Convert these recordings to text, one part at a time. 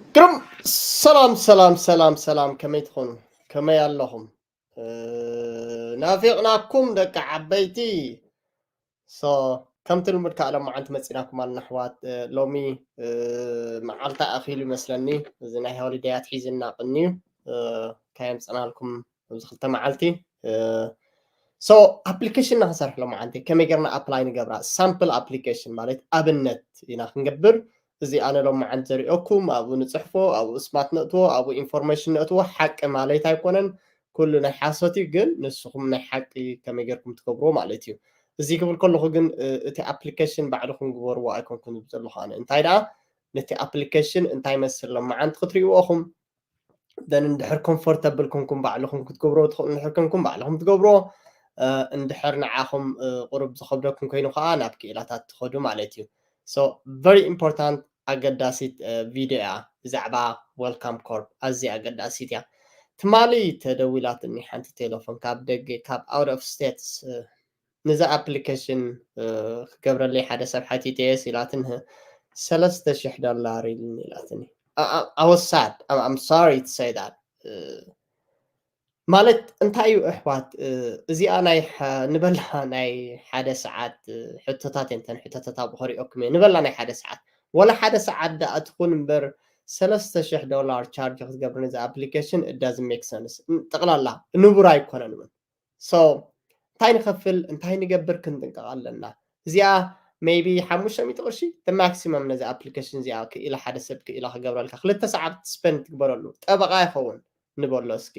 ግርም። ሰላም ሰላም ሰላም ሰላም፣ ከመይ ትኾኑ? ከመይ ኣለኹም? ናፊቕናኩም ደቂ ዓበይቲ። ሶ ከምቲ ልሙድ ከዓ ሎማዓንቲ መፂናኩም ኣለና ኣሕዋት። ሎሚ መዓልታ ኣኺሉ ይመስለኒ፣ እዚ ናይ ሆሊደይ ኣትሒዝና ቅንዩ ካየምፅናልኩም ኣብዚ ክልተ መዓልቲ። ሶ ኣፕሊኬሽን ኢና ክንሰርሕ ሎማዓንቲ። ከመይ ጌርና ኣፕላይ ንገብራ? ሳምፕል ኣፕሊኬሽን ማለት ኣብነት ኢና ክንገብር። እዚ ኣነ ሎማዓንቲ ዘሪኦኩም፣ ኣብኡ ንፅሕፎ፣ ኣብኡ ስማት ነእትዎ፣ ኣብኡ ኢንፎርሜሽን ነእትዎ። ሓቂ ማለት ኣይኮነን፣ ኩሉ ናይ ሓሶት እዩ። ግን ንስኹም ናይ ሓቂ ከመይ ጌርኩም ትገብርዎ ማለት እዩ። እዚ ክብል ከለኹ ግን እቲ ኣፕሊኬሽን ባዕልኹም ግበርዎ ኣይኮንኩን ዝብል ዘለኹ ኣነ። እንታይ ደኣ ነቲ ኣፕሊኬሽን እንታይ መስል ሎማዓንቲ ክትሪእዎ ኢኹም። ደን እንድሕር ኮምፎርተብል ኮንኩም ባዕልኹም ክትገብሮ ትኽእሉ እንድሕር ኮንኩም ባዕልኹም ትገብሮ። እንድሕር ንዓኹም ቁሩብ ዝኸብደኩም ኮይኑ ከዓ ናብ ክኢላታት ትኸዱ ማለት እዩ። So very important ኣገዳሲት ቪድዮ እያ ብዛዕባ ዌልካም ኮርፕ፣ ኣዝያ ኣገዳሲት እያ። ትማሊ ተደዊላትኒ ሓንቲ ቴሌፎን ካብ ደገ፣ ካብ out of states። ነዛ ኣፕሊኬሽን ክገብረለይ ሓደ ሰብ ሓቲተየስ ኢላትን፣ ሰለስተ ሽሕ ዶላር ኢልኒ ኢላትኒ። I was sad. I'm sorry to say that. ማለት እንታይ እዩ ኣሕዋት፣ እዚኣ ናይ ንበላ ናይ ሓደ ሰዓት ሕቶታት እየን። እተን ሕቶታት ኣብኡ ከሪኦኩም እየ። ንበላ ናይ ሓደ ሰዓት፣ ወላ ሓደ ሰዓት ደኣ ትኹን እምበር፣ ሰለስተ ሽሕ ዶላር ቻርጅ ክትገብር ነዚ ኣፕሊኬሽን it doesn't make sense። ጠቕላላ ንቡር ኣይኮነን እውን። So እንታይ ንኸፍል እንታይ ንገብር ክንጥንቀቕ ኣለና። እዚኣ maybe ሓሙሽተ ሚእቲ ቅርሺ the maximum ነዚ ኣፕሊኬሽን እዚኣ ክኢላ ሓደ ሰብ ክኢላ ክገብረልካ፣ ክልተ ሰዓት ስፐንድ ትግበረሉ። ጠበቓ ይኸውን ንበሎ እስኪ።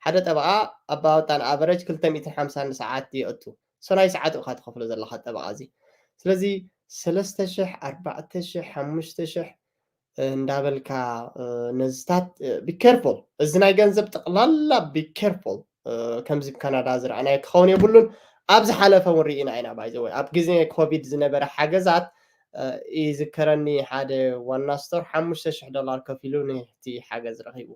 ሓደ ጠበቓ about on average ክልተ ሚእትን ሓምሳን ንሰዓት የእቱ። So ናይ ሰዓት ኢኻ ትኸፍሎ ዘለኻ ጠበቓ እዚ። ስለዚ ሰለስተ ሽሕ፣ ኣርባዕተ ሽሕ፣ ሓሙሽተ ሽሕ እንዳበልካ ነዝታት be careful። እዚ ናይ ገንዘብ ጠቕላላ be careful። ከምዚ ኣብ ካናዳ ዝረኣናዮ ክኸውን የብሉን። ኣብ ዝሓለፈ እውን ርኢና ኢና። By the way ኣብ ግዜ ኮቪድ ዝነበረ ሓገዛት ይዝከረኒ፣ ሓደ ዋና ስቶር ሓሙሽተ ሽሕ ዶላር ከፊሉ ነቲ ሓገዝ ረኺቡ።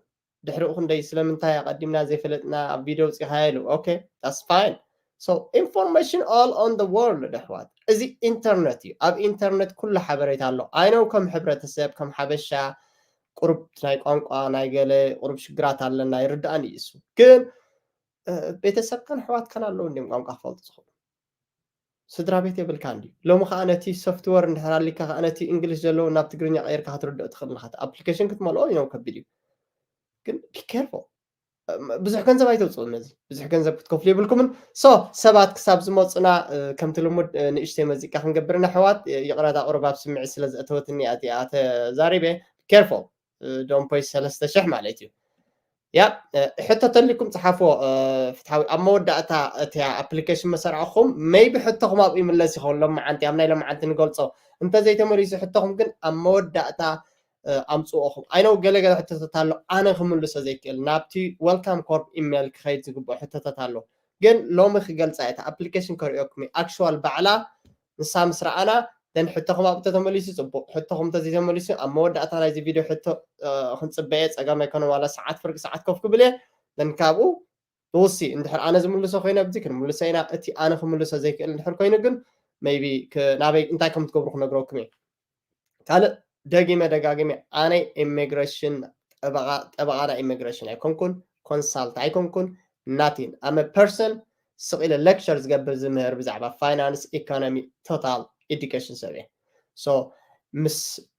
ድሕሪኡ ክንደይ ስለምንታይ ኣቐዲምና ዘይፈለጥና ኣብ ቪድዮ ውፂኻ ኢሉ። Okay, that's fine. So information all on the world ኣሕዋት። እዚ ኢንተርነት እዩ። ኣብ ኢንተርነት ኩሉ ሓበሬታ ኣሎ። I know ከም ሕብረተሰብ ከም ሓበሻ ቁሩብ ናይ ቋንቋ ናይ ገለ ቁሩብ ሽግራት ኣለና፣ ይርድኣኒ እዩ እሱ። ግን ቤተሰብካን ኣሕዋትካን ኣለዉ እንዲም ቋንቋ ክፈልጡ ዝኽእሉ። ስድራ ቤት የብልካ እንዲ ሎሚ ከዓ ነቲ ሶፍትወር እንድሕር ኣሊካ ከዓ ነቲ እንግሊሽ ዘለዎ ናብ ትግርኛ ቀይርካ ክትርድኦ ትኽእል ኣለካ። ኣፕሊኬሽን ክትመልኦ ይነው ከቢድ እዩ። ግን be careful። ብዙሕ ገንዘብ ኣይተውፅኡ ነዚ፣ ብዙሕ ገንዘብ ክትከፍሉ የብልኩምን። So ሰባት ክሳብ ዝመፁና ከምቲ ልሙድ ንእሽተይ መዚቃ ክንገብር ኢና ኣሕዋት። ይቕረታ ቁሩብ ኣብ ስምዒት ስለ ዘእተወትኒ እያ እቲኣ ተዛሪበ። Careful። ዶምፖይ ሰለስተ ሽሕ ማለት እዩ። ያ ሕቶ ተልኩም ፅሓፍዎ። ፍትሓዊ ኣብ መወዳእታ እቲ ኣፕሊኬሽን መሰርዕኹም maybe ሕቶኹም ኣብኡ ይምለስ ይኸውን። ሎማዓንቲ ኣብ ናይ ሎማዓንቲ ንገልፆ እንተዘይተመሊሱ ሕቶኹም ግን ኣብ መወዳእታ ኣምፅኦኹም። I know ገለ ገለ ሕቶታት ኣሎ ኣነ ክምልሶ ዘይክእል ናብቲ ዌልካም ኮርፕ ኢሜይል ክኸይድ ዝግብኦ ሕቶታት ኣሎ። ግን ሎሚ ክገልፃ እየ። እታ ኣፕሊኬሽን ከርእየኩም እየ። ኣክሽዋል ባዕላ ንሳ ምስ ረኣና ደን ሕቶኹም ኣብኡ ተተመሊሱ ፅቡቕ። ሕቶኹም እንተዘይተመሊሱ ኣብ መወዳእታ ናይዚ ቪድዮ ሕቶ ክንፅበየ ፀገም ኣይኮነ ዋላ ሰዓት ፍርቂ ሰዓት ኮፍ ክብል እየ። ደን ካብኡ ንውሲ እንድሕር ኣነ ዝምልሶ ኮይነ ኣብዚ ክንምልሶ ኢና። እቲ ኣነ ክምልሶ ዘይክእል እንድሕር ኮይኑ ግን maybe ናበይ እንታይ ከም ትገብሩ ክነግረኩም እየ። ካልእ ደጊመ ደጋጊመ ኣነ ኢሚግሬሽን ጠበቓ ጠበቓ ናይ ኢሚግሬሽን ኣይኮንኩን፣ ኮንሳልት ኣይኮንኩን፣ ናቲን ኣመ ፐርሰን ስቕ ኢለ ሌክቸር ዝገብር ዝምህር ብዛዕባ ፋይናንስ ኢኮኖሚ ቶታል ኤዱኬሽን ሰብ እየ። So ምስ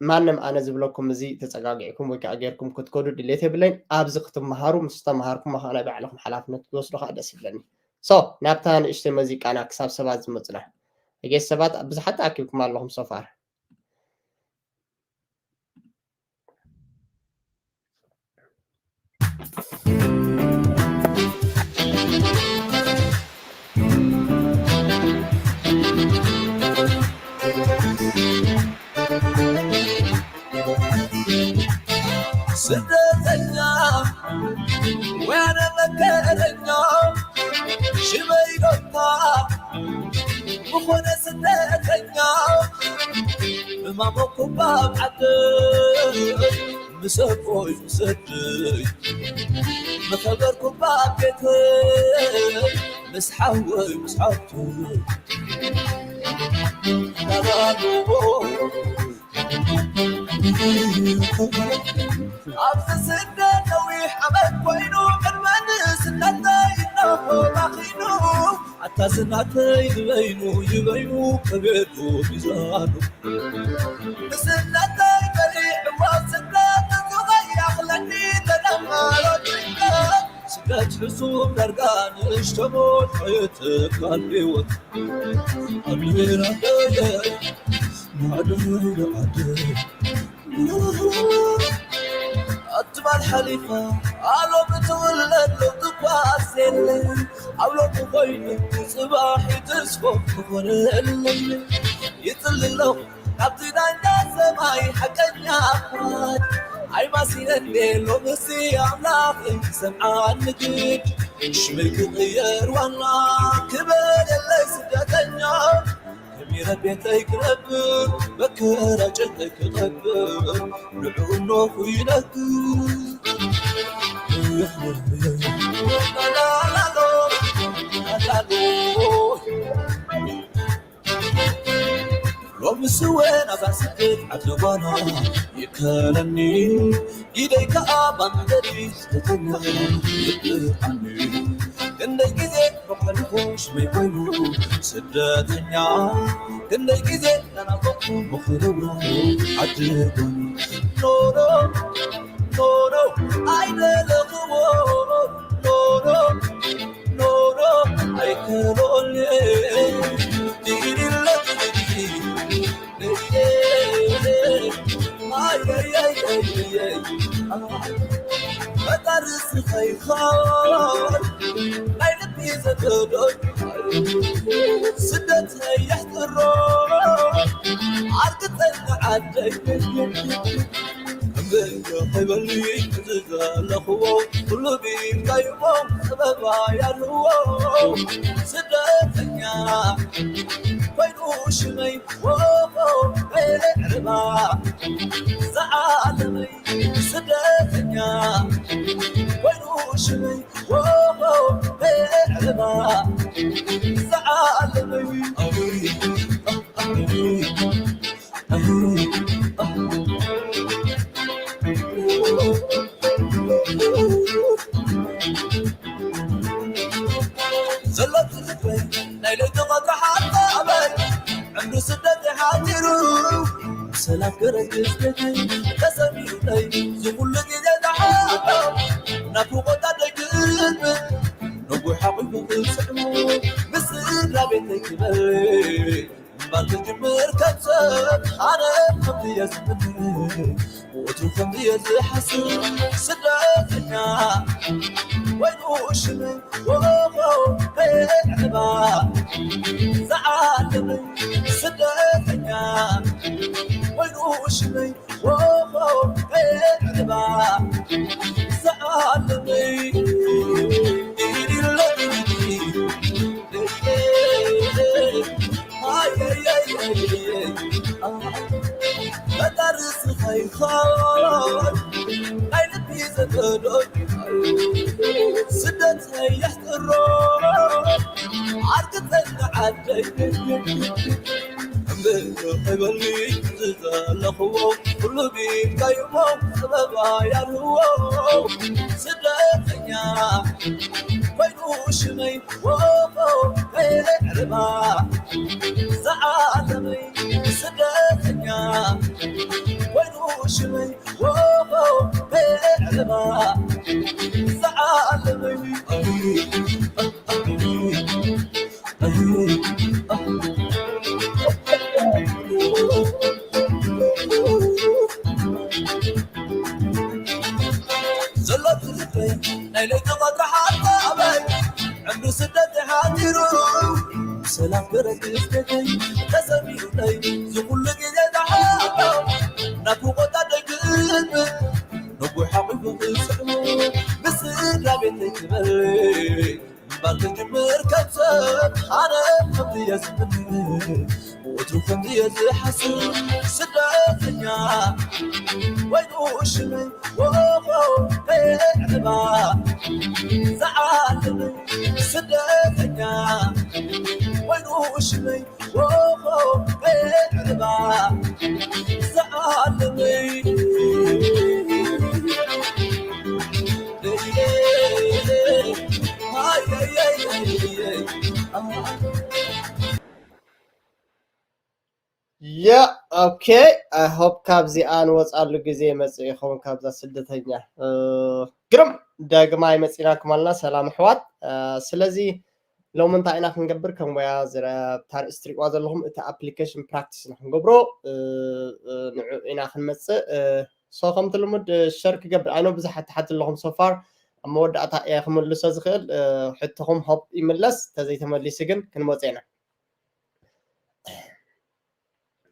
ማንም ኣነ ዝብለኩም እዚ ተፀጋጊዕኩም ወይ ከዓ ጌርኩም ክትከዱ ድሌት የብለይን። ኣብዚ ክትመሃሩ ምስ ተምሃርኩም ከዓ ናይ ባዕልኹም ሓላፍነት ክትወስዱ ከዓ ደስ ይብለኒ። So ናብታ ንእሽተይ መዚቃና ክሳብ ሰባት ዝመፁና እጌስ ሰባት ብዙሓት ተኣኪብኩም ኣለኹም ሶፋር። ስደተኛ ወያነ መከረኛ ሽመይ ዶታ ዝኾነ ስደተኛ ብማሞ ኩባብ ዓደይ ምሰቦይ ምሰደይ ምኸበርኩባ ቤት ምስ ሓወይ ምስ ሓብቱ ናናንዎ ኣብዚ ስደት ነዊሕ ዓመት ኮይኑ፣ ቅድመ ንስነተይ እነሆ ባኺኑ። ኣታ ስናተይ ይበይኑ፣ ይበይኑ ከቤቱ ሚዛኑ። ንስነተይ በሊዕዎ ስደት፣ ንጹህ ከይኣኽለኒ ተደመሮ ጭንቀት። ስደት ሕሱም ዳርጋ ንእሽቶ ሞት፣ ኣይትካል ህይወት። ኣሚን ኣደየ፣ ናደይ ዓደይ። ኣትማል ሓሊፋ፣ ኣሎም ትውለድ ለውጢ ኳስ የለ። ኣብ ሎሚ ኮይኑ ጽባሕ ተስፎ ክኾነለይ። ይጽሊ ኣለኹ ናብቲ ዳኛ ሰማይ ሓቀኛ ኣባት። ኣይማሲነን ሎምሲ ኣምላኽ ይሰምዓኒ ግድ። ሽመይ ክቕየር ዋና ክበደለይ ስደተኛ። ከቢረ ቤተይ ክነብር መከራ ጨንቀይ ክቐብር ንዕኡ እነኹ ይነግር። ላላሎ፣ ላላሎ። ሎምስ ወን ኣዛ ስደት ዓድዋና ይከለኒ፣ ኢደይ ከኣ ባንደዲ ዝተኛ ይጥዕኒ። ክንደይ ግዜ በኳልኹ ሽመይ ኮይኑ ስደተኛ፣ ክንደይ ግዜ ተናፈቕኩ ብኽብሩ ዓድጎኒ። ኖኖ፣ ኖኖ፣ ኣይደለኽዎ። ኖኖ፣ ኖኖ፣ ኣይከሎኒ። ዲዲለ፣ ዲዲዲ። ኣይ፣ ኣይ፣ ኣይ፣ ኣይ፣ ኣይ። ፈጣሪ ስኻ ይኻል ናይ ልቢ ዘገዶ። ስደት የሕጥሮ ዓርቂ ጸንዓደይ። እምበይ ከይበሊ እዚ ዘለኽዎ ኩሉ ቢልካይሞ ጥበባ ያልዎ። ስደተኛ ኮይኑ ሽመይ ወፎ ብዕልባ ዝዓለመይ። ስደተኛ ኮይኑ ሽመይ ወፎ ብዕልባ ዝዓለመይ። ዘሎ ትዝታይ ናይ ለይቲ ቐትሪ ሓሳበይ ዕምሪ ስደት ሓፂሩ ሰላም ክረግስ ቤተይ ተሰሚዑለይ ዝኹሉ ግዜ ዝሓቶ ናፍቖት ኣደይ ክብል ነዊሕ ሓቒፉ ክስዕሞ ምስ ስድራ ቤተይ ክበል እምበር ክጅምር ከም ሰብ ኣነ ከምዚ እየ ዝምነ። ወትሩ ከምዚ እየ ዝሓስብ ስደተኛ ኮይኑ ሽመይ ወፎ ብዕልባ ዝዓለመይ። ስደተኛ ኮይኑ ሽመይ ወፎ ብዕልባ ዝዓለመይ። ኢዲሎ ኢዲ ፈጣሪ ስኻ ይኻል ናይ ልቢ ዘገዶ ስደት የሕጥሮ ዓርቂ ጸንዓ ዓደይ እምበር ከይበሊ እዚ ዘለኽዎ ኩሉ ቢልካይሞ ጥበባ ያልዎ ስደተኛ ኮይኑ ሽመይ ወፎ ብዕልባ ዝዓለመይ ስደተኛ ኮይኑ ሽመይ ወፎ ብዕልባ ዝዓለመይ። ዘሎ ትዝታይ ናይ ለይቲ ቐትሪ ሓሳበይ ዕምሪ ስደት ሓፂሩ ሰላም ክረግስ ቤተይ ተሰሚዑለይ ዝኹሉ ግዜ ዝሓቶ ናፍቖት ኣደይ ክብል ነዊሕ ሓቒፉ ክስዕሞ ምስ ስድራ ቤተይ ክበል እምበር ክጅምር ከም ሰብ ኣነ ከምዚ እየ ዝምነ። ወትሩ ከምዚ እየ ዝሓስብ ስደተኛ ኮይኑ ሽመይ ወፎ ብዕልባ ዝዓለመይ ስደተኛ ኮይኑ ሽመይ ወፎ ብዕልባ ዝዓለመይ። Okay, I hope ካብዚኣ ንወፃሉ ግዜ መፅእ ይኸውን ካብዛ ስደተኛ። ግርም፣ ዳግማይ መፂናኩም ኣለና። ሰላም ኣሕዋት። ስለዚ ሎሚ እንታይ ኢና ክንገብር? ከም ወያ ዝረብታ ርእስ ትሪእዋ ዘለኹም እቲ application practice ኢና ክንገብሮ። ንዑ ኢና ክንመፅእ። So ከምቲ ልሙድ ሸር ክገብር ኣይኖ ብዙሓት ትሓት ኣለኹም። So far ኣብ መወዳእታ እየ ክምልሶ ዝኽእል። ሕቶኹም hope ይምለስ፣ ተዘይተመሊሱ ግን ክንመፅእ ኢና።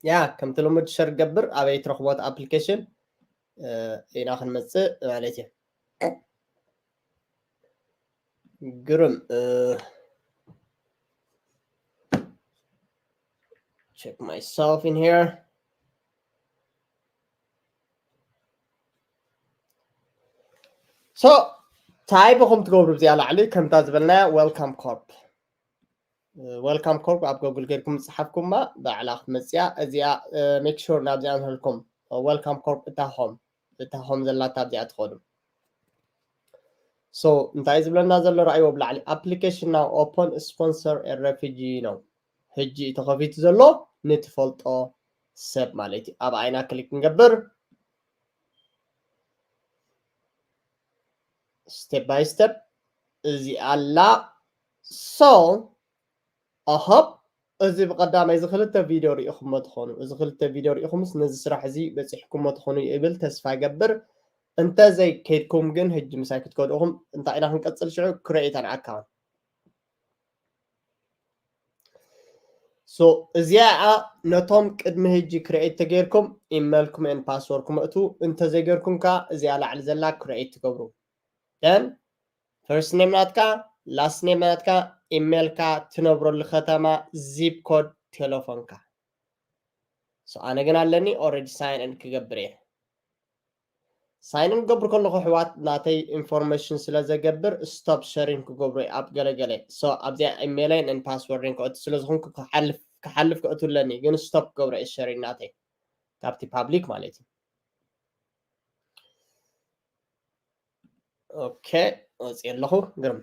ያ ከምቲ ልሙድ ሸር ገብር ኣበይ ትረኽቦት application ኢና ክንመፅእ ማለት እዩ። ግርም። Check myself in here. So እንታይ ኢኹም ትገብሩ? እዚኣ ላዕሊ ከምታ ዝበልናያ Welcome Corp። Welcome Corp ኣብ ጎግል ጌርኩም ዝፀሓፍኩማ ባዕላ ክትመፅያ። እዚኣ make sure ናብዚኣ ንህልኩም። Welcome Corp እታ home፣ እታ home ዘላታ ኣብዚኣ ትኸዱ። So እንታይ ዝብለና ዘሎ? ረኣይዎ ብላዕሊ፣ application now open sponsor a refugee ነው። ሕጂ ተኸፊቱ ዘሎ ንትፈልጦ ሰብ ማለት እዩ። ኣብ ዓይና ክሊክ ንገብር። Step by step እዚ ኣላ። So ኣሃብ፣ እዚ ብቐዳማይ እዚ ክልተ ቪድዮ ሪኢኹሞ ትኾኑ። እዚ ክልተ ቪድዮ ሪኢኹምስ ነዚ ስራሕ እዚ በፂሕኩሞ ትኾኑ ይብል ተስፋ ገብር። እንተዘይ ከይድኩም ግን ሕጂ ምሳይ ክትከዱ ኢኹም። እንታይ ኢና ክንቀፅል ሽዑ? Create an account። So እዚኣ ነቶም ቅድሚ ሕጂ create ተገይርኩም ኢሜልኩም and ፓስወርድኩም እቱ፣ እንተዘይገይርኩም ከ እዚኣ ላዕሊ ዘላ create ትገብሩ። Then first name ናትካ፣ last name ናትካ፣ ኢሜልካ፣ ትነብረሉ ከተማ፣ zip code፣ ቴሌፎንካ። So ኣነ ግን ኣለኒ already sign in ክገብር እየ። Sign in ክገብር ከለኹ ኣሕዋት ናተይ information ስለ ዘገብር stop sharing ክገብሮ እየ ኣብ ገለገለ። So ኣብዚኣ ኢሜይለይን and ፓስወርደይን ክእቱ ስለ ዝኾንኩ ክሓልፍ ክሓልፍ ክእቱ ኣለኒ፣ ግን stop ክገብሮ እየ sharing ናተይ ካብቲ public ማለት እዩ። Okay፣ ወፂእ ኣለኹ። ግርም።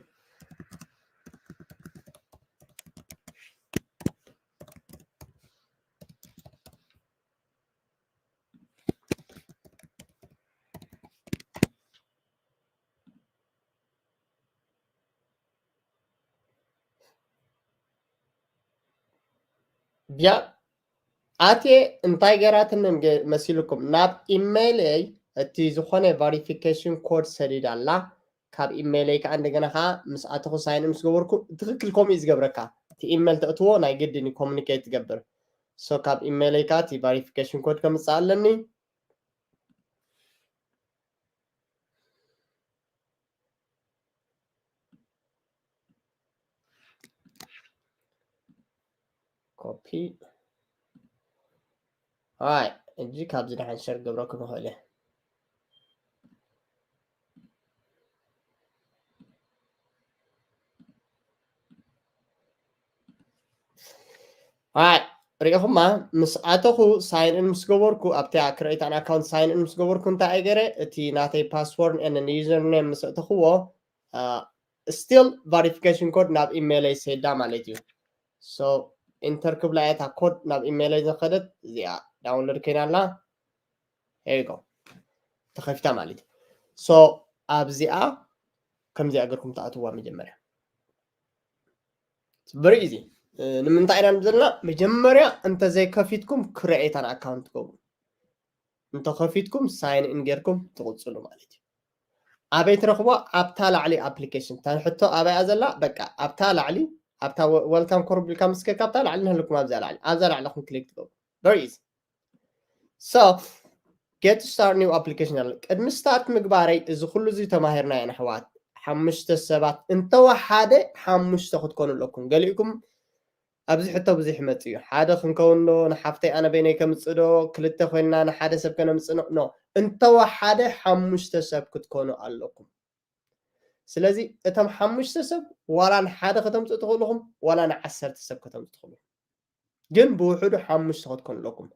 ብያ ኣትየ እንታይ ገራትንን ገ-፣ መሲልኩም ናብ ኢሜይለይ እቲ ዝኾነ ቫሪፊኬሽን ኮድ ሰዲዳ ኣላ። ካብ ኢሜይለይ ከዓ እንደገና ከዓ ምስ ኣተኹ ሳይን ምስ ገበርኩ ትኽክል ከምኡ እዩ ዝገብረካ። እቲ ኢሜይል ተእትዎ ናይ ግድን እዩ ኮሙኒኬት ትገብር። So ካብ ኢሜይለይ ከዓ እቲ ቫሪፊኬሽን ኮድ ከምፅእ ኣለኒ። ኮፒ። ኣይ፣ እጂ ካብዚ ደሓን ሸር ገብረኩም ይኽእል እየ። ኣይ፣ ሪኢኹማ፣ ምስ ኣተኹ ሳይን ኢን ምስ ገበርኩ፣ ኣብቲ ክሬት ኣን ኣካውንት ሳይን ኢን ምስ ገበርኩ እንታይ እየ ገይረ? እቲ ናተይ ፓስወርድ ኤንድ ዩዘር ኔም ምስ ኣእተኽዎ፣ አ፣ ስቲል ቫሪፊኬሽን ኮድ ናብ ኢሜይለይ ሰይዳ ማለት እዩ። ሶ ኢንተር ክብላ እያ እታ ኮድ ናብ ኢሜይለይ ዝኸደት፣ እዚኣ ዳውንሎድ ኮይና ኣላ። Here you go። ተኸፊታ ማለት እዩ። ሶ ኣብዚኣ ከምዚኣ ገርኩም ትኣትዋ መጀመርያ። Very easy። እ፣ ንምንታይ ኢና ዘለና? መጀመርያ እንተዘይከፊትኩም ክሬኤት ኣን ኣካውንት ትገብሩ። እንተኸፊትኩም ሳይን ኢን ጌርኩም ትቕጽሉ ማለት እዩ። ኣበይ ትረኽቦ? ኣብታ ላዕሊ ኣፕሊኬሽን። እታ ሕቶ ኣበይ እያ ዘላ? በቃ ኣብታ ላዕሊ፣ ኣብታ ወ-፣ ዌልካም ኮርብ ኢልካ ምስ ከድካ ኣብታ ላዕሊ ንህልኩም ኣብዛ ላዕሊ። ኣብዛ ላዕሊ ኹም ክሊክ ትገብሩ። Very easy። So get start new application ኣለ። ቅድሚ ስታርት ምግባረይ እዚ ኩሉ እዚ ተማሂርና ኢና ኣሕዋት። ሓሙሽተ ሰባት እንተወሓደ ሓሙሽተ ክትኮኑ ኣለኩም። ገሊእኩም ኣብዚ ሕቶ ብዙሕ ይመጽእ እዩ። ሓደ ክንከውን ዶ፣ ንሓፍተይ ኣነ በይነይ ከምጽእ ዶ፣ ክልተ ኮይንና ንሓደ ሰብ ከነምጽእ ዶ? ኖ። እንተወሓደ ሓሙሽተ ሰብ ክትኮኑ ኣለኩም። ስለዚ እቶም ሓሙሽተ ሰብ ዋላ ንሓደ ከተምጽኡ ትኽእሉ ኢኹም፣ ዋላ ንዓሰርተ ሰብ ከተምጽኡ ትኽእሉ ኢኹም። ግን ብውሕዱ ሓሙሽተ ክትኮኑ ኣለኩም።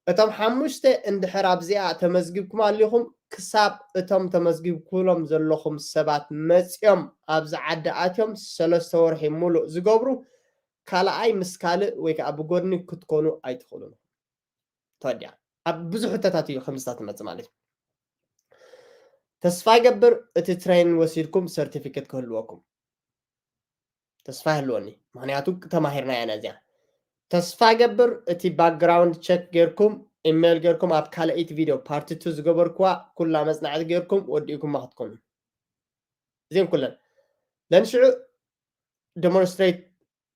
እቶም ሓሙሽተ እንድሕር ኣብዚኣ ተመዝጊብኩም ኣሊኹም፣ ክሳብ እቶም ተመዝጊብኩሎም ዘለኹም ሰባት መጺኦም ኣብዚ ዓዲ ኣትዮም ሰለስተ ወርሒ ሙሉእ ዝገብሩ፣ ካልኣይ ምስ ካልእ ወይ ከዓ ብጎድኒ ክትኮኑ ኣይትኽእሉን። ፈድያ ኣብ ብዙሕ ሕቶታት እዩ ከምዝታት ትመጽእ ማለት እዩ። ተስፋ ይገብር እቲ ትሬን ወሲድኩም ሰርቲፊኬት ክህልወኩም ተስፋ ይህልወኒ፣ ምክንያቱ ተማሂርና ኢና እዚኣ። ተስፋ ይገብር እቲ ባክግራውንድ ቸክ ጌርኩም ኢሜይል ጌርኩም ኣብ ካልኣይቲ ቪድዮ ፓርቲ ቱ ዝገበርኩዋ ኩላ መጽናዕቲ ጌርኩም ወዲእኩማ ክትኮኑ እዚን ኩለን ለንሽዑ ደሞንስትሬት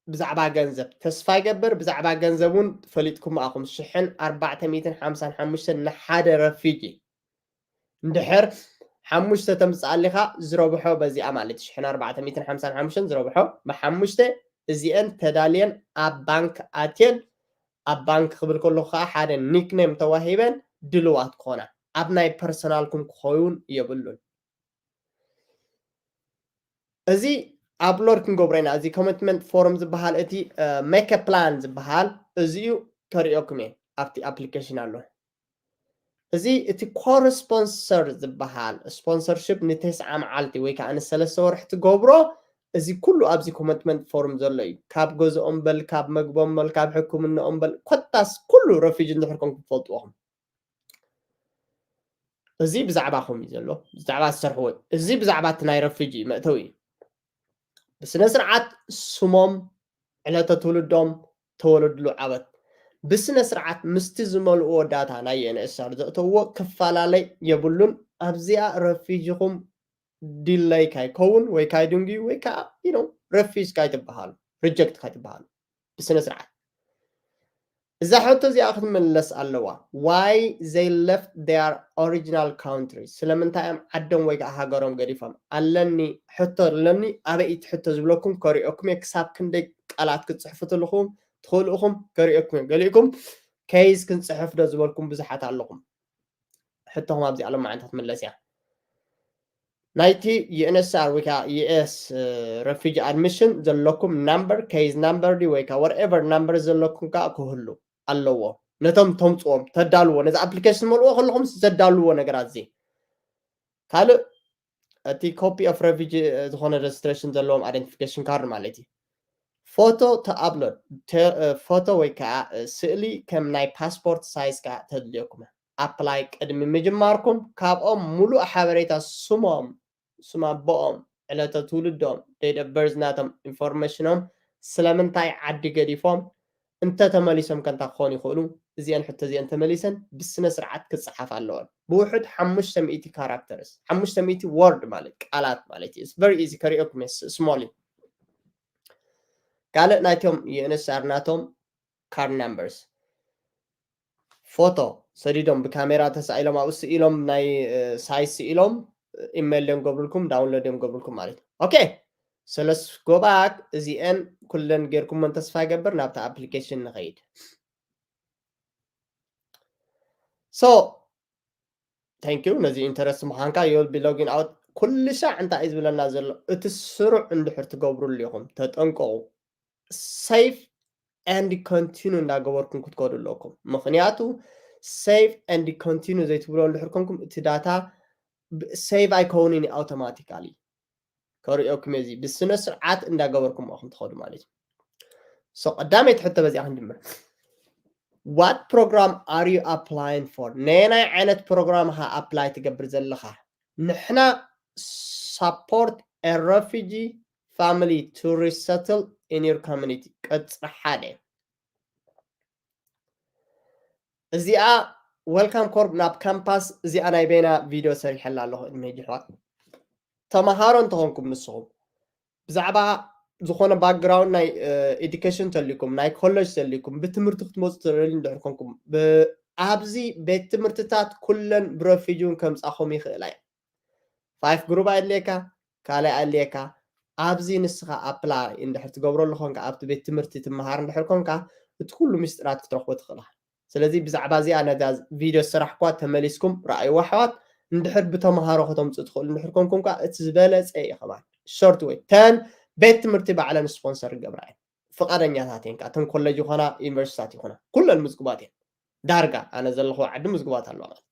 ብዛዕባ ገንዘብ ተስፋ ይገብር። ብዛዕባ ገንዘብ እውን ፈሊጥኩም ኣኹም ሽሕን ኣርባዕተ ሚእትን ሓምሳን ሓሙሽተን ንሓደ ረፊጂ እንድሕር ሓሙሽተ ተምፅኣሊኻ ዝረብሖ በዚኣ ማለት ሽሕን ኣርባዕተ ሚእትን ሓምሳን ሓሙሽተን ዝረብሖ ብሓሙሽተ እዚአን ተዳልየን ኣብ ባንክ ኣትየን ኣብ ባንክ ክብል ከለኹ ከዓ ሓደ ኒክኔም ተዋሂበን ድልዋት ክኾና ኣብ ናይ ፐርሰናልኩም ክኸውን የብሉን። እዚ ኣፕሎድ ክንገብሮ ኢና። እዚ ኮሚትመንት ፎርም ዝበሃል እቲ ሜክ ፕላን ዝበሃል እዚዩ ከርእየኩም እየ ኣብቲ ኣፕሊኬሽን ኣሎ። እዚ እቲ ኮር ስፖንሰር ዝበሃል ስፖንሰርሽፕ ንተስዓ መዓልቲ ወይ ከዓ ንሰለስተ ወርሒ ትገብሮ። እዚ ኩሉ ኣብዚ ኮሚትመንት ፎርም ዘሎ እዩ። ካብ ገዝኦም በል፣ ካብ መግቦም በል፣ ካብ ሕክምንኦም በል፣ ኮታስ ኩሉ ረፊጅ እንድሕር ኮንኩም ትፈልጥዎም እዚ ብዛዕባኹም እዩ ዘሎ። ብዛዕባ ዝሰርሕዎ እዚ ብዛዕባ እቲ ናይ ረፊጂ መእተዊ እዩ። ብስነ ስርዓት ስሞም፣ ዕለተ ትውልዶም፣ ተወለድሉ ዓመት ብስነ ስርዓት ምስቲ ዝመልእዎ ዳታ ናይ ዩኤንኤስኣር ዘእተውዎ ክፈላለይ የብሉን። ኣብዚኣ ረፊጂኹም ዲለይ ካይከውን ወይ ካይድንግዩ ወይ ከዓ ረፊጅ ካይትበሃሉ ሪጀክት ካይትበሃሉ ብስነ ስርዓት እዛ ሕቶ እዚኣ ክትምለስ ኣለዋ። Why they left their original country? ስለምንታይ እዮም ዓዶም ወይ ከዓ ሃገሮም ገዲፎም? ኣለኒ ሕቶ ኣለኒ። ኣበይ እቲ ሕቶ ዝብለኩም ከሪኦኩም እየ። ክሳብ ክንደይ ቃላት ክትፅሕፉ ትልኹም ትኽእሉ ኢኹም ከሪኦኩም እየ። ገሊእኩም ኬዝ ክንፅሕፍ ዶ ዝበልኩም ብዙሓት ኣለኹም። ሕቶኹም ኣብዚ ኣለማ ዓይነታት መለስ እያ። ናይቲ ዩኤንኤስኣር ወይ ከዓ ዩኤስ ረፊጂ ኣድሚሽን ዘለኩም ናምበር ኬዝ ናምበር ዲ ወይ ከዓ ወርኤቨር ናምበር ዘለኩም ከዓ ክህሉ ኣለዎ። ነቶም ተምፅዎም ተዳልዎ ነዚ ኣፕሊኬሽን መልእዎ ከለኹም ዘዳልዎ ነገራት እዚ ካልእ እቲ ኮፒ ኦፍ ረፊጂ ዝኾነ ሬጅስትሬሽን ዘለዎም ኣይደንቲፊኬሽን ካርድ ማለት እዩ። ፎቶ ተኣፕሎድ ፎቶ ወይ ከዓ ስእሊ ከም ናይ ፓስፖርት ሳይዝ ከዓ ተድልየኩም ኣፕላይ ቅድሚ ምጅማርኩም ካብኦም ሙሉእ ሓበሬታ ስሞም ስም ኣቦኦም ዕለተ ትውልዶም ዴት ኦፍ በርዝ ናቶም ኢንፎርሜሽኖም ስለምንታይ ዓዲ ገዲፎም እንተተመሊሶም ከንታ ክኾኑ ይኽእሉ። እዚአን ሕቶ እዚአን ተመሊሰን ብስነ ስርዓት ክፀሓፍ ኣለዎን። ብውሑድ ሓሙሽተ ሚእቲ ካራክተርስ ሓሙሽተ ሚእቲ ወርድ ማለት ቃላት ማለት እዩ። Very easy ከሪኦኩም ስሞሊ ካልእ ናይቶም ዩኤንኤስኣር ናቶም ካርድ ናምበርስ ፎቶ ሰዲዶም ብካሜራ ተሳኢሎም ኣብኡ ስኢሎም ናይ ሳይዝ ስኢሎም ኢሜል እዮም ገብሩልኩም ዳውንሎድ እዮም ገብሩልኩም ማለት እዩ። ኦኬ ሰለስ ጎባክ እዚአን ኩለን ጌርኩመን ተስፋ ይገብር ናብቲ ኣፕሊኬሽን ንኸይድ። So thank you ነዚ ኢንተረስት ምዃንካ። You'll be logging out ኩሉ ሻዕ እንታይ እዩ ዝብለና ዘሎ? እቲ ስሩዕ እንድሕር ትገብሩሉ ኢኹም ተጠንቀቑ። Save and continue እንዳገበርኩም ክትከዱ ኣለኩም። ምኽንያቱ save and continue ዘይትብሎ እንድሕር ኮንኩም እቲ ዳታ ሴቭ ኣይከውንን እዩ ኣውቶማቲካሊ። ከርእየኩም እዚ ብስነ ስርዓት እንዳገበርኩም ኢኹም ትኸዱ ማለት እዩ። So ቀዳመይቲ ሕቶ በዚኣ ክንጅምር። What program are you applying for? ነየናይ ዓይነት ፕሮግራም ኢኻ ኣፕላይ ትገብር ዘለኻ? ንሕና support a refugee family to resettle in your community ቅጽሪ ሓደ እዚኣ ዌልካም ኮርፕ ናብ ካምፓስ እዚኣ ናይ በይና ቪድዮ ሰሪሐላ ኣለኹ። እድሜ ጅሕዋት ተምሃሮ እንተኾንኩም ንስኹም ብዛዕባ ዝኾነ ባክግራውንድ ናይ ኤዱኬሽን ተልኩም ናይ ኮሌጅ ተልኩም ብትምህርቲ ክትመፁ ትኽእሉ እንድሕር ኮንኩም ኣብዚ ቤት ትምህርትታት ኩለን ብረፊጂ እውን ከምፃኹም ይኽእላ እየ። ፋይፍ ግሩፕ ኣድልየካ ካልኣይ ኣድልየካ ኣብዚ ንስኻ ኣፕላይ እንድሕር ትገብረሉ ኮንካ ኣብቲ ቤት ትምህርቲ ትመሃር እንድሕር ኮንካ እቲ ኩሉ ምስጢራት ክትረኽቦ ትኽእልኻ። ስለዚ ብዛዕባ እዚኣ ነዛ ቪድዮ ዝሰራሕኳ ተመሊስኩም ረኣይዋ ኣሕዋት። እንድሕር ብተምሃሮ ከተምፅኡ ትኽእሉ እንድሕር ኮንኩም ከዓ እቲ ዝበለፀ እዩ ከማን ሾርት ወይ ተን ቤት ትምህርቲ ባዕለን ስፖንሰር ይገብራ እየን። ፍቓደኛታት እየን ከዓ እተን ኮሌጅ ይኾና ዩኒቨርሲቲታት ይኾና ኩለን ምዝጉባት እየን። ዳርጋ ኣነ ዘለኹ ዓዲ ምዝጉባት ኣለዋ ማለት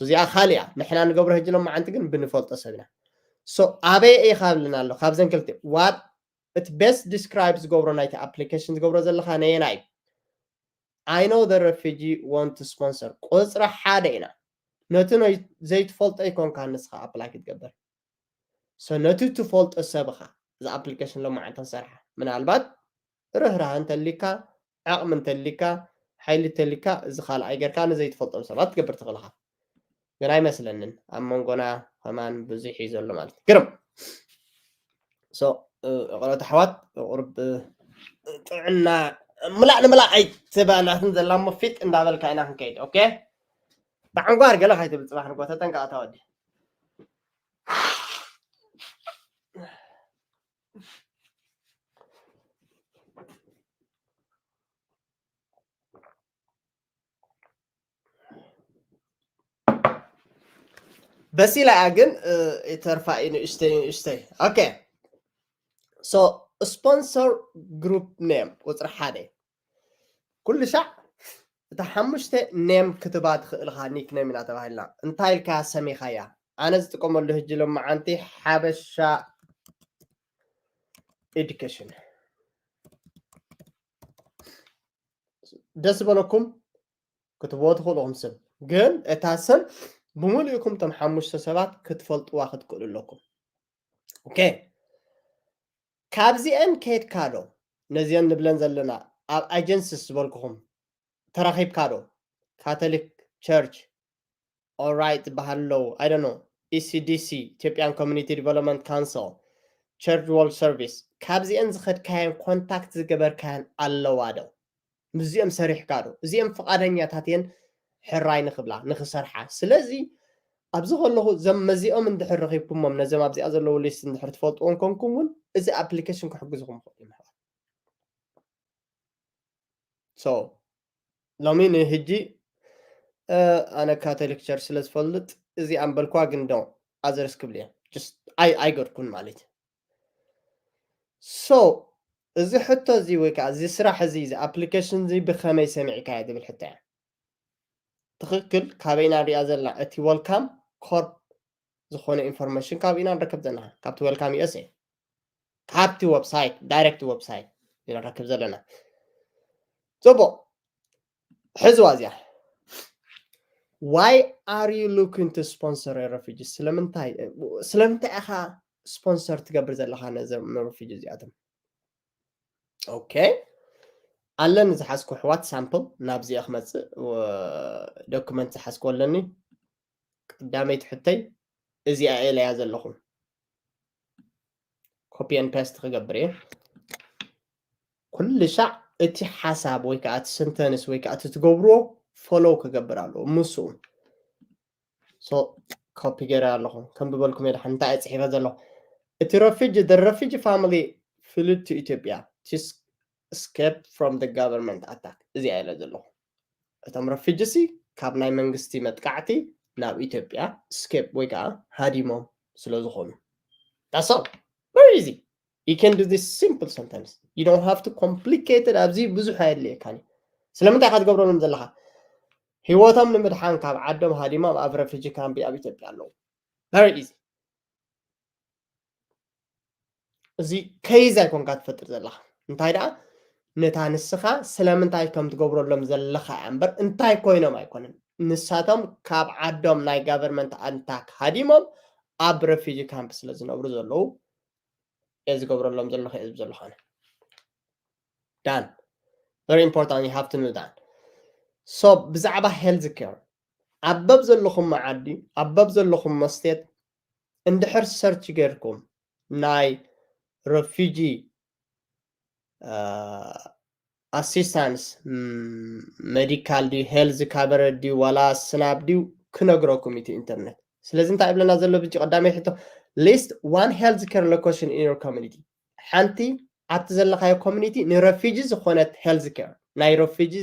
እዚኣ ካልእ እያ። ንሕና ንገብሮ ሕጂ ሎማዓንቲ ግን ብንፈልጦ ሰብ ኢና። So ኣበይ ኢኻ ብልና ኣሎ ካብዘን ክልተ what እቲ ቤስት ዲስክራይብ ዝገብሮ ናይቲ ኣፕሊኬሽን ዝገብሮ ዘለኻ ነየናይ I know the refugee want to sponsor. ቁፅሪ ሓደ ኢና። ነቲ ዘይትፈልጦ ይኮንካ ንስኻ ኣፕላይ ክትገብር። So ነቲ ትፈልጦ ሰብኻ እዚ ኣፕሊኬሽን ሎማዓንቲ ክንሰርሓ፣ ምናልባት ርህራህ እንተሊካ፣ ዓቕሚ እንተሊካ፣ ሓይሊ እንተሊካ፣ እዚ ካልኣይ ጌርካ ንዘይትፈልጦም ሰባት ትገብር ትኽእል ኢኻ። ግን ኣይመስለንን ኣብ መንጎና ከማን ብዙሕ እዩ ዘሎ ማለት እዩ። ግርም። So ይቕረታ ኣሕዋት፣ ቁርብ ጥዕና ምላእ ንምላእ ኣይትበናትን ዘላ እሞ ፊጥ እንዳበልካ ኢና ክንከይድ። ኦኬ፣ ብዓንጓር ገለ ካይትብል ጽባሕ ንግሆ ተጠንቀቕ ኣታ ወዲ። በሲላ እያ ግን ይተርፋ እዩ ንእሽተይ ንእሽተይ። ኦኬ፣ so sponsor group name ቁፅሪ ሓደ። ኩሉ ሻዕ እታ ሓሙሽተ ኔም ክትባ ትኽእል ኢኻ። ኒክ ኔም ኢና ተባሂልና። እንታይ ኢልካ ሰሚኻያ? ኣነ ዝጥቀመሉ ህጂ ሎማዓንቲ ሓበሻ ኤዱኬሽን። ደስ በለኩም ክትብዎ ትኽእሉ ኢኹም ስም፣ ግን እታ ስም ብምሉእ ኢኹም እቶም ሓሙሽተ ሰባት ክትፈልጥዋ ክትክእሉ ኣለኩም። ኦኬ፣ ካብዚአን ከይድካ ዶ ነዚአን ንብለን ዘለና ኣብ ኣጀንሲስ ዝበልኩኹም ተራኺብካ ዶ? ካቶሊክ ቸርች ኦራይት ዝበሃል ኣለዉ፣ I don't know፣ E C D C፣ Ethiopian Community Development Council፣ Church World Service፣ ካብዚአን ዝኸድካየን ኮንታክት ዝገበርካየን ኣለዋ ዶ? ምስዚኦም ሰሪሕካ ዶ? እዚኦም ፍቓደኛታት እየን ሕራይ ንኽብላ ንኽሰርሓ። ስለዚ ኣብዚ ከለኹ እዞም መዚኦም እንድሕር ረኺብኩሞም፣ ነዞም ኣብዚኣ ዘለዉ ሊስት እንድሕር ትፈልጥዎም ኮንኩም እውን እዚ ኣፕሊኬሽን ክሕግዝኹም ይኽእል እዩ። So ሎሚ ንህጂ ኣነ ካቶሊክ ቸርች ስለ ዝፈልጥ እዚኣ ምበልኳ፣ ግን ዶ ኣዘርስ ክብል እየ። ኣይገድኩን ማለት እዩ። So እዚ ሕቶ እዚ ወይ ከዓ እዚ ስራሕ እዚ፣ እዚ ኣፕሊኬሽን እዚ ብኸመይ ሰሚዕካዮ ዝብል ሕቶ እያ። ትኽክል፣ ካበይና ንሪኣ ዘለና? እቲ ወልካም ኮርፕ ዝኾነ ኢንፎርሜሽን ካብ ኢና ንረክብ ዘለና፣ ካብቲ ወልካም ዩ ኤስ ኤ፣ ካብቲ ዌብሳይት፣ ዳይሬክት ዌብሳይት ኢና ንረክብ ዘለና። ፅቡቕ፣ ሕዝዋ እዚኣ። Why are you looking to sponsor a refugee? ስለምንታይ ስለምንታይ ኢኻ ስፖንሰር ትገብር ዘለኻ ነዞም ሪፊጂ እዚኣቶም? ኦኬ፣ ኣለኒ ዝሓዝኩ ኣሕዋት ሳምፕል ናብዚኣ ክመፅእ ዶክመንት ዝሓዝኩ ኣለኒ። ቀዳመይቲ ሕተይ እዚኣ እየ ኢለያ ዘለኹ። ኮፒ ን ፔስት ክገብር እየ። ኩሉ ሻዕ እቲ ሓሳብ ወይ ከዓ እቲ ስንተንስ ወይ ከዓ እቲ ትገብርዎ ፎሎው ክገብር ኣለዎ ምስኡ። So ኮፒ ገይረ ኣለኹ። ከም ዝበልኩም እየ። ደሓን እንታይ እየ ፅሒፈ ዘለኹ? እቲ ረፊጂ፣ the refugee family fled to Ethiopia to escape from the government attack። እዚኣ ኢለ ዘለኹ። እቶም ረፊጂ ሲ ካብ ናይ መንግስቲ መጥቃዕቲ ናብ ኢትዮጵያ ስኬፕ ወይ ከዓ ሃዲሞም ስለ ዝኾኑ። That's all. Very easy. You can do this simple sentence. You don't have to complicate it. ኣብዚ ብዙሕ ኣየድልየካን እዩ። ስለምንታይ ኢኻ ትገብረሎም ዘለኻ? ህይወቶም ንምድሓን ካብ ዓዶም ሃዲሞም ኣብ ረፊጂ ካምፕ ኣብ ኢትዮጵያ ኣለዉ። Very easy። እዚ ኬዝ ኣይኮንካ ትፈጥር ዘለኻ። እንታይ ደኣ ነታ ንስኻ ስለምንታይ ከም ትገብረሎም ዘለኻ እያ እምበር እንታይ ኮይኖም ኣይኮነን። ንሳቶም ካብ ዓዶም ናይ ጋቨርመንት ኣንታክ ሃዲሞም ኣብ ረፊጂ ካምፕ ስለ ዝነብሩ ዘለዉ እየ ዝገብረሎም ዘለኹ እየ ዝብል ዘለኹ ኣነ። Done. Very important, you have to know that. So ብዛዕባ ሄልዝ ኬር ኣብ በብ ዘለኹም መዓዲ ኣብ በብ ዘለኹም መስቴት እንድሕር ሰርች ጌርኩም ናይ ረፊጂ ኣሲስታንስ ሜዲካል ድዩ ሄልዝ ካቨር ድዩ ዋላ ስናብ ድዩ ክነግረኩም እቲ ኢንተርኔት። ስለዚ እንታይ ይብለና ዘሎ ብጂ ቀዳማይ ሕቶ? List one health care location in your community። ሓንቲ ኣብቲ ዘለኻዮ ኮሚኒቲ ንረፊጂ ዝኾነት ሄልዝ ኬር ናይ ረፊጂ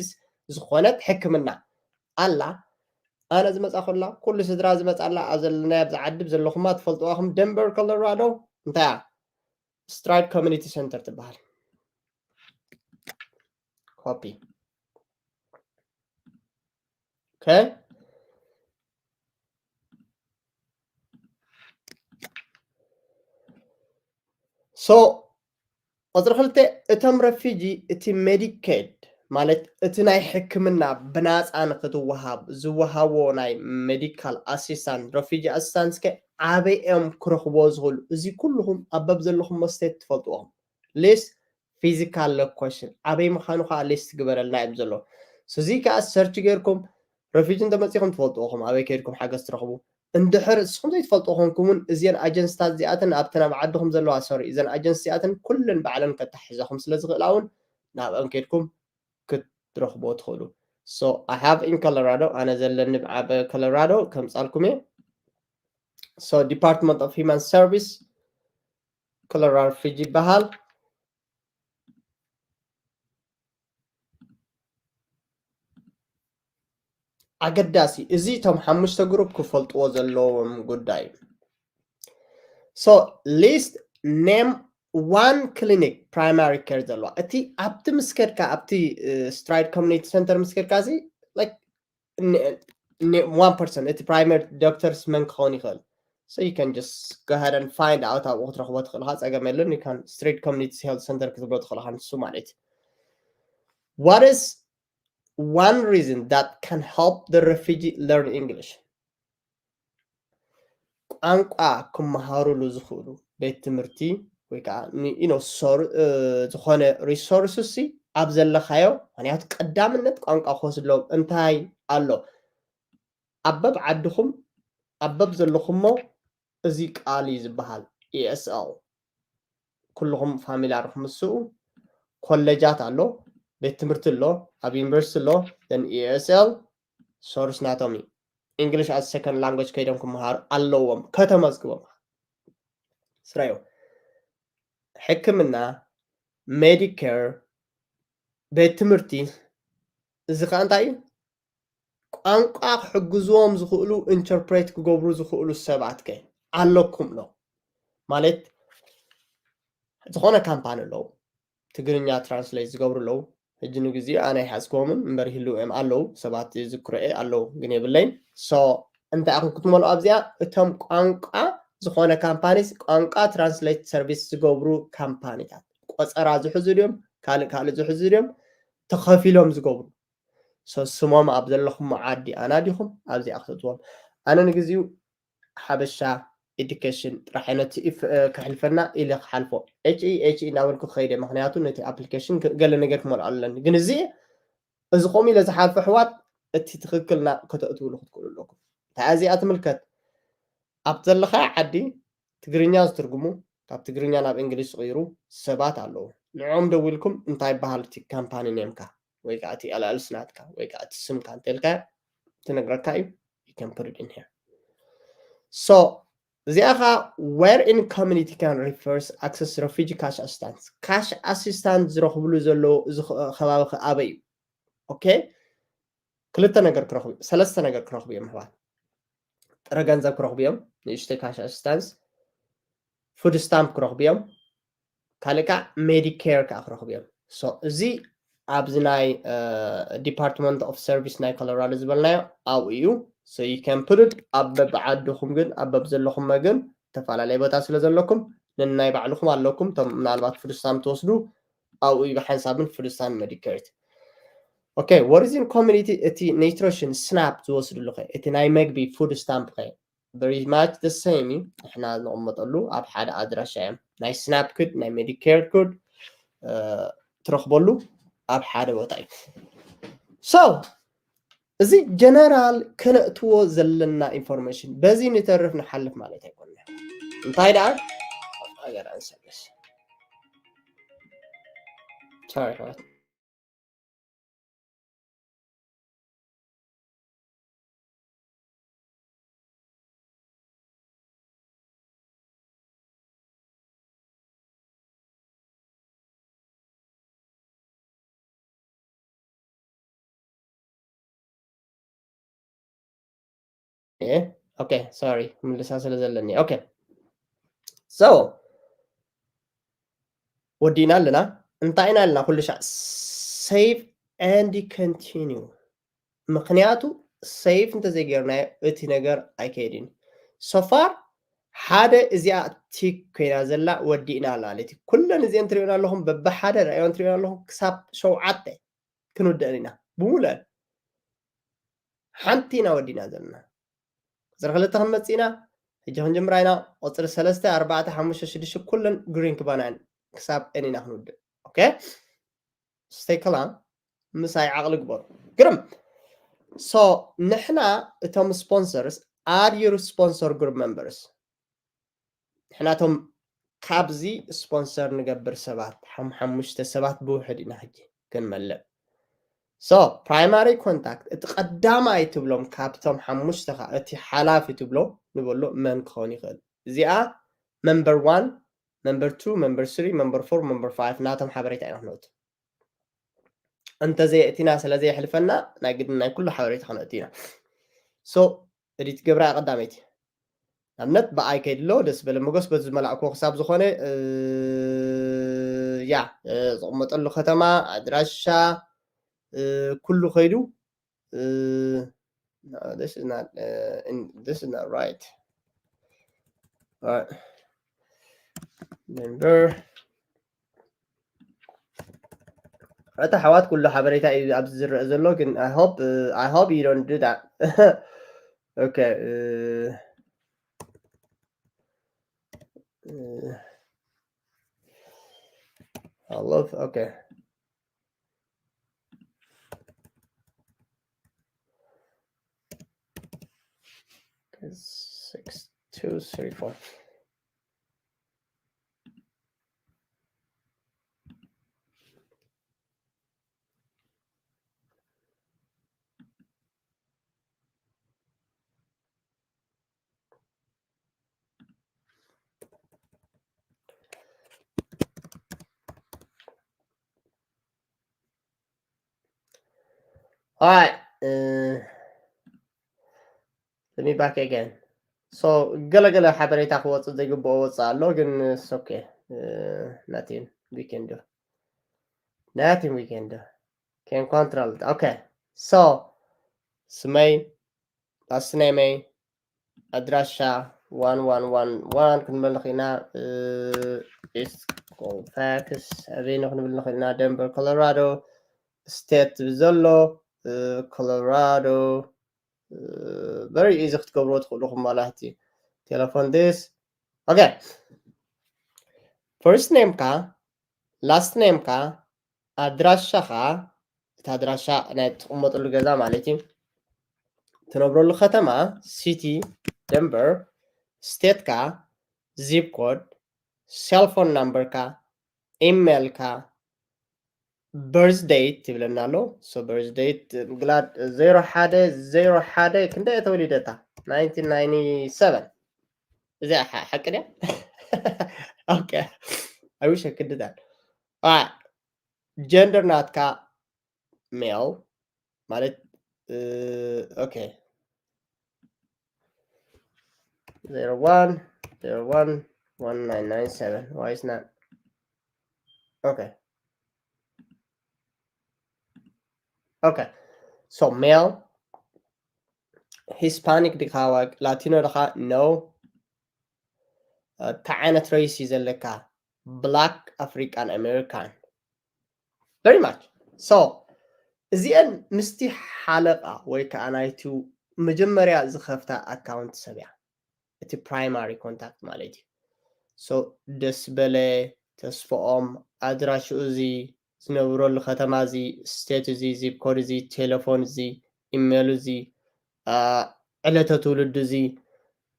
ዝኾነት ሕክምና ኣላ። ኣነ ዝመፃ ኮላ ኩሉ ስድራ ዝመፃላ ኣብ ዘለናዮ ኣብዚ ዓዲ ዘለኹማ ትፈልጥዋ ኹም ደንቨር ኮሎራዶ እንታይ እያ? ስትራይድ ኮሚኒቲ ሴንተር ትበሃል። ኮፒ። ኦኬ። So ቁፅሪ ክልተ እቶም ረፊጂ እቲ ሜዲኬድ ማለት እቲ ናይ ሕክምና ብናፃ ንክትወሃብ ዝወሃቦ ናይ medical assistance፣ refugee assistance ከ ኣበይ እዮም ክረኽቦ ዝኽእሉ? እዚ ኩልኹም ኣብ በብ ዘለኹም መስቴት ትፈልጥዎም። List physical location ኣበይ ምዃኑ ከዓ list ግበረልና እዮም ዘሎ። እዚ ከዓ search ጌርኩም refugee እንተመፂኹም ትፈልጥዎ ኹም ኣበይ ከይድኩም ሓገዝ ትረኽቡ። እንድሕር እስኹም ዘይትፈልጡ ኮንኩምን እዚን ኣጀንስታት እዚኣትን ኣብተን ኣብ ዓድኹም ዘለዋ፣ ሶሪ፣ እዘን ኣጀንሲ እዚኣትን ኩለን ባዕለን ከታሕዛኹም ስለ ዝኽእላ እውን ናብአን ከይድኩም ክትረኽቦ ትኽእሉ። So I have in Colorado፣ ኣነ ዘለኒ ኣብ ኮሎራዶ ከምፃልኩም እየ። So Department of Human Service Colorado Refugee ይበሃል። ኣገዳሲ እዚ እቶም ሓሙሽተ ግሩፕ ክፈልጥዎ ዘለዎም ጉዳይ እዩ። So list name one clinic primary care ዘለዋ፣ እቲ ኣብቲ ምስ ከድካ ኣብቲ Stride Community Center ምስ ከድካ እዚ like one person እቲ primary doctors መን ክኸውን ይኽእል? So you can just go ahead and find out ኣብኡ ክትረኽቦ ትኽእል ኢኻ፣ ፀገም የለን። You can Stride Community Health Center ክትብሎ ትኽእል ኢኻ ንሱ ማለት እዩ። What is one reason that can help the refugee learn English? ቋንቋ ክመሃሩሉ ዝኽእሉ ቤት ትምህርቲ ወይ ከዓ ዝኾነ resources ኣብ ዘለኻዮ፣ ምክንያቱ ቀዳምነት ቋንቋ ክወስድሎም እንታይ ኣሎ? ኣብ በብ ዓድኹም ኣብ በብ ዘለኹሞ እዚ ቃል እዩ ዝበሃል። ESL ኩልኹም ፋሚላር ምስ ምስኡ ኮሌጃት ኣሎ፣ ቤት ትምህርቲ ኣሎ፣ ኣብ ዩኒቨርሲቲ ኣሎ። Then ESL ሶርስ ናቶም እዩ። English as second language ከይዶም ክመሃሩ ኣለዎም ከተመዝግቦም። ስራዮ ሕክምና፣ ሜዲኬር፣ ቤት ትምህርቲ። እዚ ከዓ እንታይ እዩ? ቋንቋ ክሕግዝዎም ዝኽእሉ፣ interpret ክገብሩ ዝኽእሉ ሰባት ከ ኣለኩም ዶ? ማለት ዝኾነ ካምፓኒ ኣለዉ፣ ትግርኛ ትራንስሌት ዝገብሩ ኣለዉ። ሕጂ ንግዜኡ ኣነ ኣይሓዝክዎምን እምበር ይህልዉ እዮም ኣለዉ፣ ሰባት ይዝክሮ እየ ኣለዉ ግን የብለይን። So እንታይ ኢኹም ክትመልኡ ኣብዚኣ? እቶም ቋንቋ ዝኾነ ካምፓኒስ ቋንቋ ትራንስሌት ሰርቪስ ዝገብሩ ካምፓኒታት ቆፀራ ዝሕዙ ድዮም ካልእ ካልእ ዝሕዙ ድዮም ተኸፊሎም ዝገብሩ? So ስሞም ኣብ ዘለኹም ዓዲ ኣናዲኹም ኣብዚኣ ክተእትዎም። ኣነ ንግዜኡ ሓበሻ ኤዱኬሽን ጥራሕ ነቲ ኢፍ ከሕልፈና ኢለ ክሓልፎ ኤች ኢ ኤች ኢ እናበልኩ ክኸይደ ምክንያቱ ነቲ ኣፕሊኬሽን ገለ ነገር ክመልኦ ኣለኒ። ግን እዚ እዚ ከምኡ ኢለ ዝሓልፎ ኣሕዋት እቲ ትኽክልና ከተእትውሉ ክትክእሉ ኣለኩም። እንታይ እዚኣ ትምልከት? ኣብ ዘለኻዮ ዓዲ ትግርኛ ዝትርጉሙ ካብ ትግርኛ ናብ እንግሊዝ ዝቕይሩ ሰባት ኣለዉ። ንዕኦም ደዊልኩም እንታይ ይበሃል እቲ ካምፓኒ ኔምካ ወይ ከዓ እቲ ኤልኤልሲ ናትካ ወይ ከዓ እቲ ስምካ እንተልካ ትነግረካ እዩ። You can put it in here. So እዚኣ ከዓ where in community can refers access refugee cash assistance, cash assistance ዝረኽብሉ ዘለዉ እዚ ከባቢ ከ ኣበይ እዩ? ኦኬ ክልተ ነገር ክረኽቡ ሰለስተ ነገር ክረኽቡ እዮም ኣሕዋት። ጥረ ገንዘብ ክረኽቡ እዮም፣ ንእሽተይ ካሽ ኣሲስታንስ፣ ፉድ ስታምፕ ክረኽቡ እዮም፣ ካልእ ከዓ ሜዲኬር ከዓ ክረኽቡ እዮም። So እዚ ኣብዚ ናይ ዲፓርትመንት ኦፍ ሰርቪስ ናይ ኮሎራዶ ዝበልናዮ ኣብኡ እዩ። So you can put it ኣብ በብዓድኹም ግን ኣብ በብዘለኹም ግን ተፈላለየ ቦታ ስለ ዘለኩም ነናይ ባዕልኹም ኣለኩም። እቶም ምናልባት ፉድ ስታምፕ ትወስዱ ኣብኡ እዩ ብሓንሳብን ፉድ ስታምፕ ሜዲኬር። ኦኬ ወሪዚን ኮሚኒቲ እቲ ኒትሪሽን ስናፕ ዝወስድሉ ኸ እቲ ናይ መግቢ ፉድ ስታምፕ ኸ very much the same እዩ። ንሕና ንቕመጠሉ ኣብ ሓደ ኣድራሻ እዮም። ናይ ስናፕ ክድ ናይ ሜዲኬር ክድ ትረኽበሉ ኣብ ሓደ ቦታ እዩ። So እዚ ጀነራል ከነእትዎ ዘለና ኢንፎርሜሽን በዚ ንተርፍ ንሓልፍ ማለት ኣይኮነ። እንታይ ደኣ ኣገር ኣንሰለስ ሶሪ ኦኬ ሶሪ ምልሳ ስለ ዘለኒ ኦኬ so ወዲእና ኣለና። እንታይ ኢና ኣለና ኩሉ ሻዕ save and continue። ምክንያቱ save እንተዘይገርናዮ እቲ ነገር ኣይከይድን። So far ሓደ እዚኣ ቲክ ኮይና ዘላ ወዲእና ኣላ ማለት እዩ። ኩለን እዚአን ትሪኦን ኣለኹም በብሓደ ርኣዮን ትሪኦን ኣለኹም ክሳብ ሸውዓተ ክንውድአን ኢና ብሙሉአን። ሓንቲ ኢና ወዲና ዘለና። ቁፅሪ ክልተ ክንመፅእ ኢና። ሕጂ ክንጅምራ ኢና። ቁፅሪ ሰለስተ፣ ኣርባዕተ፣ ሓሙሽተ፣ ሽዱሽተ ኩለን ግሪን ክባና እየን። ክሳብ ኤን ኢና ክንውድእ። ኦኬ፣ ስቴክላ ምሳይ ዓቕሊ ግበሩ። ግርም። ሶ ንሕና እቶም ስፖንሰርስ፣ ኣድ ዩር ስፖንሰር ግሩፕ ሜምበርስ። ንሕናቶም ካብዚ ስፖንሰር ንገብር ሰባት ሓም ሓሙሽተ ሰባት ብውሕድ ኢና ሕጂ ክንመልእ። ሶ ፕራይማሪ ኮንታክት እቲ ቀዳማይ ትብሎም ካብቶም ሓሙሽተ እቲ ሓላፊ ትብሎ ንበሎ መን ክኸውን ይኽእል? እዚኣ መምበር ዋን፣ መምበር ቱ፣ መምበር ስሪ፣ መምበር ፎር፣ መምበር ፋይቭ ናቶም ሓበሬታ ኢና ክነእቱ። እንተዘየእቲና ስለ ዘየሕልፈና ናይ ግድን ናይ ኩሉ ሓበሬታ ክነእቱ ኢና። ሶ ኤዲት ገብራ ቀዳመይቲ። ንኣብነት ብኣይ ከይድሎ ደስ በለ መጎስ በዚ ዝመላእክዎ ክሳብ ዝኾነ ያ ዝቕመጠሉ ከተማ ኣድራሻ ኩሉ ከይዱ። This is not uh, in, this is not right. All right. Remember. እታ ኣሕዋት ኩሉ ሓበሬታ እዩ ኣብዚ ዝረአ ዘሎ ግን I hope uh, I hope you don't do that. Okay. Uh, uh, I love okay. Six, two, three, four. All right. Uh, let me back again. So ገለገለ ሓበሬታ ክወፅእ ዘይግብኦ ወፅእ ኣሎ ግን ኦኬ። Nothing we can do. Nothing we can do. Can control. Okay. So ስመይ፣ last name ይ፣ ኣድራሻ ዋን ዋን ዋን ዋን ክንብል ንኽእልና። ኢስት ኮልፋክስ ኣበይና ክንብል ንኽእልና? ደንቨር ኮሎራዶ። ስቴት ዝብል ዘሎ ኮሎራዶ። Very easy ክትገብርዎ ትኽእሉ ኢኹም ማለት እዩ። ቴሌፎን this okay። First name ካ፣ last name ካ፣ ኣድራሻኻ፣ እቲ ኣድራሻ ናይ ትቕመጠሉ ገዛ ማለት እዩ። ትነብረሉ ከተማ፣ ሲቲ፣ ደንቨር፣ ስቴትካ፣ ዚፕ ኮድ፣ ሴልፎን ናምበርካ፣ ኢሜይልካ፣ በርዝ ዴት ይብለና ኣሎ። ሶ በርዝ ዴት ምግላድ ዜሮ ሓደ ዜሮ ሓደ ክንደይ እየ ተወሊደ እታ ናይንቲን ናይንቲ ሰቨን እዚኣ ሓቂ ድያ? ኦኬ። I wish I could do that. ጀንደር ናትካ ሜል ማለት ኦኬ። Zero one zero one one nine nine seven. Why is not? Okay. Okay. So male, Hispanic ዲኻ፣ ላቲኖ ዲኻ? No. እንታይ ዓይነት ሬስ እዩ ዘለካ? Black African American. Very much. So እዚአን ምስቲ ሓለቓ ወይ ከዓ ናይቲ መጀመርያ ዝኸፍታ ኣካውንት ሰብ እያ፣ እቲ ፕራይማሪ ኮንታክት ማለት እዩ። ሶ ደስ በለ፣ ተስፍኦም፣ ኣድራሽኡ እዚ፣ ዝነብረሉ ከተማ እዚ፣ ስቴት እዚ፣ ዚፕ ኮድ እዚ፣ ቴሌፎን እዚ፣ ኢሜይል እዚ፣ ዕለተ ትውልዱ እዚ፣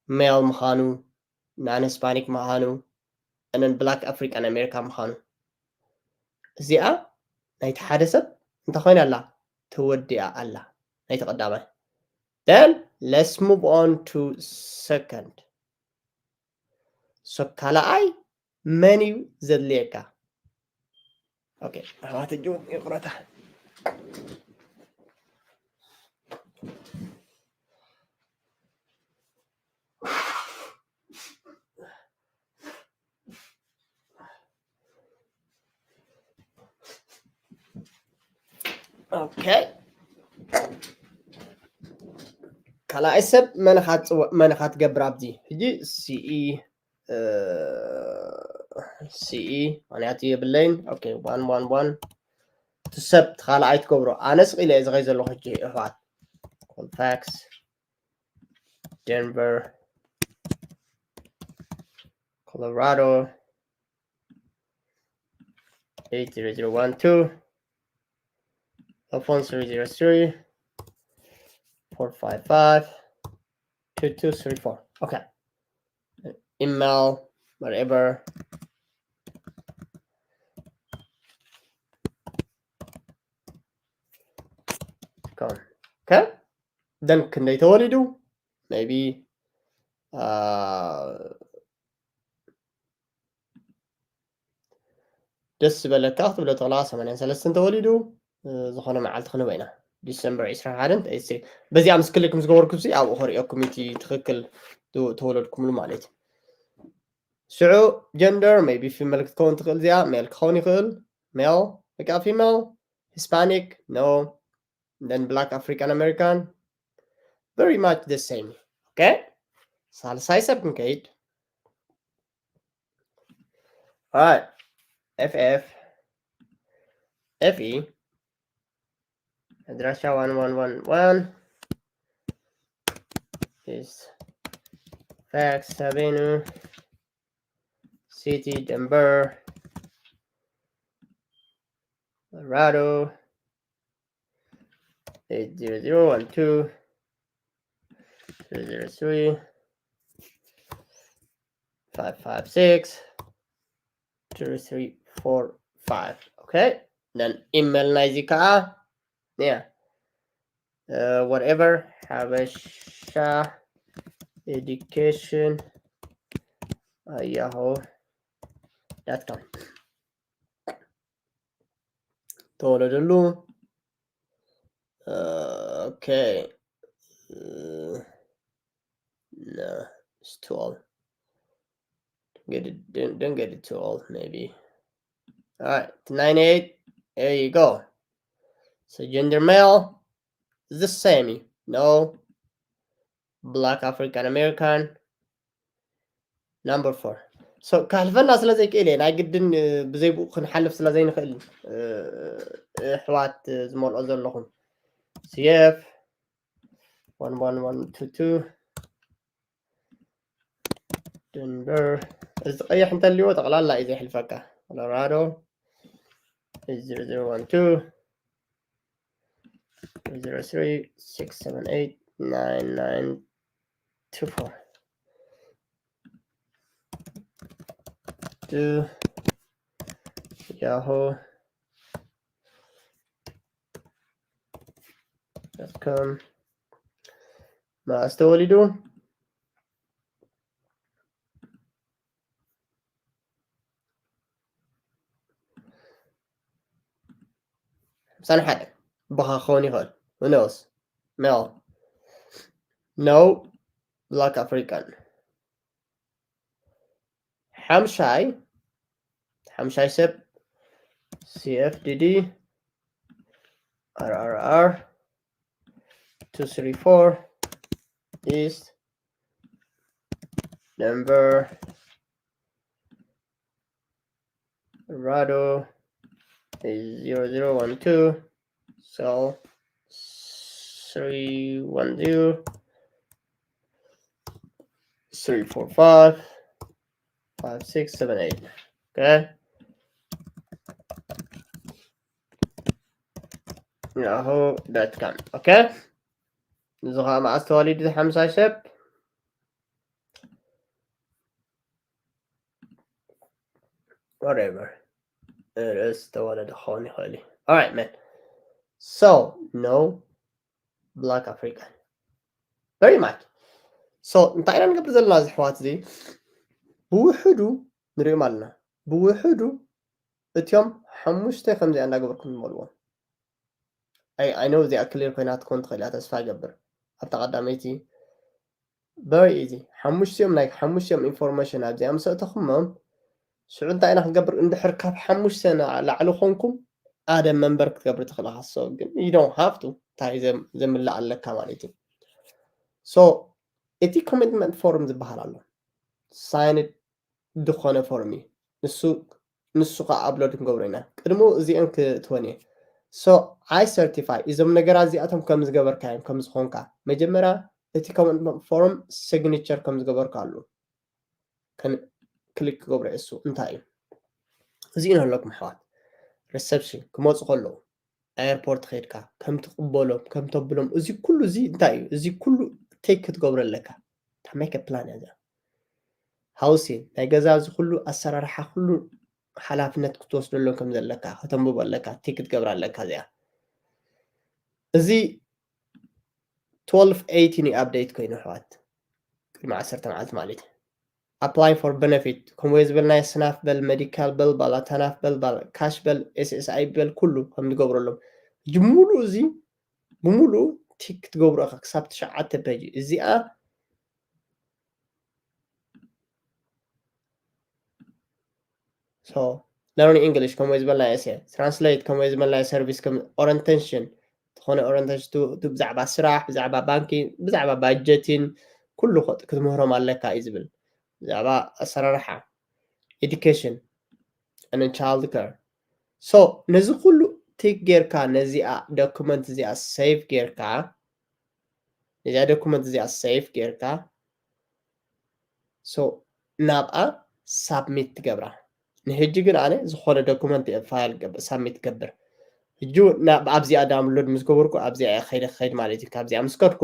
ሜል ምዃኑ፣ ናን ሂስፓኒክ ምዃኑ፣ ንን ብላክ ኣፍሪካን ኣሜሪካ ምዃኑ። እዚኣ ናይቲ ሓደ ሰብ እንታይ ኮይና ኣላ? ተወዲኣ ኣላ፣ ናይቲ ቀዳማይ። Then let's move on to second. So ካልኣይ መን እዩ ዘድልየካ? ኦኬ ኣሕዋት እጅ ይቕረታ። ኦኬ ካልኣይ ሰብ መን ኢኻ ትፅውዕ፣ መን ኢኻ ትገብር ኣብዚ ሕጂ? ሲኢ ሲኢ ምክንያቱ የብለይን። ኦኬ ዋን ዋን ዋን ትሰብ ካልኣይ ትገብሮ። ኣነ ስቕ ኢለ እየ ዝኸይ ዘለኹ ሕጂ ኣሕዋት። ኮልፋክስ ደንቨር ኮሎራዶ eight zero zero one two, Alphonse three zero three, four five five, two two three four. Okay. Email, whatever. Come. Okay. Then ክንደይ ተወሊዱ? Maybe uh, ደስ ዝበለካ ክትብሎ ተኽእላ ሰማንያን ሰለስተን ተወሊዱ። ዝኾነ መዓልቲ ክንበ ኢና ዲሰምበር ዕስራን ሓደን። በዚኣ ምስ ክልክ ምስ ገበርኩ ሲ ኣብኡ ከሪኦኩም እቲ ትኽክል ተወለድኩምሉ ማለት እዩ። ሽዑ ጀንደር maybe ፊመል ክትከውን ትኽእል፣ እዚኣ ሜል ክኸውን ይኽእል። ሜል በቃ ፊመል። ሂስፓኒክ no። Then black African American very much the same. Okay. ሳልሳይ ሰብ ክንከይድ። Alright. F F F E. ኣድራሻ one one one one is Fax Avenue, City Denver, Colorado, eight zero zero one two, three zero three, five five six, two three four five. Okay. Then email ናይዚ ከዓ yeah. Uh, whatever ሓበሻ ኤዱኬሽን ኣያሆ dot com ተወለደሉ። Uh, okay. Uh, no, it's too old. Don't get it, don't, don't get it too old, maybe. All right, ninety-eight. There you go. So gender male, the same. No. Black African American. Number four. So ካልፈና ስለ ዘይክእል እየ፣ ናይ ግድን ብዘይ ብኡ ክንሓልፍ ስለ ዘይንኽእል ኣሕዋት ዝመልኦ ዘለኹም። C F one one one two two Denver። እዚ ቀይሕ እንተልዎ ጠቕላላ እዩ ዘሕልፈካ። Colorado zero zero one two zero three six seven eight nine nine two four. To Yahoo dot com. መዓስ ተወሊዱ? ሓምሳን ሓደን ብኻ ክኸውን ይኽእል። Who knows? Male. No. Black African. ሓምሻይ ሓምሻይ ሰብ C F D D R R R two three four East Denver Colorado zero zero one two, cell three one zero, three four five, five six seven eight. Okay. Yahoo dot com. Okay. እዚ ከዓ መዓስ ተዋሊዱ ሓምሳይ ሰብ? Whatever. ርእስ ተወለደ ክኸውን ይኽእል እዩ። Alright, man. So, no black African. Very much. So, እንታይ ኢና ንገብር ዘለና እዚ ኣሕዋት እዚ? ብውሕዱ ንሪኦም ኣለና። ብውሕዱ እቲኦም ሓሙሽተ ከምዚኣ እንዳገበርኩም ንመልዎም። I know እዚኣ ክሊር ኮይና ትኮን ትኽእል እያ፣ ተስፋ ይገብር። ኣብታ ቀዳመይቲ very easy። ሓሙሽቲኦም ናይ ሓሙሽቲኦም ኢንፎርሜሽን ኣብዚኣ ምስ ኣእተኹሞም፣ ሽዑ እንታይ ኢና ክንገብር? እንድሕር ካብ ሓሙሽተ ንላዕሊ ኮንኩም ኣደ መንበር ክትገብር ትኽእል ኢኻ። So ግን you don't have to፣ እንታይ ዘም-፣ ዘምልእ ኣለካ ማለት እዩ። So እቲ ኮሚትመንት ፎርም ዝበሃል ኣሎ፣ ሳይንድ ዝኾነ ፎርም እዩ። ንሱ ንሱ ከዓ ኣፕሎድ ክንገብሮ ኢና። ቅድሙ እዚአን ክትወን እየ። So I certify እዞም ነገራት እዚኣቶም ከም ዝገበርካዮም ከም ዝኾንካ መጀመርያ እቲ commitment form signature ከም ዝገበርካሉ ክሊክ ክገብሮ እሱ እንታይ እዩ? እዚ ነለኩም ኣሕዋት፣ reception ክመፁ ከለዉ ኤርፖርት ከይድካ ከም ትቕበሎም ከም ተብሎም እዚ ኩሉ እዚ እንታይ እዩ? እዚ ኩሉ ቴክ ክትገብሮ ኣለካ። ታመይ ከፕላን እያ እዚኣ። ሃውሲን ናይ ገዛ እዚ ኩሉ ኣሰራርሓ ኩሉ ሓላፍነት ክትወስደሎም ከም ዘለካ ከተንብቦ ኣለካ፣ ቴክ ክትገብራ ኣለካ። እዚኣ እዚ twelve eighteen እዩ ኣፕዴት ኮይኑ ኣሕዋት፣ ቅድሚ ዓሰርተ መዓልቲ ማለት እዩ። Apply for benefit ከምኡ ዝበልናዮ ስናፍ በል፣ ሜዲካል በል፣ ባላ ታናፍ በል፣ ባላ ካሽ በል፣ ኤስኤስኣይ በል፣ ኩሉ ከም ዝገብረሎም ሕጂ ሙሉእ እዚ ብሙሉእ ቲክ ክትገብሮ ኢኻ ክሳብ ትሽዓተ ፔጅ። እዚኣ so learn English ከምኡ ዝበልናዮ እሰ፣ ትራንስሌት ከምኡ ዝበልናዮ ሰርቪስ፣ ከም ኦሪንቴሽን ዝኾነ ኦሪንቴሽን ብዛዕባ ስራሕ፣ ብዛዕባ ባንኪ፣ ብዛዕባ ባጀቲን ኩሉ ክትምህሮም ኣለካ እዩ ዝብል። ብዛዕባ ኣሰራርሓ ኤዱኬሽን and child care። So ነዚ ኩሉ ቲክ ጌርካ ነዚኣ ዶክመንት እዚኣ ሴቭ ጌርካ ነዚኣ ዶክመንት እዚኣ ሴቭ ጌርካ so ናብኣ ሳብሚት ትገብራ። ንሕጂ ግን ኣነ ዝኾነ ዶክመንት እየ ፋይል ሳብሚት ገብር። ሕጂ ኣብዚኣ ዳውንሎድ ምስ ገበርኩ ኣብዚኣ እየ ከይደ ክኸይድ ማለት እዩ። ካብዚኣ ምስ ከድኩ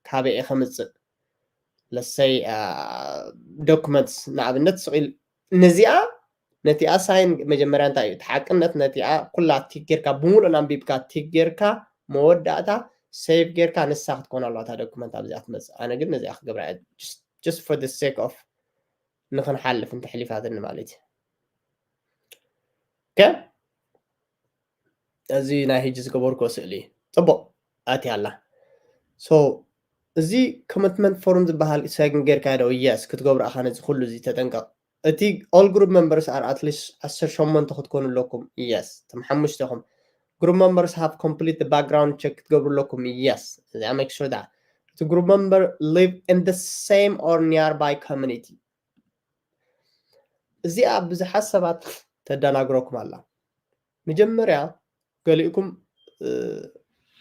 ካበይ እየ ከምፅእ ለሰይ ዶክመንትስ ንኣብነት ስቕ ኢል ነዚኣ ነቲኣ ሳይን መጀመርያ እንታይ እዩ እቲ ሓቅነት ነቲኣ ኩላ ቲክ ጌርካ ብምሉእ ኣንቢብካ ቲክ ጌርካ መወዳእታ ሴቭ ጌርካ ንሳ ክትኮን ኣለዋ እታ ዶክመንት ኣብዚኣ ትመፅእ። ኣነ ግን ነዚኣ ክገብራ just for the sake of ንክንሓልፍ እንተሕሊፋትኒ ማለት እዩ። እዚ ናይ ሕጂ ዝገበርኮ ስእሊ ፅቡቕ ኣትያ ኣላ። So እዚ ኮሚትመንት ፎርም ዝበሃል ሳይን ጌርካ ዶ? የስ ክትገብሮ ኣኻ ነዚ ኩሉ እዚ ተጠንቀቕ። እቲ all group members are at least ዓሰርተ ሸሞንተ ክትኮኑ ኣለኩም። የስ እቶም ሓሙሽተኹም group members have complete background check ክትገብሩ ኣለኩም። የስ እዚኣ make sure that እቲ group member live in the same or nearby community። እዚኣ ብዙሓት ሰባት ተደናግረኩም ኣላ። መጀመርያ ገሊእኩም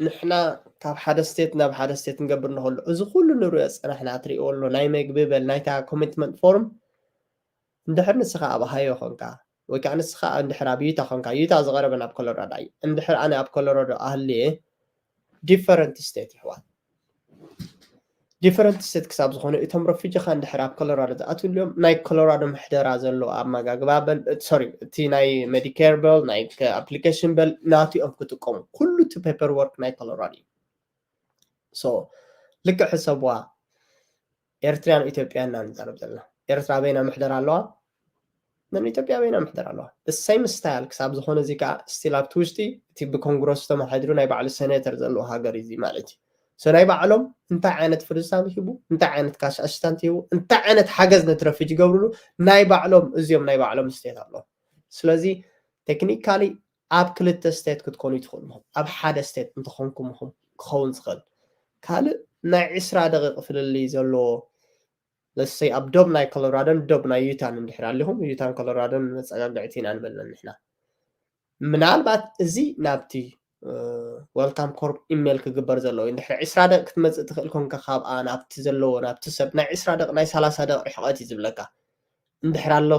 ንሕና ካብ ሓደ ስቴት ናብ ሓደ ስቴት ንገብር ንኸሎ እዚ ኩሉ ንሪኦ ዝፀናሕና ትሪእዎ ኣሎ ናይ መግቢ በል ናይታ ኮሚትመንት ፎርም እንድሕር ንስኻ ኣብ ሃዮ ኾንካ ወይ ከዓ ንስኻ እንድሕር ኣብ ዩታ ኾንካ ዩታ ዝቐረበ ናብ ኮሎራዶ እዩ እንድሕር ኣነ ኣብ ኮሎራዶ ኣህልየ ዲፈረንት ስቴት ይሕዋት ዲፈረንት ስቴት ክሳብ ዝኾነ እቶም ረፊጂ ኻ እንድሕር ኣብ ኮሎራዶ ዝኣትውልዮም ናይ ኮሎራዶ ምሕደራ ዘለዎ ኣመጋግባ በል ሶሪ እቲ ናይ ሜዲኬር በል ናይ ኣፕሊኬሽን በል ናቲኦም ክጥቀሙ ኩሉ እቲ ፔፐር ወርክ ናይ ኮሎራዶ እዩ ልክዕ ሕሰብዋ ኤርትራያን ኢትዮጵያን ኢና ንዛረብ ዘለና ኤርትራ በይና ምሕደራ ኣለዋ ን ኢትዮጵያ በይና ምሕደር ኣለዋ። The same style ክሳብ ዝኾነ እዚ ከዓ ስቲል ኣብቲ ውሽጢ እቲ ብኮንግረስ ተማሓድሩ ናይ ባዕሉ ሴኔተር ዘለዎ ሃገር እዩ ማለት እዩ። So ናይ ባዕሎም እንታይ ዓይነት ፍርሳም ይህቡ፣ እንታይ ዓይነት ካሽ ኣሽታንት ይህቡ፣ እንታይ ዓይነት ሓገዝ ነቲ ረፊጂ ይገብርሉ ናይ ባዕሎም እዚኦም ናይ ባዕሎም ስቴት ኣለዎም። ስለዚ ቴክኒካሊ ኣብ ክልተ ስቴት ክትኮኑ ይትኽእሉ ኢኹም። ኣብ ሓደ ስቴት እንተኾንኩም ኢኹም ክኸውን ዝኽእል። ካልእ ናይ ዕስራ ደቂቕ ፍልልይ ዘለዎ ለሰይ ኣብ ዶብ ናይ ኮሎራዶን ዶብ ናይ ዩታን እንድሕር ኣሊኹም ዩታን ኮሎራዶን መፀጋግዕቲ ኢና ንበለን ንሕና ምናልባት እዚ ናብቲ ወልካም ኮርፕ ኢሜል ክግበር ዘለዎ እንድሕር ዕስራ ደቂ ክትመፅእ ትኽእል ኮንካ ካብኣ ናብቲ ዘለዎ ናብቲ ሰብ ናይ ዕስራ ደቂ ናይ ሰላሳ ደቂ ርሕቐት እዩ ዝብለካ እንድሕር ኣሎ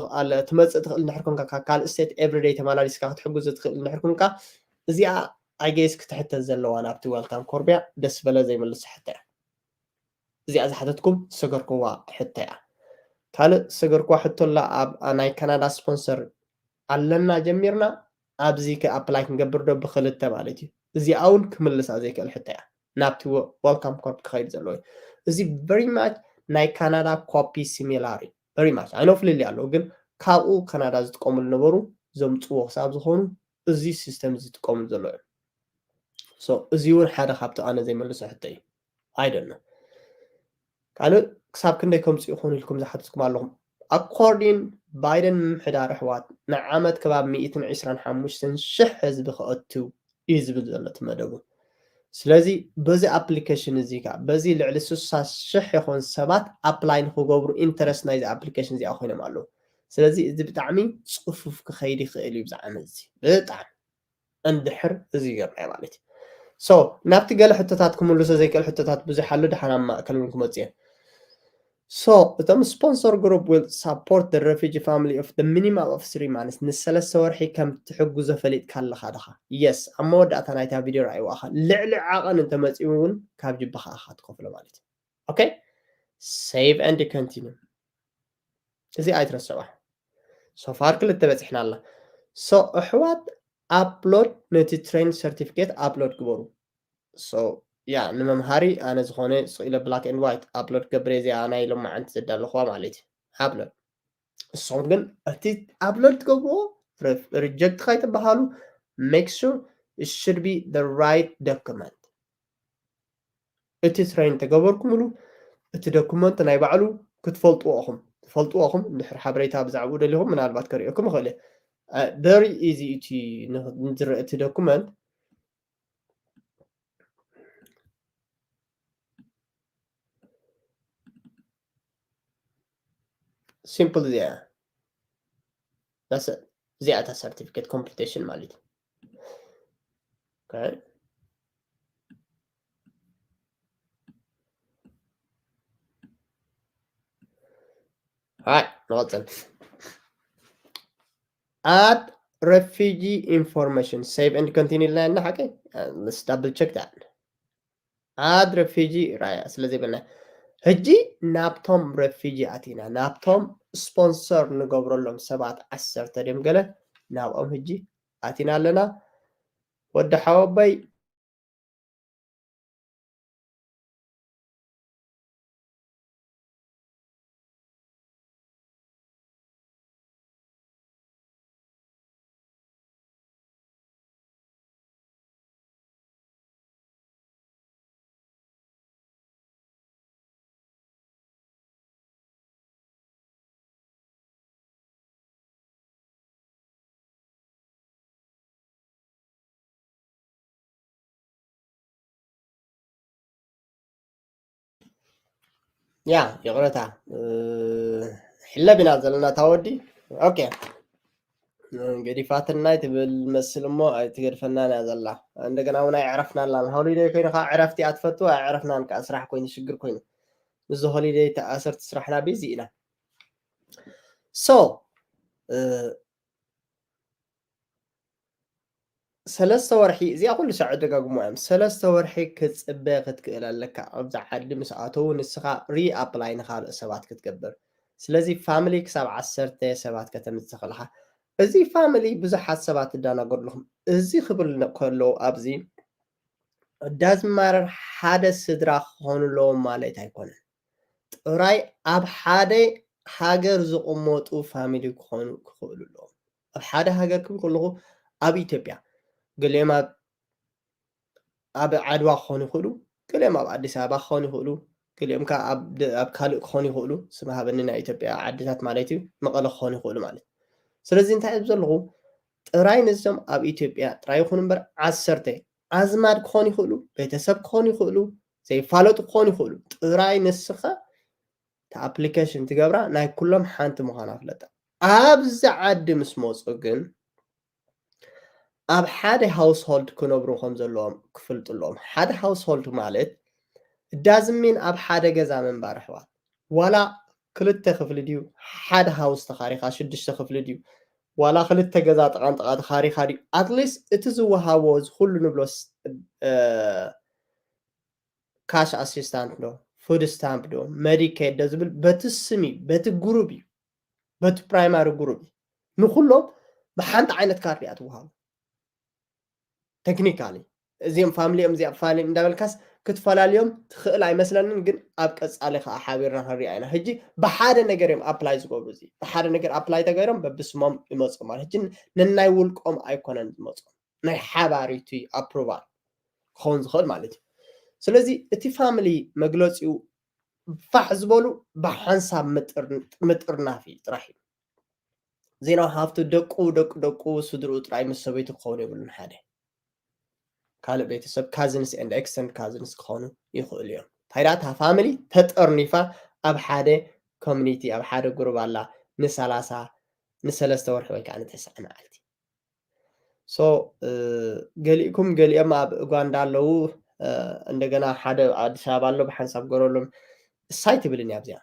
ትመፅእ ትኽእል እንድሕር ኮንካ ካብ ካልእ ስቴት ኤቭሪደይ ተመላሊስካ ክትሕግዙ ትኽእል እንድሕር ኮንካ እዚኣ ኣጌስ ክትሕተት ዘለዋ ናብቲ ወልካም ኮርፕ እያ ደስ በለ ዘይመልሶ ሕቶ እያ እዚኣ ዝሓተትኩም ዝሰገርኩዋ ሕቶ እያ ካልእ ዝሰገርኩዋ ሕቶ ኣላ ኣብ ናይ ካናዳ ስፖንሰር ኣለና ጀሚርና ኣብዚ ኣፕላይ ክንገብር ዶ ብክልተ ማለት እዩ እዚኣ እውን ክምልሳ ዘይክእል ሕቶ እያ ናብቲ ወልካም ኮርፕ ክኸይድ ዘለዎ እዩ እዚ very much ናይ ካናዳ ኮፒ ሲሚላር እዩ very much ኣይኖ ፍልልይ ኣለዎ ግን ካብኡ ካናዳ ዝጥቀሙ ዝነበሩ ዘምፅዎ ክሳብ ዝኾኑ እዚ ሲስተም ዝጥቀሙ ዘሎ እዮም እዚ እውን ሓደ ካብቲ ኣነ ዘይመልሶ ሕቶ እዩ ኣይደነ ካልእ ክሳብ ክንደይ ከምፅኡ ይኾኑ ኢልኩም ዝሓትትኩም ኣለኹም ኣኮርዲን ባይደን ምምሕዳር ኣሕዋት ንዓመት ከባብ ሚእትን ዕስራን ሓሙሽተን ሽሕ ህዝቢ ክኣቱ እዩ ዝብል ዘሎ እቲ መደቡ ስለዚ በዚ ኣፕሊኬሽን እዚ ከዓ በዚ ልዕሊ ስሳ ሽሕ ይኾን ሰባት ኣፕላይ ንክገብሩ ኢንተረስት ናይዚ ኣፕሊኬሽን እዚኣ ኮይኖም ኣለዉ ስለዚ እዚ ብጣዕሚ ፅፉፍ ክኸይድ ይኽእል እዩ ብዛዕባ እዚ ብጣዕሚ እንድሕር እዚ ገርናዮ ማለት እዩ። So ናብቲ ገለ ሕቶታት ክምልሶ ዘይክእል ሕቶታት ብዙሕ ኣሎ፣ ድሓን ኣብ ማእከል እውን ክመጽእ እየ። So እቶም sponsor group will support the refugee family of the minimum of three months፣ ንሰለስተ ወርሒ ከም ትሕግዞ ፈሊጥካ ኣለኻ ዲኻ? Yes፣ ኣብ መወዳእታ ናይታ ቪድዮ ረኣይዋ ኢኻ። ልዕሊ ዓቐን እንተመጺኡ እውን ካብ ጅብኻ ኢኻ ትኸፍሎ ማለት እዩ። Okay? Save and continue። እዚ ኣይትረስዕዋ። So far ክልተ በጺሕና ኣላ። So ኣሕዋት፣ upload ነቲ train certificate upload ግበሩ። So ያ ንመምሃሪ ኣነ ዝኾነ ስቕ ኢለ black and white upload ገብረ እዚኣ ናይ ሎማዓንቲ ዘዳለኹዋ ማለት እዩ። Upload። እሶም ግን እቲ upload ትገብርዎ reject ካይትበሃሉ make sure it should be the right document። እቲ train ተገበርኩምሉ እቲ ዶኩመንት ናይ ባዕሉ ክትፈልጥዎ ኢኹም። ትፈልጥዎ ኢኹም። እንድሕር ሓበሬታ ብዛዕባኡ ደሊኹም ምናልባት ከርእየኩም ይኽእል እየ። Uh, very easy እቲ ን- ንዝረአ እቲ ዶኩመንት። Simple እዚኣ እያ። That's it። እዚኣ እታ certificate completion ማለት እዩ። Okay። Alright፣ ንቐጽል። Add refugee information፣ save and continue ኢልና ሓቀይ። Let's double check that። Add refugee ራያ ስለ ዘይበልና ሕጂ ናብቶም refugee ኣቲና፣ ናብቶም sponsor ንገብረሎም ሰባት ዓሰርተ ድዮም ገለ ናብኦም ሕጂ ኣቲና ኣለና። ወዲ ሓወቦይ ያ ይቕረታ፣ ሕለብ ኢና ዘለና ታወዲ። ኦኬ፣ ገዲፋትናይ ትብል መስል እሞ ኣይትገድፈናን እያ ዘላ። እንደገና እውን ኣይዕረፍናላን። ሆሊደይ ኮይኑ ከዓ ዕረፍቲ ኣትፈቱ ኣይዕረፍናን ከዓ ስራሕ ኮይኑ ሽግር ኮይኑ፣ ምስ ሆሊደይ ተኣሰርቲ ስራሕና ቢዚ ኢና። So ሰለስተ ወርሒ እዚኣ ኩሉ ሳዕ ደጋግሞ እዮም። ሰለስተ ወርሒ ክትፅበ ክትክእል ኣለካ። ኣብዛ ዓዲ ምስ ኣተዉ ንስኻ reapply ንካልእ ሰባት ክትገብር። ስለዚ ፋሚሊ ክሳብ ዓሰርተ ሰባት ከተምፅእ ከለኻ፣ እዚ ፋሚሊ ብዙሓት ሰባት ትዳናገሩ ኣለኹም። እዚ ክብል ከለዉ ኣብዚ ዳዝማረር ሓደ ስድራ ክኾኑ ኣለዎም ማለት ኣይኮነን። ጥራይ ኣብ ሓደ ሃገር ዝቕመጡ ፋሚሊ ክኾኑ ክኽእሉ ኣለዎም። ኣብ ሓደ ሃገር ክብል ከለኹ ኣብ ኢትዮጵያ ገሊኦም ኣብ ዓድዋ ክኾኑ ይኽእሉ፣ ገሊኦም ኣብ ኣዲስ ኣበባ ክኾኑ ይኽእሉ፣ ገሊኦም ከዓ ኣብ ካልእ ክኾኑ ይኽእሉ። ስም ሃበኒ ናይ ኢትዮጵያ ዓድታት ማለት እዩ፣ መቐለ ክኾኑ ይኽእሉ ማለት። ስለዚ እንታይ እብ ዘለኹ ጥራይ ነዞም ኣብ ኢትዮጵያ ጥራይ ይኹኑ እምበር ዓሰርተ ኣዝማድ ክኾኑ ይኽእሉ፣ ቤተሰብ ክኾኑ ይኽእሉ፣ ዘይፋለጡ ክኾኑ ይኽእሉ። ጥራይ ንስኻ እቲ ኣፕሊኬሽን ትገብራ ናይ ኩሎም ሓንቲ ምዃና ፍለጣ። ኣብዚ ዓዲ ምስ መፁ ግን ኣብ ሓደ ሃውስሆልድ ክነብሩ ከም ዘለዎም ክፍልጡ ኣለዎም። ሓደ ሃውስሆልድ ማለት ዳዝሚን ኣብ ሓደ ገዛ ምንባር ኣሕዋት፣ ዋላ ክልተ ክፍሊ ድዩ ሓደ ሃውስ ተኻሪኻ ሽዱሽተ ክፍሊ ድዩ ዋላ ክልተ ገዛ ጥቓን ጥቓ ተኻሪኻ ድዩ፣ ኣትሊስት እቲ ዝወሃቦ እዚ ኩሉ ንብሎ ካሽ ኣሲስታንት ዶ ፉድ ስታምፕ ዶ መዲኬድ ዶ ዝብል በቲ ስም እዩ፣ በቲ ግሩብ እዩ፣ በቲ ፕራይማሪ ግሩብ እዩ። ንኩሎም ብሓንቲ ዓይነት ካርድ እያ ትወሃቡ። ቴክኒካሊ እዚኦም ፋሚሊ እዮም እዚኣ ፋሚሊ እንዳበልካስ ክትፈላልዮም ትኽእል ኣይመስለንን። ግን ኣብ ቀፃሊ ከዓ ሓቢርና ክንሪኣ ኢና። ሕጂ ብሓደ ነገር እዮም ኣፕላይ ዝገብሩ። እዚ ብሓደ ነገር ኣፕላይ ተገይሮም በብስሞም ይመፁ ማለት ሕጂ ነናይ ውልቆም ኣይኮነን ዝመፁ ናይ ሓባር እዩ እቲ ኣፕሩቫል ክኸውን ዝኽእል ማለት እዩ። ስለዚ እቲ ፋሚሊ መግለፂኡ ፋሕ ዝበሉ ብሓንሳብ ምጥርናፍ እዩ ጥራሕ እዩ። ዜናዊ ሃፍቱ ደቁ ደቁ ደቁ ስድርኡ ጥራይ ምስ ሰበይቱ ክኸውን የብሉን። ሓደ ካልእ ቤተሰብ ካዝንስ ኤንድ ኤክስተንድ ካዝንስ ክኾኑ ይኽእሉ እዮም። እንታይ ደኣ እታ ፋሚሊ ተጠርኒፋ ኣብ ሓደ ኮሚኒቲ ኣብ ሓደ ግሩብ ኣላ ንሰላሳ ንሰለስተ ወርሒ ወይ ከዓ ንተስዓ መዓልቲ። So ገሊእኩም ገሊኦም ኣብ ኡጋንዳ ኣለዉ። እንደገና ሓደ ኣዲስ ኣበባ ኣሎ፣ ብሓንሳብ ገረሎም እሳይ ትብልን እያ ኣብዚኣ።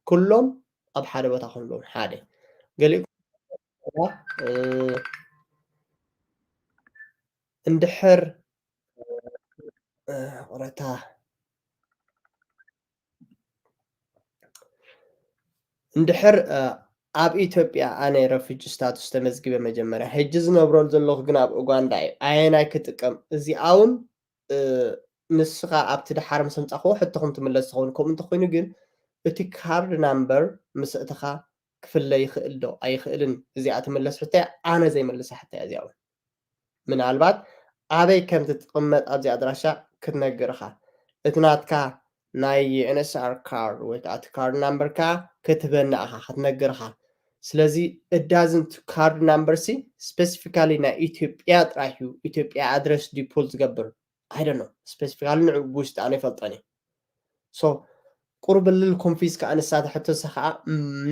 ኩሎም ኣብ ሓደ ቦታ ክንብሎም ሓደ ገሊእኩም እንድሕር ቁረታ እንድሕር ኣብ ኢትዮጵያ ኣነ ረፊጂ ስታቱስ ተመዝጊበ መጀመርያ፣ ሕጂ ዝነብረሉ ዘለኹ ግን ኣብ ኡጋንዳ እዩ። ኣየናይ ክጥቀም? እዚኣ እውን ንስኻ ኣብቲ ደሓር ምስ ኣምጻእክዎ ሕቶኹም ትምለስ ትኸውን። ከምኡ እንተኾይኑ ግን እቲ ካርድ ናምበር ምስ እትኻ ክፍለ ይኽእል ዶ ኣይኽእልን? እዚኣ ትምለስ ሕቶ እያ። ኣነ ዘይመልሳ ሕቶ እያ እዚኣ እውን። ምናልባት ኣበይ ከም ትቕመጥ ኣብዚ ኣድራሻ ክትነግርኻ። እቲ ናትካ ናይ ኤንኤስኣር ካርድ ወይ ከዓ እቲ ካርድ ናምበርካ ክትበና ኢኻ ክትነግርኻ። ስለዚ እዳዝንት ካርድ ናምበር ሲ ስፔሲፊካሊ ናይ ኢትዮጵያ ጥራሕ እዩ። ኢትዮጵያ ኣድረስ ዲፖል ዝገብር ኣይደኖ ስፔሲፊካሊ ንዑ ብውሽጢ ኣነ ይፈልጠን እዩ። ሶ ቁርብልል ኮንፊዝ ከዓ ንሳተ ሕቶሳ ከዓ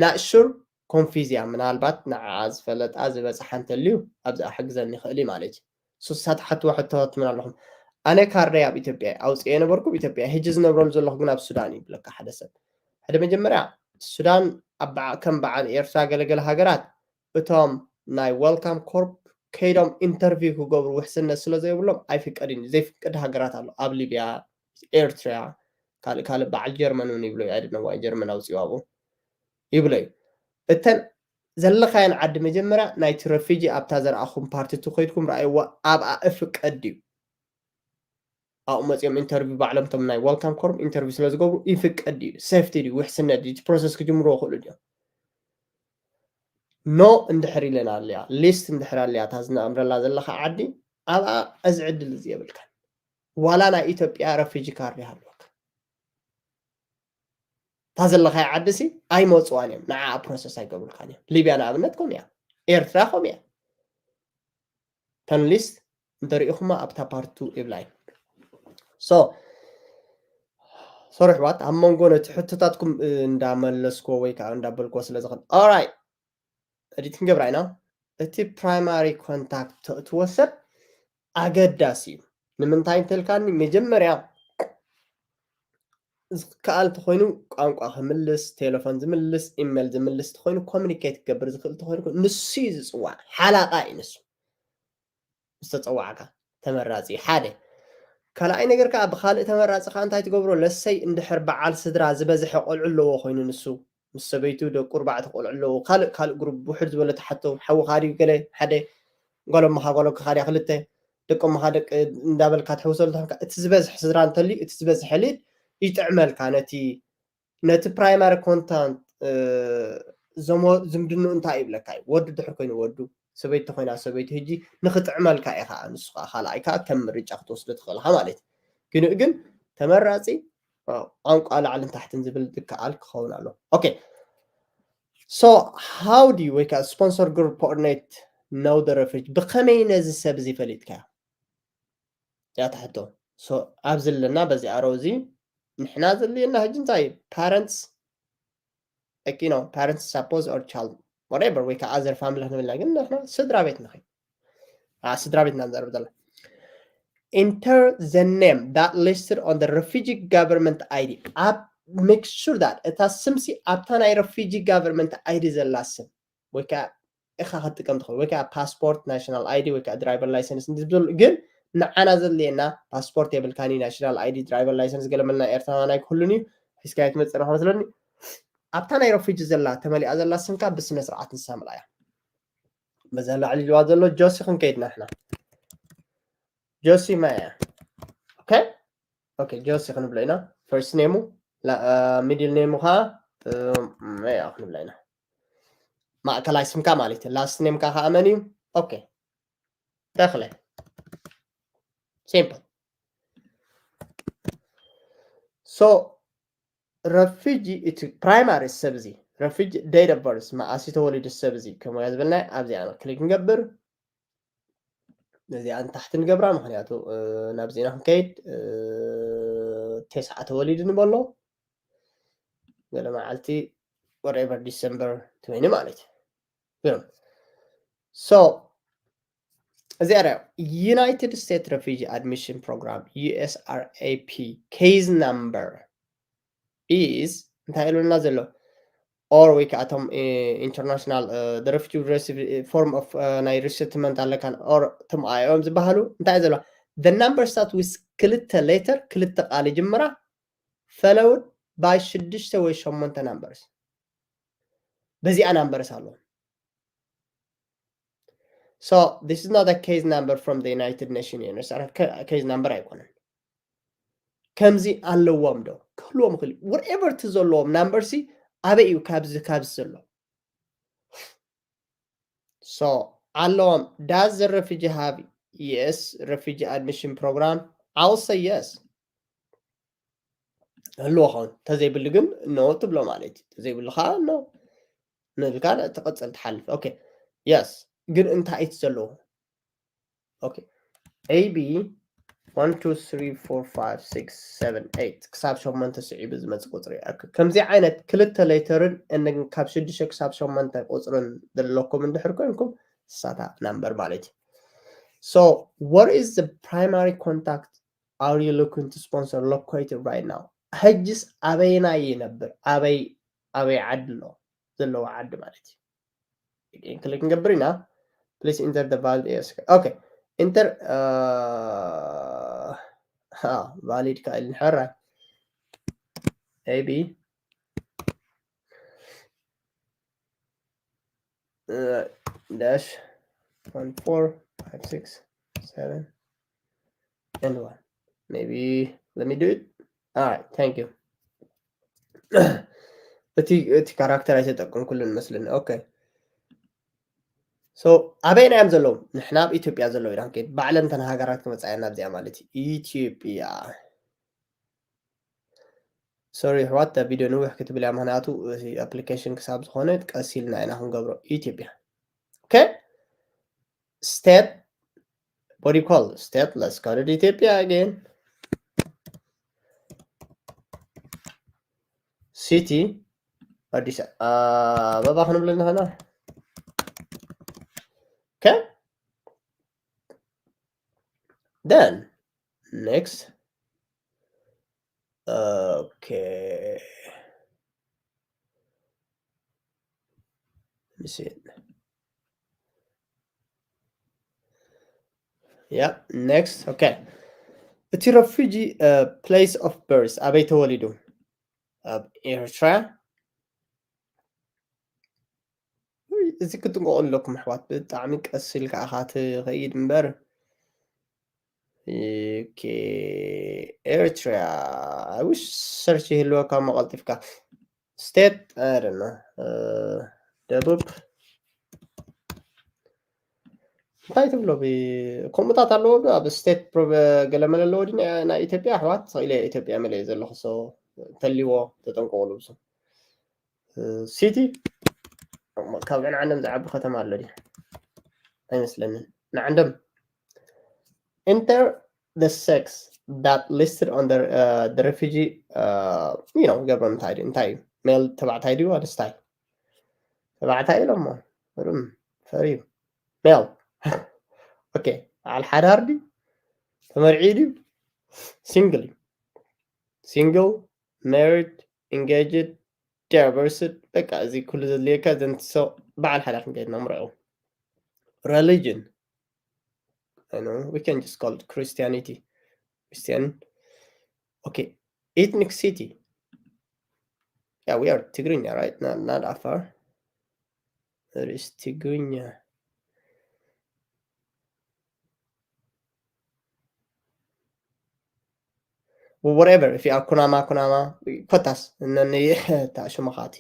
ናእሹር ኮንፊዝ እያ። ምናልባት ንዓ ዝፈለጣ ዝበፅሓ እንተልዩ ኣብዚኣ ሕግዘኒ ይኽእል እዩ ማለት እዩ። ሶ ሳተ ሓትዋ ሕቶታት ምን ኣለኹም? ኣነ ካርደይ ኣብ ኢትዮጵያ ኣውፅኤ የነበርኩ ኢትዮጵያ፣ ሕጂ ዝነብረሉ ዘለኹ ግን ኣብ ሱዳን እዩ ይብለካ ሓደ ሰብ። ሓደ መጀመርያ ሱዳን ኣብ በዓ- ከም በዓል ኤርትራ ገለገለ ሃገራት እቶም ናይ ዌልካም ኮርፕ ከይዶም ኢንተርቪው ክገብሩ ውሕስነት ስለ ዘይብሎም ኣይፍቀድን እዩ። ዘይፍቀድ ሃገራት ኣሎ ኣብ ሊብያ፣ ኤርትራ፣ ካልእ ካልእ በዓል ጀርመን እውን ይብሎ እዩ። ኣይደነዋ ጀርመን ኣውፅኡ ኣብኡ ይብሎ እዩ። እተን ዘለኻየን ዓዲ መጀመርያ ናይቲ ረፊጂ ኣብታ ዘርኣኹም ፓርቲ ትኸይድኩም ረኣይዋ ኣብኣ እፍቀድ እዩ። ኣብኡ መፂኦም ኢንተርቪው ባዕሎም እቶም ናይ ዌልካም ኮርፕ ኢንተርቪው ስለ ዝገብሩ ይፍቀድ ድዩ? ሴፍቲ ድዩ? ውሕስነት ድዩ? እቲ ፕሮሰስ ክጅምርዎ ክእሉ ድዮም? ኖ እንድሕር ኢለን ኣለያ ሊስት እንድሕር ኣለያ እታ ዝነምረላ ዘለኻ ዓዲ ኣብኣ እዚ ዕድል እዚ የብልካን። ዋላ ናይ ኢትዮጵያ ረፊጂ ካርድ ይሃልወካ እታ ዘለኻዮ ዓዲ ሲ ኣይመፅዋን እዮም። ንዓ ፕሮሰስ ኣይገብሩልካን እዮም። ሊብያ ንኣብነት ከምኡ እያ። ኤርትራ ከምኡ እያ። ተን ሊስት እንተሪኢኹማ ኣብታ ፓርቱ ይብላይ። ሶ ሶሪ ኣሕዋት ኣብ መንጎ ነቲ ሕቶታትኩም እንዳመለስኮ ወይ ከዓ እንዳበልኮ ስለ ዝኽእል ኦራይ ኤዲት ክንገብራ ኢና። እቲ ፕራይማሪ ኮንታክት ተእትዎ ሰብ ኣገዳሲ እዩ። ንምንታይ እንተልካኒ መጀመርያ ዝከኣል ተኾይኑ ቋንቋ ክምልስ፣ ቴሌፎን ዝምልስ፣ ኢሜል ዝምልስ ተኾይኑ ኮሚኒኬት ክገብር ዝኽእል ተኾይኑ ንሱ እዩ ዝፅዋዕ። ሓላቓ እዩ ንሱ። ምስ ተፀዋዕካ ተመራፂ እዩ። ሓደ ካልኣይ ነገር ከዓ ብካልእ ተመራፂ ከዓ እንታይ ትገብሮ? ለሰይ እንድሕር በዓል ስድራ ዝበዝሐ ቆልዑ ኣለዎ ኮይኑ ንሱ ምስ ሰበይቱ ደቁ ኣርባዕተ ቆልዑ ኣለዎ። ካልእ ካልእ ግሩፕ ውሕድ ዝበለ ተሓቶ ሓውኻ ድዩ ገለ ሓደ ጓል እምኻ ጓል ኣቦኻ ድያ ክልተ ደቂ እምኻ ደቂ እንዳበልካ ትሕውሰሉ ተኾንካ እቲ ዝበዝሕ ስድራ እንተልዩ እቲ ዝበዝሐ ሊድ ይጥዕመልካ ነቲ ነቲ ፕራይማሪ ኮንታንት ዝምድንኡ እንታይ ይብለካ እዩ? ወዲ ድሕር ኮይኑ ወዱ ሰበይቲ ኮይና ሰበይቲ ህጂ ንክጥዕመልካ ኢኻ ንሱ ከዓ ካልኣይ ከዓ ከም ምርጫ ክትወስዶ ትኽእልካ ማለት እዩ። ግን ግን ተመራፂ ቋንቋ ላዕልን ታሕትን ዝብል ዝከኣል ክኸውን ኣሎ። ኦኬ so how do you ወይ ከዓ sponsor group coordinate know the refugee ብኸመይ ነዚ ሰብ እዚ ፈሊጥካዮ? እዚኣ ትሕቶ ኣብዚ ኣለና በዚ ኣሮ እዚ ንሕና ዘድልየና ሕጂ እንታይ ፓረንትስ like you know parents suppose or child whatever ወይ ከዓ other family ክንብልና ግን ንሕና ስድራ ቤት ንኸ ስድራ ቤትና ንዛረብ ዘለና enter the name that listed on the refugee government I D ኣብ make sure that እታ ስምሲ ኣብታ ናይ refugee government I D ዘላ ስም ወይ ከዓ ኢኻ ክትጥቀም ትኽእል ወይ ከዓ ፓስፖርት ናሽናል I D ወይ ከዓ ድራይቨር ላይሰንስ እንዲ ዝብሉ ግን ንዓና ዘድልየና ፓስፖርት የብልካኒ ናሽናል I D ድራይቨር ላይሰንስ ገለመልና ኤርትራውያን ኣይክህሉን እዩ ሒዝካዮ ትመፅእ ረኸበ ስለኒ ኣብታ ናይ ረፊጂ ዘላ ተመሊኣ ዘላ ስምካ ብስነ ስርዓት ንሳ ምልኣያ በዛ ላዕሊ ኢልዋ ዘሎ ጆሲ ክንከይድ ናሕና ጆሲ ማያ okay okay ጆሲ ክንብሎ ኢና first name ኡ middle name ኡ ከዓ መያ ክንብሎ ኢና ማእከላይ ስምካ ማለት እዩ last name ካ ከዓ መን እዩ okay ተኽለ simple so refugee እቲ primary ሰብ እዚ refugee date of birth መዓስ ተወሊዱ ሰብ እዚ ከምያ ዝበልና ኣብዚኣ click ንገብር ነዚኣ ንታሕቲ ንገብራ ምክንያቱ ናብዚና ክንከይድ ተስዓ ተወሊዱ ንበሎ ገለ መዓልቲ whatever December twenty ማለት እዩ so እዚኣ ርኣዩ፣ United States Refugee Admission Program, U S R A P, case number is እንታይ ኢሉና ዘሎ? Or ወይ ከዓ እቶም international refugee form of ናይ resettlement ኣለካን or እቶም I O M ዝበሃሉ እንታይ ዘሎ? The number start with ክልተ letter፣ ክልተ ቃል ይጅምራ፣ followed by ሽዱሽተ ወይ ሸሞንተ numbers። በዚኣ numbers ኣለዎም። So this is not a case number from the United Nations. Case number ኣይኮነን። ከምዚ ኣለዎም ዶ? ክህልዎም ይኽእል። Whatever እቲ ዘለዎም number ሲ ኣበይ እዩ? ካብዚ ካብዚ ዘሎ። So ኣለዎም። Does the refugee have U S refugee admission program? I will say yes. ህልዎ ኸውን። ተዘይብሉ ግን no ትብሎ ማለት እዩ። ተዘይብሉ ከዓ no ንብልካ ትቐጽል ትሓልፍ። Okay, yes። ግን እንታይ እዩ ዘለዎ? Okay, A B one two three four five six seven eight ክሳብ ሸሞንተ ስዒቡ ዝመጽእ ቁጽሪ እዩ። ከምዚ ዓይነት ክልተ letterን ካብ ሽዱሽተ ክሳብ ሸሞንተ ቁጽርን ዘለኩም እንድሕር ኮይንኩም እሳታ number ማለት እዩ። So what is the primary contact are you looking to sponsor located right now? ሕጅስ ኣበይና ይነብር? ኣበይ ኣበይ ዓዲ ኣሎ? ዘለዎ ዓዲ ማለት እዩ። Click ክንገብር ኢና። Please enter the valid address. Okay, enter. Valid ካ ኢል ሕራይ A B dash one four five six seven and one. Maybe let me do it. All right, thank you. እቲ እቲ character ኣይተጠቀምኩሉን መስለኒ። Okay, so ኣበይና እዮም ዘለዉ? ንሕና ኣብ ኢትዮጵያ ዘለዉ ኢና። Okay፣ ባዕለን እተን ሃገራት ክመጻ እየን ኣብዚኣ ማለት እዩ። ኢትዮጵያ። Sorry ኣሕዋት፣ እታ ቪድዮ ንውሕ ክትብል እያ፣ ምኽንያቱ እቲ application ክሳብ ዝኾነ ቀስ ኢልና ኢና ክንገብሮ። ኢትዮጵያ። Okay, state, what do you call state? Let's call it ኢትዮጵያ again. City ኣዲስ ኣበባ ክንብሎ ንኽእል። Okay, then next. Okay, let me see it. Yeah, next. Okay, እቲ refugee place of birth ኣበይ ተወሊዱ? ኣብ ኤርትራ። እዚ ክትጥንቀቑ ኣለኩም ኣሕዋት፣ ብጣዕሚ ቀስ ኢልካ ኢኻ ትኸይድ እምበር። Okay, ኤርትራ። I wish search ይህልወካ እሞ ቀልጢፍካ። State, I don't know, ደቡብ እንታይ ትብሎ? ከምኡታት ኣለዎ ዶ ኣብ state ገለመለ ኣለዎ ዲ ናይ ኢትዮጵያ ኣሕዋት? ስቕ ኢለ ኢትዮጵያ መለ ዘለኹ። So እንተልዎ ተጠንቀቑሉ። ብዙ city ካብ ንዓንደም ዝዓቢ ከተማ ኣሎ ዲ? ኣይመስለንን። ንዓንደም። Enter the sex that listed on the refugee. You know ገብሮም እንታይ ድዩ? እንታይ እዩ? Male ተባዕታይ ድዩ ኣንስታይ? ተባዕታይ ኢሎሞ። ርም ፈርዩ። Male. Okay, በዓል ሓዳር ድዩ? ተመርዒ ድዩ? Single እዩ። Single, married, engaged, divorced፣ በቃ እዚ ኩሉ ዘድልየካ ዘንትሶ በዓል ሓዳር ክንከይድ ነምርዖ። Religion, I know we can just call it Christianity. Christian. Okay, ethnicity. Yeah, we are ትግርኛ, right? Not, not Afar. It is ትግርኛ. Whatever, if you are ኩናማ ኩናማ ኮታስ እነኒ ታሽሙኻቲ።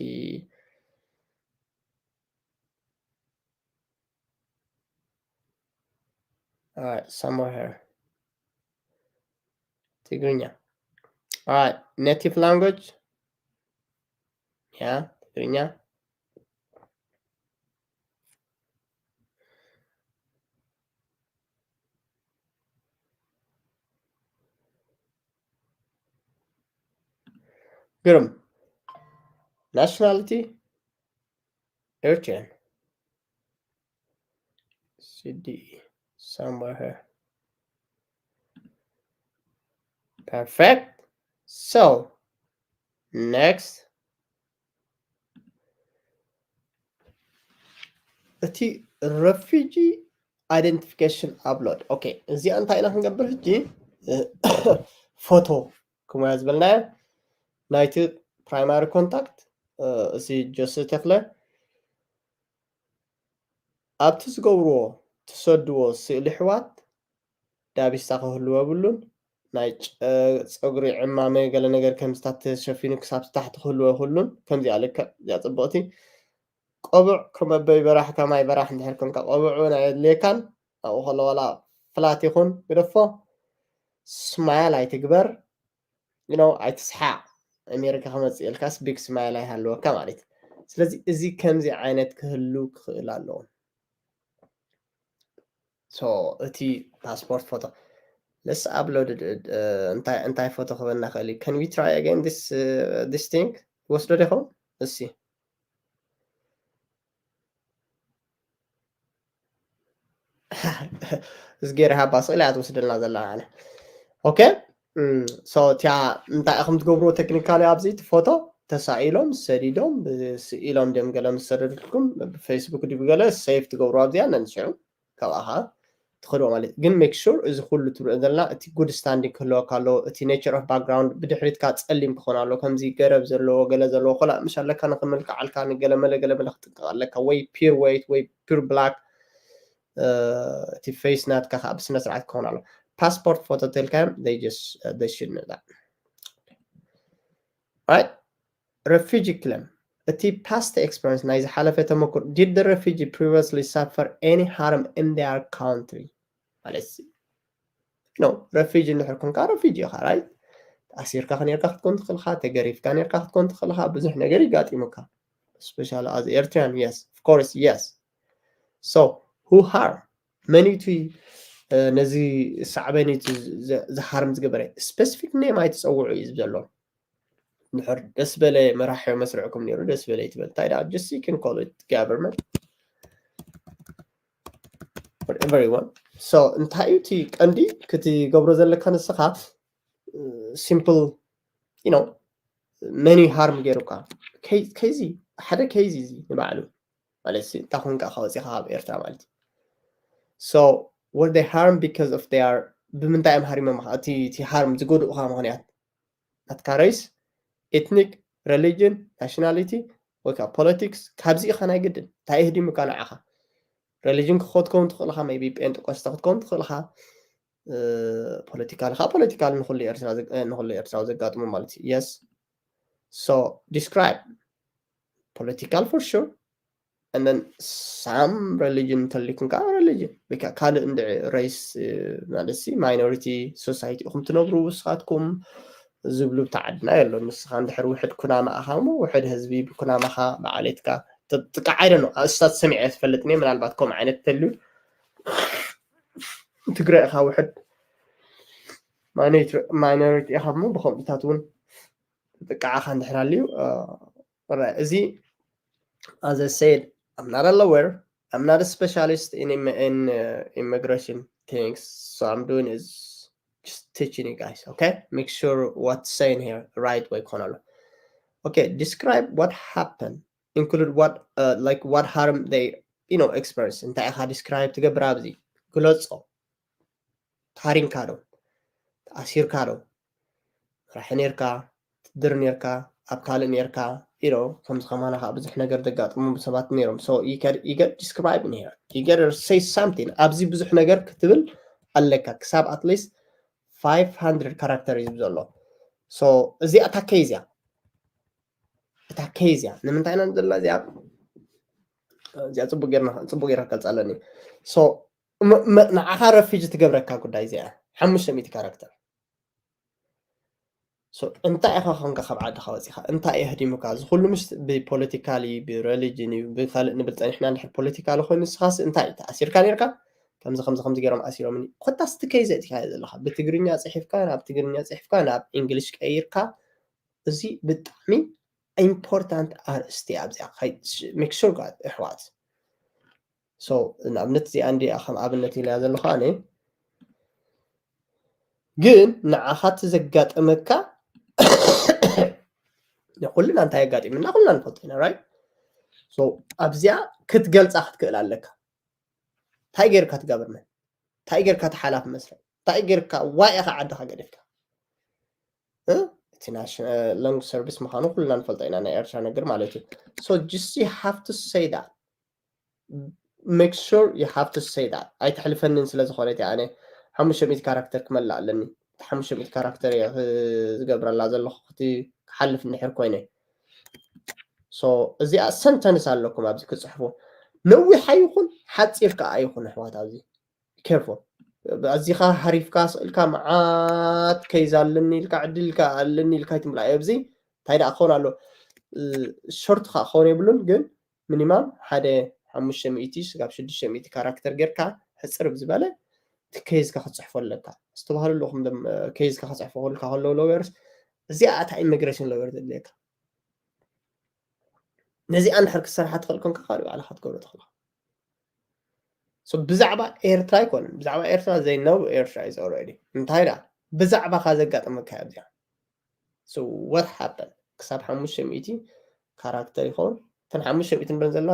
All right, somewhere here. ትግርኛ. All right, native language. Yeah, ትግርኛ. ግርም። Nationality Eritrean. C D E. Somewhere here. Perfect. So, next. እቲ refugee identification upload. Okay, እዚኣ እንታይ ኢና ክንገብር ሕጂ? ፎቶ ከምያ ዝበልናዮ ናይቲ primary contact፣ እዚ ጆሲ ተክለ ኣብቲ ዝገብርዎ ትሰድዎ ስእሊ ኣሕዋት ዳቢሳ ክህልዎ የብሉን። ናይ ጨ-፣ ፀጉሪ ዕማመ ገለ ነገር ከምዝታት ተሸፊኑ ክሳብ ታሕቲ ክህልዎ የብሉን። ከምዚኣ ልክዕ እዚኣ ፅብቕቲ ቆቡዕ ከም ኣበይ በራሕ ከማይ በራሕ እንድሕር ኮንካ ቆቡዕ እውን ኣየድልየካን። ኣብኡ ከሎ ዋላ ፍላት ይኹን ግደፎ። ስማይል ኣይትግበር። You know፣ ኣይትስሓቕ። ኣሜሪካ ክመፅእ ኢልካስ ቢግ ስማይል ኣይሃልወካ ማለት እዩ። ስለዚ እዚ ከምዚ ዓይነት ክህሉ ክኽእል ኣለዎ። So እቲ ፓስፖርት ፎቶ let's upload፣ እንታይ እንታይ ፎቶ ክበና ክእል እዩ? Can we try again this this thing? ወስዶ ዲኹም እሲ እዚ ገይረ ሃባ ስእሊ እያ ትወስደልና ዘላ ማለት። Okay። So እቲያ እንታይ ኢኹም ትገብርዎ? ቴክኒካሊ ኣብዚ እቲ ፎቶ ተሳኢሎም ሰዲዶም ስኢሎም ድም ገለ ምስ ሰደድልኩም ብፌስቡክ ድዩ ገለ ሴቭ ትገብሩ ኣብዚኣ ነንሽዑ ካብኣ ኸዓ ትኸድዎ ማለት እዩ። ግን make sure እዚ ኩሉ ትብልኦ ዘለና እቲ good standing ክህልወካ ኣለዎ። እቲ nature of background ብድሕሪትካ ጸሊም ክኾን ኣለዎ። ከምዚ ገረብ ዘለዎ ገለ ዘለዎ ኮላ ምሽ ኣለካ ንክምልክዓልካ ንገለ መለ ገለ መለ ክትጥንቀቕ ኣለካ። ወይ pure white ወይ pure black፣ እቲ ፌስ ናትካ ከዓ ብስነ ስርዓት ክኸውን ኣሎ። ፓስፖርት ፎቶ ተልካዮም they just they should know that። Right? Refugee claim። እቲ past experience ናይ ዝሓለፈ ተመክሮ did the refugee previously suffer any harm in their country? ማለት no refugee እንድሕር ኮንካ refugee ኢኻ right? ተኣሲርካ ኔርካ ክትኮን ትኽእልኻ፣ ተገሪፍካ ኔርካ ክትኮን ትኽእልኻ፣ ብዙሕ ነገር ይጋጢሙካ። Especially as Eritrean, yes, of course, yes. So who harm? መን እዩ እቲ ነዚ ሳዕበን እዩ ዝሃርም ዝገበረ? Specific name ኣይትፀውዑ እዩ ዘሎ። እንድሕር ደስ በለ መራሒ መስርዕኩም ነይሩ ደስ በለ ይትበል እንታይ ደኣ just you can call it government whatever you want። So እንታይ እዩ እቲ ቀንዲ ክትገብሮ ዘለካ ንስኻ? Simple you know መን እዩ ሃርም ገይሩካ? ከይዚ ሓደ ከይዚ እዚ ንባዕሉ ማለት ሲ እንታይ ኮንካ ከወፂኻ ካብ ኤርትራ ማለት እዩ። So were they harmed because of they are ብምንታይ እዮም ሃሪሞም እቲ ሃርም ዝጎድኡኻ ምክንያት ናትካ race, ethnic, religion, nationality ወይ ከዓ politics ካብዚ ኢኻ ናይ ግድን እንታይ ይህዲሙካ ንዓኻ? Religion ክትከውን ትኽእል ኢኻ maybe ጴንጠቆስተ ክትከውን ትኽእል ኢኻ። ፖለቲካል ከዓ ፖለቲካል ንኩሉ ኤርትራዊ ዘጋጥሞ ማለት እዩ። Yes. So describe political for sure and then some religion እንተሊኩም ከዓ religion ወይ ከዓ ካልእ እንድዒ race ማለት ሲ minority society ኢኹም ትነብሩ ንስኻትኩም ዝብሉ ብቲ ዓድና የሎ። ንስኻ እንድሕር ውሕድ ኩናማ ኢኻ እሞ ውሕድ ህዝቢ ብኩናማኻ ብዓሌትካ ጥቃ I don't know እስታት ሰሚዐ ትፈልጥኒ ምናልባት ከምኡ ዓይነት ተልዩ ትግረ ኢኻ ውሕድ minority ኢኻ እሞ ብከምኡታት እውን ጥቃዓኻ እንድሕር ኣልዩ እዚ as I said I'm not a lawyer, I'm not a specialist in in uh, immigration things, so I'm doing is just teaching you guys, okay? Make sure what's saying here right way ኮነሎ። Okay, describe what happened, include what uh, like what harm they you know experience። እንታይ ኢኻ describe ትገብር ኣብዚ ግለጾ። ታሪንካ ዶ ተኣሲርካ ዶ መራሒ ኔርካ ትድር ኔርካ ኣብ ካልእ ኔርካ ኢሎ ከምዚ ከማና ከዓ ብዙሕ ነገር ዘጋጥሙ ሰባት ነይሮም። So you get describe in here, you get say something ኣብዚ ብዙሕ ነገር ክትብል ኣለካ ክሳብ at least five hundred character እዩ ዘሎ። So እዚኣ እታ case እያ። እታ case እያ ንምንታይ ኢና ዘለና እዚኣ እዚኣ ፅቡቅ ጌርና ፅቡቅ ጌርና ክገልፃ ኣለኒ። So ንዓኻ refugee ትገብረካ ጉዳይ እዚኣ ሓሙሽተ ሚእቲ character። So እንታይ ኢኻ ኮንካ ካብ ዓድኻ ወፂኻ እንታይ የህዲሙካ እዚ ኩሉ ምስ ብፖለቲካሊ ብረሊጅን እዩ ብካልእ ንብል ፀኒሕና እንድሕር ፖለቲካሊ ኮይኑ ንስኻስ እንታይ እዩ ተኣሲርካ ኔርካ ከምዚ ከምዚ ከምዚ ገይሮም ኣሲሮምኒ ኮታስ እቲ case እቲካ ዘለኻ ብትግርኛ ፅሒፍካ ናብ ትግርኛ ፅሒፍካ ናብ English ቀይርካ እዚ ብጣዕሚ important ኣርእስቲ ኣብዚኣ make sure ኣሕዋት So ንኣብነት እዚኣ እንዲኣ ከም ኣብነት ኢለያ ዘለኹ ኣነ። ግን ንዓኻ እቲ ዘጋጠመካ ንኩልና እንታይ ኣጋጢምና ኩልና ንፈልጦ ኢና፣ right? So ኣብዚኣ ክትገልፃ ክትክእል ኣለካ። እንታይ ጌርካ ትጋበርመን? እንታይ ጌርካ ተሓላፊ መስርሕ? እንታይ ጌርካ ዋይ ኢኻ ዓድኻ ገዲፍካ? እቲ long service ምዃኑ ኩልና ንፈልጦ ኢና፣ ናይ ኤርትራ ነገር ማለት እዩ። So just you have to say that, make sure you have to say that። ኣይተሕልፈንን ስለ ዝኾነ እቲ ኣነ ሓሙሽተ ሚእቲ ካራክተር ክመልእ ኣለኒ። ሓሙሽተ ሚእቲ ካራክተር እየ ዝገብረላ ዘለኹ እቲ ክሓልፍ እንድሕር ኮይነ። So እዚኣ ሰንተንስ ኣለኩም ኣብዚ ክፅሕፉ፣ ነዊሕ ኣይኹን ሓፂር ከዓ ኣይኹን ኣሕዋት፣ ኣብዚ careful። ኣዚኻ ሃሪፍካ ስእልካ መዓት ከይዝ ኣለኒ ኢልካ ዕድል ኢልካ ኣለኒ ኢልካ ይትምልኣ ኣብዚ እንታይ ደኣ ክኸውን ኣሎ። ሾርት ከዓ ክኸውን የብሉን፣ ግን ሚኒማም ሓደ ሓሙሽተ ሚእቲ ስጋብ ሽዱሽተ ሚእቲ ካራክተር ጌርካ ሕፅር ብዝበለ እቲ ኬዝካ ክትፅሕፎ ኣለካ። ኣስተባህሉ ኣለኹም። ኬዝካ ክትፅሕፎ ከልካ ከለዉ ሎየርስ እዚኣ እታ ኢሚግሬሽን ሎየር ዘድልየካ። ነዚኣ እንድሕር ክትሰርሓ ትኽእል ኮንካ ካልእ ባዕልኻ ክትገብሮ ትኽእል። ብዛዕባ ኤርትራ ኣይኮነን። ብዛዕባ ኤርትራ they know ኤርትራ is already እንታይ ዳ ብዛዕባኻ ዘጋጠመካ እያ እዚኣ። So what happened ክሳብ ሓሙሽተ ሚእቲ ካራክተር ይኸውን። እተን ሓሙሽተ ሚእቲ ንብለን ዘለዋ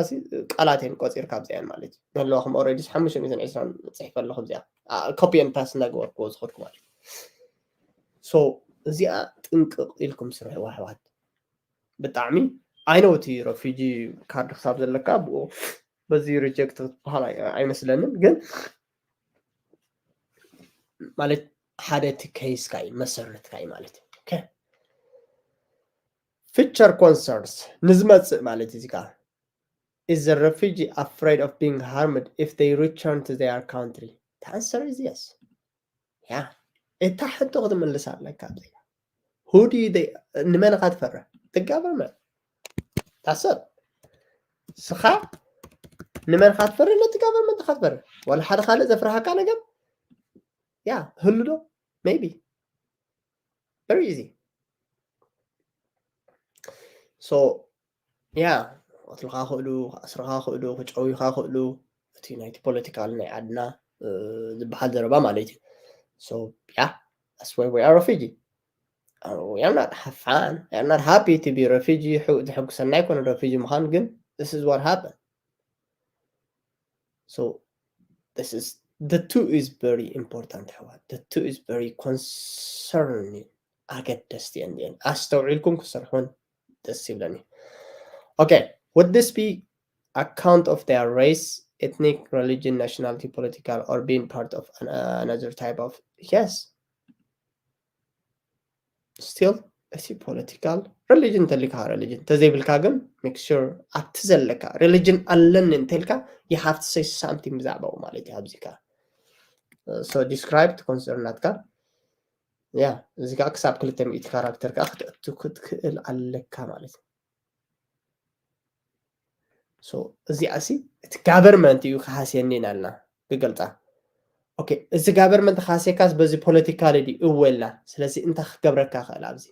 ቃላት እየን ቆፂርካ ኣብዚኣን ማለት እዩ ዘለዋ። ከም already ሓሙሽተ ሚእትን ዕስራን ፅሒፈ ኣለኹ ኣብዚኣ copy and paste እናገበርኩዎ ዝኸድኩ ማለት እዩ። So እዚኣ ጥንቅቕ ኢልኩም ስርሑ ኣሕዋት። ብጣዕሚ I know እቲ refugee card ክሳብ ዘለካ ብኡ በዚ reject ክትበሃል ኣይመስለንን፣ ግን ማለት ሓደ እቲ ኬዝካ እዩ መሰረትካ እዩ ማለት እዩ። Okay. Future concerns ንዝመፅእ ማለት እዚ ከዓ is the refugee afraid of being harmed if they return to their country? The answer is yes. ያ እታ ሕቶ ክትምልስ ኣለካ። ኣብዚኣ who do you ንመን ኢኻ ትፈርህ? The government። ታሰብ ስኻ ንመን ኢኻ ትፈርህ? ነቲ government ኢኻ ትፈርህ። ዋላ ሓደ ካልእ ዘፍርሃካ ነገር ያ ህሉ ዶ? Maybe very easy። So ያ ክቐትሉኻ ክእሉ፣ ክኣስሩኻ ክእሉ፣ ክጨውዩኻ ክእሉ፣ እቲ ናይቲ ፖለቲካል ናይ ዓድና ዝበሃል ዘረባ ማለት እዩ። So yeah, that's why we are refugee. We are not have fun. We are not happy to be refugee. ዘሐጉሰና ኣይኮነ refugee ምዃን፣ ግን this is what happened. So this is the two is very important ኣሕዋት። The two is very concerning፣ ኣገደስቲ እየን። ኣስተውዒልኩም ክሰርሑን ደስ ይብለኒ። Okay, would this be account of their race, ethnic, religion, nationality, political, or being part of an, uh, another type of? Yes. Still እቲ ፖለቲካል religion እንተሊካ religion እንተዘይብልካ ግን make sure ኣብቲ ዘለካ religion ኣለኒ እንተልካ you have to say something ብዛዕባኡ ማለት እዩ። ኣብዚ ካ so describe concern ናትካ ያ እዚ ከዓ ክሳብ ክልተ ሚእቲ ካራክተር ከዓ ክትእቱ ክትክእል ኣለካ ማለት እዩ። So እዚኣ ሲ እቲ government እዩ ክሃስየኒ ኢና ልና ክገልፃ። Okay፣ እዚ government ክሃስየካስ በዚ ፖለቲካል ድዩ? እወ ኢልና። ስለዚ እንታይ ክገብረካ ክእል ኣብዚ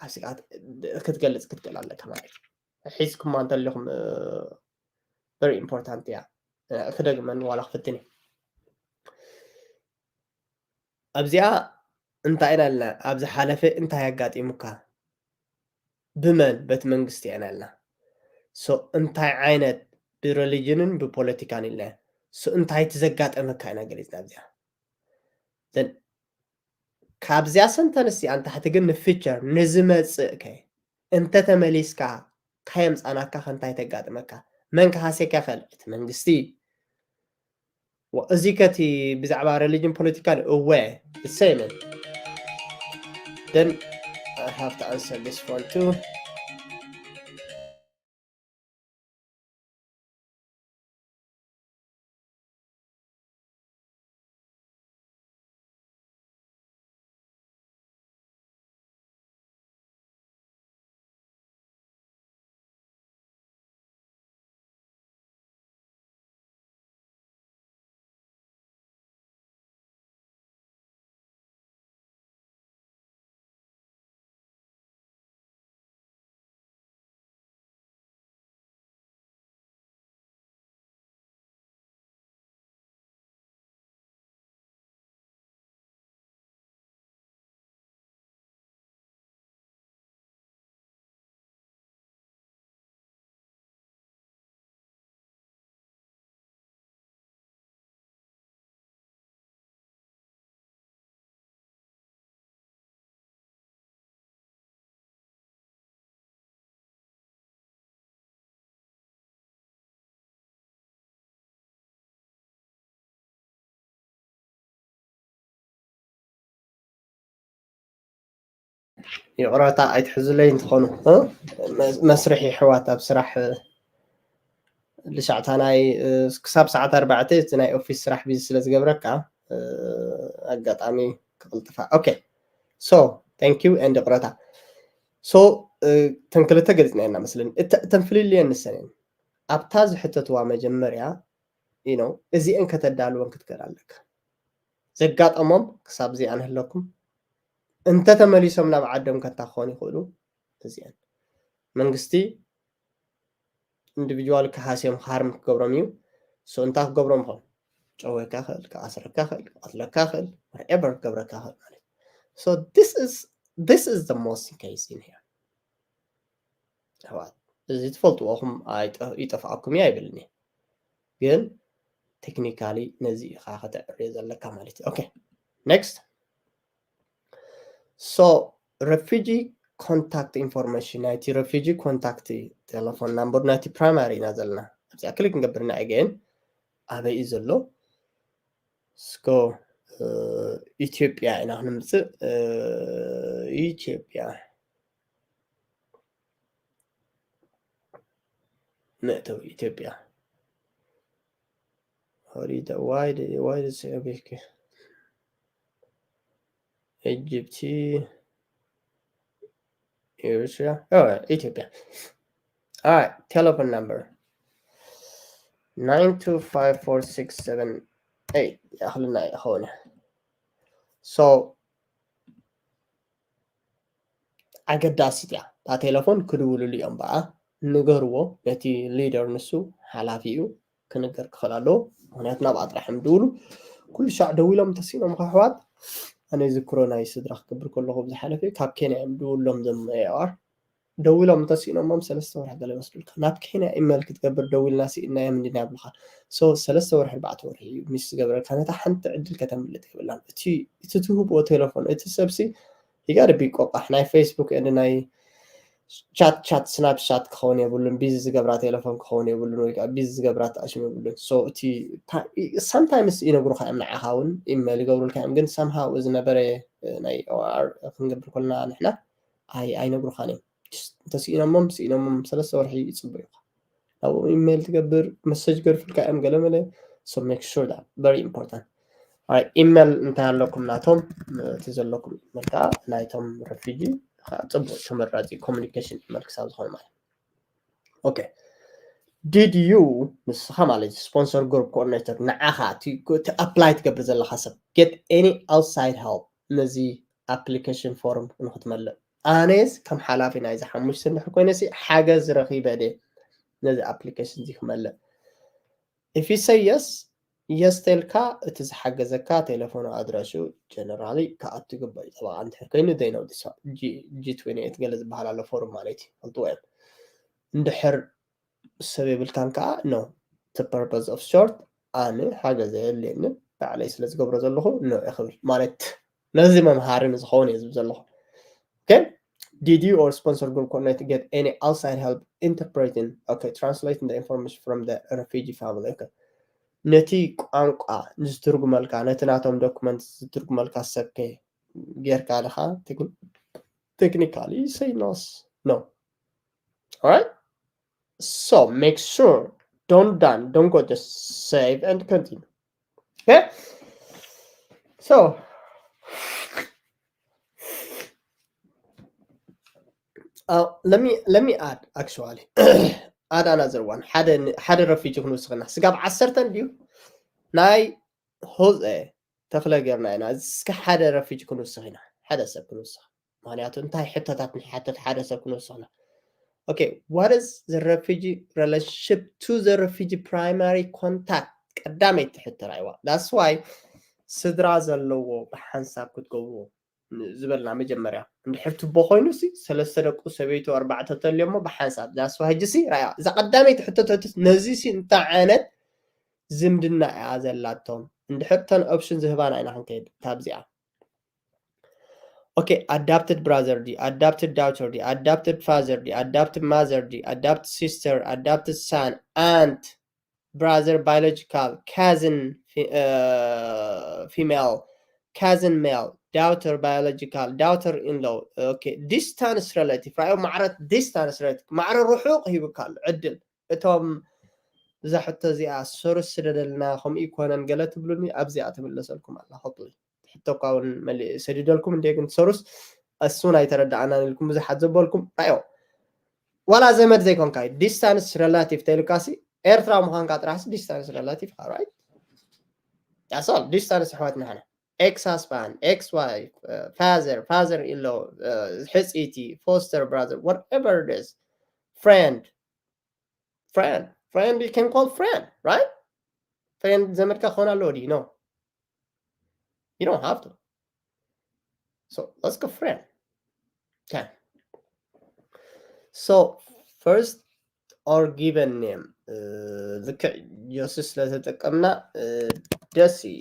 ኣብዚ ክትገልፅ ክትክእል ኣለካ ማለት እዩ። ሒዝኩማ እንተለኹም very important እያ። ክደግመን ዋላ ክፍትን እዩ። ኣብዚኣ እንታይ ኢና ኢልና? ኣብ ዝሓለፈ እንታይ ኣጋጢሙካ? ብመን? በቲ መንግስቲ ኢና ኢልና። So እንታይ ዓይነት ብረሊጅንን ብፖለቲካን ኢልና። So እንታይ እቲ ዘጋጠመካ ኢና ገሊፅና ኣብዚኣ። Then ካብዚኣ ሰንተንስ እዚኣ ንታሕቲ ግን ንፊቸር ንዝመፅእ ከ እንተተመሊስካ ካየምፃናካ ከ እንታይ ተጋጥመካ? መን ክሃሴካ ይኽእል? እቲ መንግስቲ። እዚ ከቲ ብዛዕባ ሪሊጅን ፖለቲካን እወ ሰይምን then I have to answer this one too. ይቕረታ ኣይትሕዙለይ እንትኾኑ መስርሒ ኣሕዋት ኣብ ስራሕ ልሻዕታ ናይ ክሳብ ሰዓት ኣርባዕተ እቲ ናይ ኦፊስ ስራሕ ቢዚ ስለ ዝገብረካ ኣጋጣሚ ክቕልጥፋ okay so thank you and ይቕረታ so እተን ክልተ ገሊፅና ኢና መስለኒ እተን ፍልልየን ንሰን እየን ኣብታ ዝሕተትዋ መጀመርያ you know እዚአን ከተዳልወን ክትክእል ኣለካ ዘጋጠሞም ክሳብ እዚኣ ንህለኩም እንተተመሊሶም ናብ ዓዶም ከታ ክኾኑ ይኽእሉ እዚአን መንግስቲ individual ክሃስዮም ሃርም ክገብሮም እዩ so እንታይ ክገብሮም ይኽእል ጨወካ ክእል ክኣስረካ ክእል ክቐትለካ ክእል whatever ክገብረካ ክእል ማለት so this is this is the most case in here ኣሕዋት እዚ ትፈልጥዎኹም ይጠፍኣኩም እዩ ኣይብልን ግን technically ነዚ ኢኻ ከተዕርዮ ዘለካ ማለት እዩ okay next so refugee contact information ናይቲ refugee contact telephone number ናይቲ primary ኢና ዘለና ኣብዚኣ ክሊክ ንገብርና again ኣበይ እዩ ዘሎ እስኮ ኢትዮጵያ ኢና ክንምፅእ ኢትዮጵያ መእተዊ ኢትዮጵያ What is the why the why the Egypt Eritrea oh ኢትዮጵያ All right telephone number nine two five four six seven eight ያኽልና ይኸውን so ኣገዳሲት እያ እታ ቴሌፎን ክድውልሉ እዮም በኣ ንገርዎ ነቲ leader ንሱ ሓላፊ እዩ ክንገር ክኽእል ኣለዎ ምክንያቱ ናብኣ ጥራሕ እዮም ድውሉ ኩሉ ሻዕ ደዊሎም ተሲኖም ከሕዋት ኣነ ዝክሮ ናይ ስድራ ክገብር ከለኹ ብዝሓለፈ ካብ ኬንያ እዮም ድውሎም ዘም AR ደዊሎም እንተስኢኖሞም ሰለስተ ወርሒ ገለ ይወስዱልካ ናብ ኬንያ ኢመል ክትገብር ደዊልና ስኢናዮም እንዲና ይብልካ so ሰለስተ ወርሒ ኣርባዕተ ወርሒ እዩ ሚስ ዝገብረልካ ነታ ሓንቲ ዕድል ከተምልጥ የብላን እቲ እቲ ትህብኦ ቴሌፎን እቲ ሰብሲ ይጋደ ቢቆቃሕ ናይ ፌስቡክ እንዲ ናይ ቻት ቻት ስናፕሻት ክኸውን የብሉን ቢዚ ዝገብራ ቴሌፎን ክኸውን የብሉን ወይ ከዓ ቢዚ ዝገብራ ተኣሽም የብሉን so እቲ sometimes ይነግሩካ እዮም ንዓኻ እውን ኢመል ይገብሩልካ እዮም ግን somehow ዝነበረ ናይ OR ክንገብር ከለና ንሕና ኣይነግሩኻን እዮም እንተስኢኖሞም ስኢኖሞም ሰለስተ ወርሒ ይፅበዩኻ ናብኡ ኢሜይል ትገብር መሰጅ ገርፍልካ እዮም ገለመለ so make sure that very important ኢሜይል እንታይ ኣለኩም ናቶም እቲ ዘለኩም ኢሜይል ከዓ ናይቶም ረፊጂ ፅቡቅ ተመራፂ communication ኢሜይል ክሳብ ዝኮነ ማለት okay did you ንስኻ ማለት sponsor group coordinator ንዓኻ እቲ apply ትገብር ዘለካ ሰብ get any outside help ነዚ application form ንክትመልእ ኣነስ ከም ሓላፊ ናይዚ ሓሙሽተ እንድሕር ኮይነ ሲ ሓገዝ ረኺበ ደ ነዚ application እዚ ክመልእ if you say yes yes ተልካ እቲ ዝሓገዘካ ቴሌፎኑ ኣድራሹ generally ክኣቱ ይግባእ እዩ ጠበቃ እንድሕር ኮይኑ they know this G twenty eight ገለ ዝበሃል ኣሎ ፎርም ማለት እዩ ፈልጥዎ እዮም እንድሕር ሰብ የብልካን ከዓ no the purpose of short ኣነ ሓገዝ የድልየኒ ባዕለይ ስለ ዝገብሮ ዘለኹ no ክብል ማለት ነዚ መምሃሪ ንዝኸውን እየ ዝብል ዘለኹ okay did you or sponsor group coordinate get any outside help interpreting okay translating the information from the refugee family okay ነቲ ቋንቋ ዝትርጉመልካ ነቲ ናቶም ዶኩመንት ዝትርጉመልካ ሰብከ ጌርካ ኣለካ technically say no no alright so make sure don't done don't go just save and continue okay so uh, let me let me add actually add another one ሓደ ሓደ ረፊጂ ክንውስኽና ስጋብ ዓሰርተ እንድዩ ናይ ሆዘ ተኽለ ጌርና ኢና እስከ ሓደ ረፊጂ ክንውስኽ ኢና ሓደ ሰብ ክንውስኽ ምክንያቱ እንታይ ሕቶታት ንሓተት ሓደ ሰብ ክንወስኽና okay what is the refugee relationship to the refugee primary contact ቀዳመይቲ ሕቶ ራይዋ that's why ስድራ ዘለዎ ብሓንሳብ ክትገብርዎ ዝበልና መጀመርያ እንድሕር ትቦ ኮይኑ ሲ ሰለስተ ደቁ ሰበይቱ ኣርባዕተ ተልዮሞ ብሓንሳብ that's why ሕጂ ሲ ራያ እዛ ቀዳመይቲ ሕቶ ትሕትት ነዚ ሲ እንታይ ዓይነት ዝምድና እያ ዘላቶም እንድሕር ተን option ዝህባና ኢና ክንከይድ ካብዚኣ okay adopted brother ዲ adopted daughter ዲ adopted father ዲ adopted mother ዲ adopted sister adopted son aunt brother biological cousin female cousin male Daughter, biological, daughter in law. Okay, distance relative, ራዮ ማዕረ distance relative፣ ማዕረ ርሑቕ ሂቡካ ኣሎ ዕድል። እቶም እዛ ሕቶ እዚኣ ሶርስ ስደደልና ከምኡ ይኮነን ገለ ትብሉኒ ኣብዚኣ ትምለሰልኩም ኣላ። Hopefully ሕቶ እኳ እውን መሊ- ሰዲደልኩም እንደ ግን ሶርስ እሱን ኣይተረዳኣናን ኢልኩም ብዙሓት ዘበልኩም ራዮ። ዋላ ዘመድ ዘይኮንካ distance relative ተይልካሲ ኤርትራ ምዃንካ ጥራሕሲ distance relative፣ right? That's all. Distance ኣሕዋት ንሕና ex husband, ex wife, father, father in law, ሕፅይቲ፣ foster brother, whatever it is, friend, friend, friend, you can call friend, right? Friend ዘመድካ ክኾን ኣለዎ ድዩ? No, you don't have to. So let's go friend. Okay. So first or given name, ልክዕ ዮሲ ስለተጠቀምና ደስ እዩ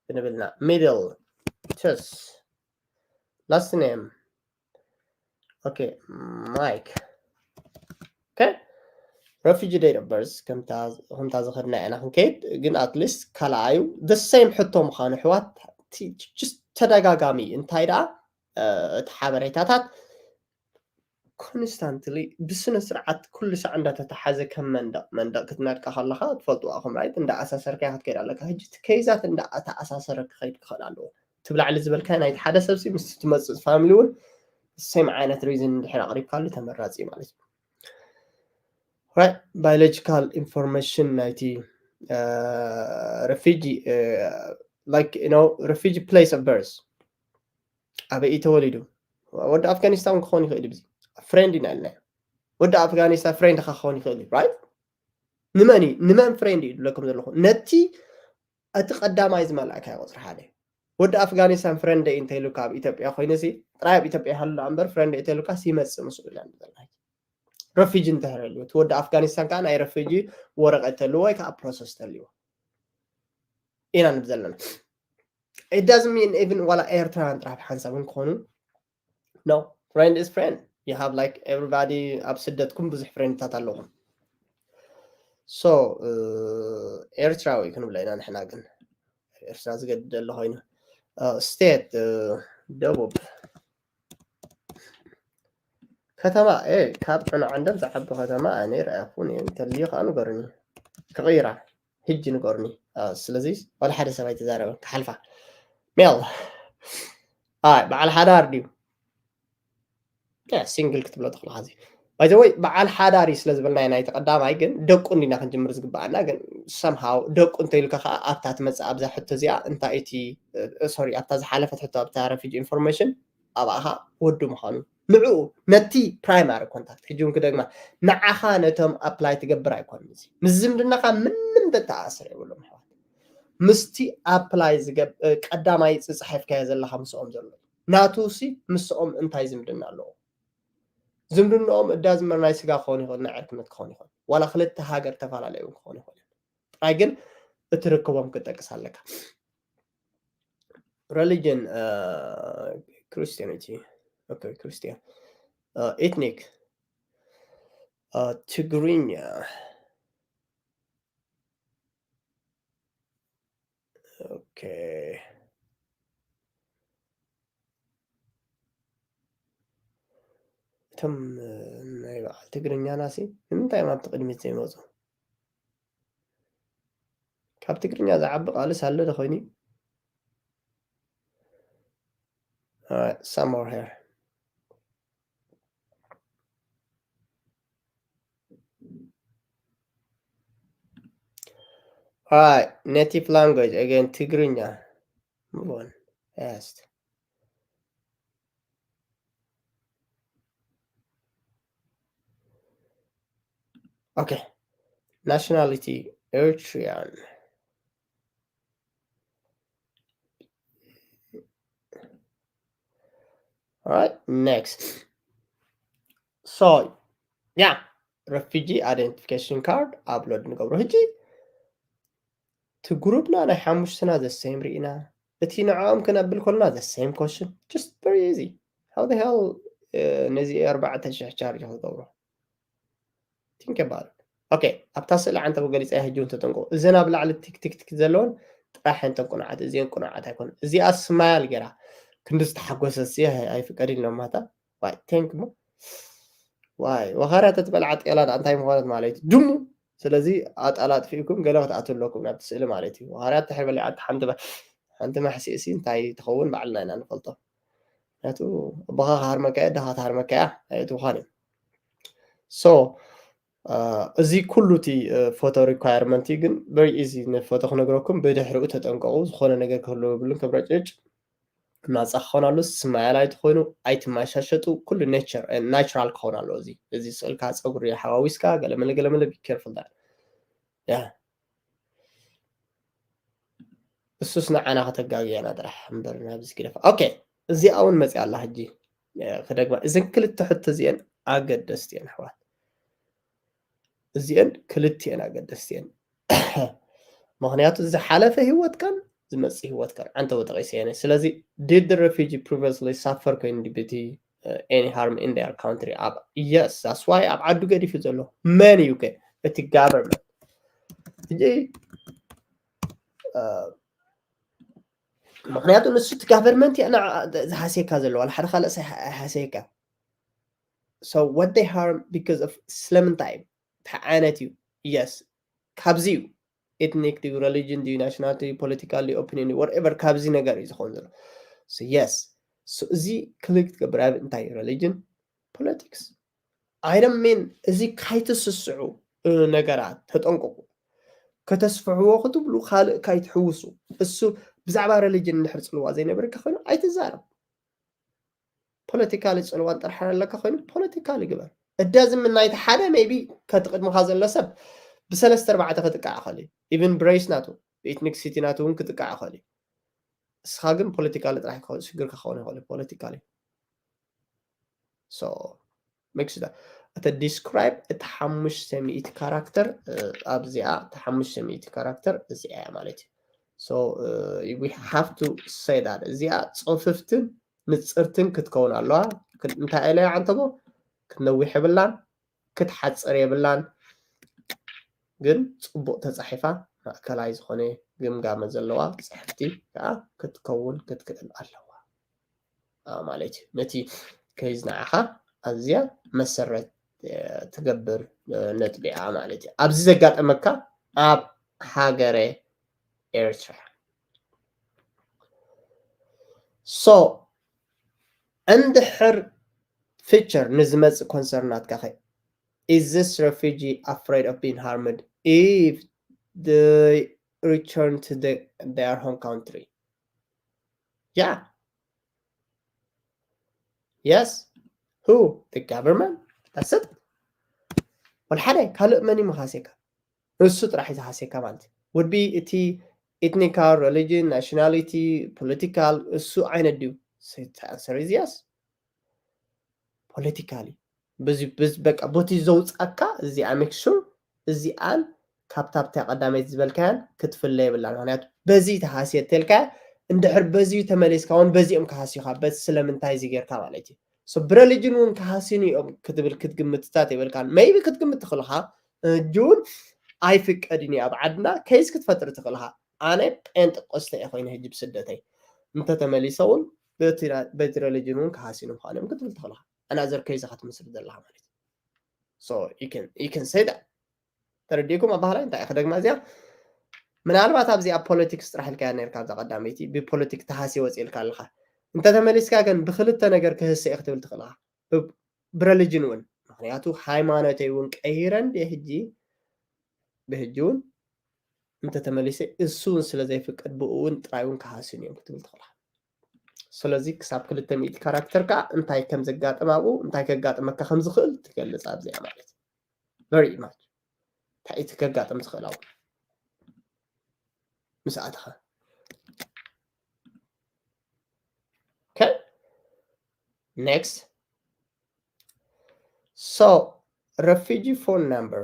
ክንብልና። Middle, Chess. Last name, okay, Mike. Okay. Refugee date of birth ከምታ ዝኸድና ኢና ክንከይድ፣ ግን at least ካልኣዩ the same ሕቶ ምዃኑ ኣሕዋት፣ just ተደጋጋሚ እንታይ ደኣ እቲ ሓበሬታታት constantly ብስነ ስርዓት ኩሉ ሳዕ እንዳተተሓዘ ከም መንደቕ መንደቕ ክትነድቃ ከለኻ ትፈልጥዋ ኢኹም፣ right? እንዳኣሳሰርካያ ክትከይድ ኣለካ። ሕጂ እቲ ኬዛት እንዳተኣሳሰረ ክኸይድ ክኽእል ኣለዎ። እቲ ብላዕሊ ዝበልካዮ ናይቲ ሓደ ሰብሲ ምስ ትመፅእ ፋሚሊ እውን same ዓይነት reason እንድሕር ኣቕሪብካሉ ተመራፂ እዩ ማለት እዩ። Right? Biological information ናይቲ refugee, like, you know, refugee place of birth ኣበይ እዩ ተወሊዱ? ወዲ ኣፍጋኒስታን ክኾን ይኽእል እዩ። ፍሬንድ ኢና ኢልና፣ ወዲ ኣፍጋኒስታን ፍሬንድካ ክኾን ይኽእል እዩ፣ right? ንመን እዩ ንመን ፍሬንድ እዩ ዝብለኩም ዘለኹ? ነቲ እቲ ቀዳማይ ዝመላእካዮ ቁፅሪ ሓደ። ወዲ ኣፍጋኒስታን ፍሬንድ እዩ እንተይሉካ ኣብ ኢትዮጵያ ኮይኑሲ ጥራይ ኣብ ኢትዮጵያ ይሃሉ እምበር ፍሬንድ እዩ እንተይሉካ ሲመፅእ ምስኡ ኢና ዘለና። ረፊጂ እንተህረሉ እቲ ወዲ ኣፍጋኒስታን ከዓ ናይ ረፊጂ ወረቐት ተልዎ ወይ ከዓ ፕሮሰስ ተልዎ ኢና ንብል ዘለና። It doesn't mean even ዋላ ኤርትራውያን ጥራሕ ብሓንሳብ እውን ክኾኑ። No, friend is friend. You have like everybody ኣብ ስደትኩም ብዙሕ ፍሬንድታት ኣለኹም። So ኤርትራዊ ክንብሎ ኢና ንሕና። ግን ኤርትራ ዝገድድ ኣሎ ኮይኑ። ስቴት ደቡብ። ከተማ ካብ ዕንዓንደብ ዝዓቢ ከተማ ኣነ ይረኣኹን እየ። እንተልዩ ከዓ ንገሩኒ። ክቕይራ ሕጂ ንገሩኒ። ስለዚ ዋላ ሓደ ሰብ ኣይተዛረበን ክሓልፋ። ሜል ኣይ በዓል ሓዳር ድዩ? ሲንግል ክትብሎ ትኽእል። ዚ ባይዘወይ በዓል ሓዳር እዩ ስለ ዝበልናዮ ናይቲ ቀዳማይ ግን ደቁ እንዲና ክንጅምር ዝግበኣና። ግን ሰምሃው ደቁ እንተይልካ ከዓ ኣብታ ትመፅእ ኣብዛ ሕቶ እዚኣ እንታይ እቲ ሶሪ ኣብታ ዝሓለፈት ሕቶ ኣብታ ረፊጂ ኢንፎርሜሽን ኣብኣኻ ወዱ ምዃኑ ንዕኡ ነቲ ፕራይማሪ ኮንታክት ሕጂ እውን ክደግማ ንዓኻ ነቶም ኣፕላይ ትገብር ኣይኮን። እዚ ምስ ዝምድናኻ ምንም ተተኣስር የብሎም ኣሕዋት። ምስቲ ኣፕላይ ቀዳማይ ዝፀሓፍካዮ ዘለኻ ምስኦም ዘሎ ናቱ ሲ ምስኦም እንታይ ዝምድና ኣለዎ? ዝምድንኦም እዳ ዝመር ናይ ስጋ ክኸውን ይኽእል፣ ናይ ዕርክነት ክኸውን ይኽእል፣ ዋላ ክልተ ሃገር ተፈላለዩ እውን ክኸውን ይኽእል። ጥራይ ግን እቲ ርክቦም ክጠቅስ ኣለካ። Religion, Christianity, okay, Christian, ethnic, ትግርኛ። Okay. እቶም ናይ በዓል ትግርኛና ሲ ንምንታይ እዮም ኣብቲ ቅድሚት ዘይመፁ? ካብ ትግርኛ ዝዓቢ ቃልስ ኣሎ ዶ ኮይኑ? Some are here. Alright, native language again ትግርኛ። Move on. Fast. Okay. Nationality Eritrean. Alright, next. So yeah, refugee identification card upload ንገብሮ። ሕጂ እቲ ግሩፕና ናይ ሓሙሽትና the same ርኢና፣ እቲ ንዕኦም ክነብል ከለና the same question. Just very easy. How the hell ነዚ ኣርባዕተ ሽሕ ቻርጅ ክትገብሮ? Think about it. Okay, ኣብታ ስእሊ ዓንተቡ ገሊፀ ሕጂ እውን ተጠንቀቑ። እዘን ኣብ ላዕሊ ቲክ ቲክ ቲክ ዘለውን ጥራሕ እንተን ቅኑዓት፣ እዚአን ቅኑዓት ኣይኮን። እዚኣ ስማይል ገይራ ክንዲ ዝተሓጎሰት እዚኣ ኣይፍቀድ ኢልናማታ። ዋይ፣ ቴንክ ሞ። ዋይ፣ ወኻርያ ተትበልዓ ጤላ ደኣ እንታይ ምኾነት ማለት እዩ? ድሙ። ስለዚ ኣጣላጥፊእኩም ገለ ክትኣትዉ ኣለኩም ናብቲ ስእሊ ማለት እዩ። ወኻርያ ተሕር በሊዓ ሓንቲ በ-፣ ሓንቲ ማሕሲእ ሲ እንታይ ትኸውን ባዕልና ኢና ንፈልጦ። ምክንያቱ ኣቦኻ ክሃርመካ እየ፣ ኣደኻ ትሃርመካ እያ፣ ኣይትውኻን እዩ። So፣ እ፣ እዚ ኩሉ እቲ፣ እ፣ ፎቶ ሪኳየርመንት እዩ፣ ግን very easy ንፎቶ ክነግረኩም፣ ብድሕሪኡ ተጠንቀቑ፣ ዝኾነ ነገር ክህልዎ የብሉን፣ ክብረጭጭ ናጻ ክኸውን ኣሎ፣ ስማያል ኣይትኾኑ፣ ኣይትመሻሸጡ፣ ኩሉ ኔቸር፣ እ፣ ናቹራል ክኸውን ኣለዎ። እዚ፣ እዚ ስእልካ ጸጉሪ ሓዋዊስካ፣ ገለመለ፣ ገለመለ፣ be careful that። ያ። እሱስ ንዓና ከተጋግየና ጥራሕ እምበር ናብዚ ግደፋ። ኦኬ፣ እዚኣ እውን መፂኣ ኣላ ሕጂ፣ እ፣ ክደግማ። እዘን ክልተ ሕቶ እዚአን ኣገደስቲ እየን ኣሕዋት። እዚአን ክልቲአን ኣገደስቲ እየን። ምክንያቱ ዝሓለፈ ህይወትካን ዝመፅእ ህይወትካን ዓንተቦ ጠቂሰ እየ። ስለዚ did the refugee previously suffer community, uh, any harm in their country? ኣብ፣ yes, that's why ኣብ ዓዱ ገዲፉ ዘሎ። መን እዩ ከ? እቲ ጋቨርንመንት። ሕጂ፣ እ፣ ምክንያቱ ንሱ እቲ ጋቨርንመንት እያ ንዓ ዝሃስየካ ዘሎ፣ ዋላ ሓደ ካልእ ሳይ ሃስየካ። So what they harm because of ስለምንታይ እዩ? እንታይ ዓይነት እዩ? Yes፣ ካብዚ እዩ። ኤትኒክ ድዩ፣ ሪሊጅን ድዩ፣ ናሽናሊቲ፣ ፖለቲካል ድዩ፣ ኦፒኒየን ድዩ፣ whatever፣ ካብዚ ነገር እዩ ዝኸውን ዘሎ። So yes፣ so እዚ ክሊክ ክትገብር ኣብ እንታይ እዩ? ሪሊጅን፣ ፖለቲክስ። I don't mean፣ እዚ ካይትስስዑ፣ እ፣ ነገራት ተጠንቀቁ። ከተስፍሕዎ ክትብሉ ካልእ ካይትሕውሱ። እሱ ብዛዕባ ሪሊጅን እንድሕር ጽልዋ ዘይነበረካ ኮይኑ ኣይትዛረብ። ፖለቲካሊ ጽልዋን ጥርሓን ኣለካ ኮይኑ ፖለቲካሊ ግበር። እዳዝም ናይቲ ሓደ ሜቢ ከቲ ቅድምኻ ዘሎ ሰብ ብሰለስተ ኣርባዕተ ክጥቃዕ ይኽእል እዩ። ኢቭን ብሬስ ናቱ፣ ብኤትኒክሲቲ ናቱ እውን ክጥቃዕ ይኽእል እዩ። እስኻ ግን ፖለቲካሊ ጥራሕ ክኸውን፣ ሽግርካ ክኸውን ይኽእል እዩ ፖለቲካሊ። So፣ make sure that እቲ ዲስክራይብ እቲ ሓሙሽተ ሚእቲ ካራክተር፣ እ፣ ኣብዚኣ እቲ ሓሙሽተ ሚእቲ ካራክተር እዚኣ እያ ማለት እዩ። So, እ፣ we have to say that እዚኣ ጽፍፍትን ንጽርትን ክትከውን ኣለዋ። ክን-፣ እንታይ ኢለ እያ ዓንተቦ? ክትነዊሕ የብላን፣ ክትሓጽር የብላን። ግን ጽቡቕ ተጻሒፋ ማእከላይ ዝኾነ ግምጋመ ዘለዋ ጽሕፍቲ ከኣ ክትከውን ክትክእል ኣለዋ። አ፣ ማለት እዩ። ነቲ ከይዝ ንዓኻ ኣዝያ መሰረት፣ እ፣ ትገብር፣ እ፣ ነጥቢ እያ ማለት እዩ። ኣብዚ ዘጋጠመካ ኣብ ሃገረ ኤርትራ። So፣ እንድሕር ፊቸር ንዝመጽእ ኮንሰርን ናትካ ኸ? Is this refugee afraid of being harmed if they return to the, their home country? Yeah. Yes. Who? The government? That's it. ወላ ሓደ ካልእ መን እዩ መኻሴካ? እሱ ጥራሕ እዩ ዝሃስየካ ማለት እዩ። Would be እቲ ኤትኒካል፣ ሪሊጅን፣ ናሽናሊቲ፣ ፖለቲካል፣ እሱ ዓይነት ድዩ? The answer is yes። ፖለቲካሊ። በዚ፣ በዚ፣ በቃ፣ ቦቲ ዘውጻካ እዚኣ make sure እዚኣን ካብታ ብታ ቀዳመይቲ ዝበልካያን ክትፍለ የብላን። ምክንያቱ በዚ ተሃስየ ተልካ፣ እንድሕር በዚ ተመሊስካ እውን በዚኦም ክሃስዩካ፣ በዚ ስለምንታይ እዚ ጌርካ ማለት እዩ። So ብረሊጅን እውን ክሃስዩኒ እዮም ክትብል ክትግምትታት የብልካን። ሜይቢ ክትግምት ትኽእልኻ፣ እ፣ ጁን ኣይፍቀድን እዩ ኣብ ዓድና፣ ኬዝ ክትፈጥር ትኽእልኻ። ኣነ ጴንጠቆስተ እየ ኮይነ ሕጂ ብስደተይ። እንተተመሊሰ እውን በቲ ራ-፣ በቲ ረሊጅን እውን ክሃስዩኒ ምዃኖም ክትብል ትኽእልኻ። ኣናዘር ኬዝ ኢኻ ትምስርት ዘለኻ ማለት እዩ። So you can, you can say that። ተረዲእኩም ኣባህላይ እንታይ እየ ክደግማ እዚኣ? ምናልባት ኣብዚኣ ፖለቲክስ ጥራሕ ኢልካያ ነርካ፣ ኣብዛ ቀዳመይቲ ብፖለቲክ ተሃስየ ወፂእ ኢልካ ኣለኻ። እንተተመሊስካ ግን ብክልተ ነገር ክህሰ እየ ክትብል ትኽእል ኢኻ። ብ-፣ ብረሊጅን እውን፣ ምክንያቱ ሃይማኖተይ እውን ቀይረ እንድየ ሕጂ፣ ብሕጂ እውን እንተተመሊሰ እሱ እውን ስለ ዘይፍቀድ ብኡ እውን ጥራይ እውን ክሃስዩኒ እዮም ክትብል ትኽእል ኢኻ። ስለዚ ክሳብ ክልተ ሚእቲ ካራክተር ከዓ እንታይ ከም ዘጋጥም ኣብኡ፣ እንታይ ከጋጥመካ ከም ዝኽእል ትገልጽ ኣብዚኣ ማለት እዩ። Very much። እንታይ እቲ ከጋጥም ዝኽእል ኣብኡ ምስ ኣተኻ። Okay? Next. So, refugee phone number።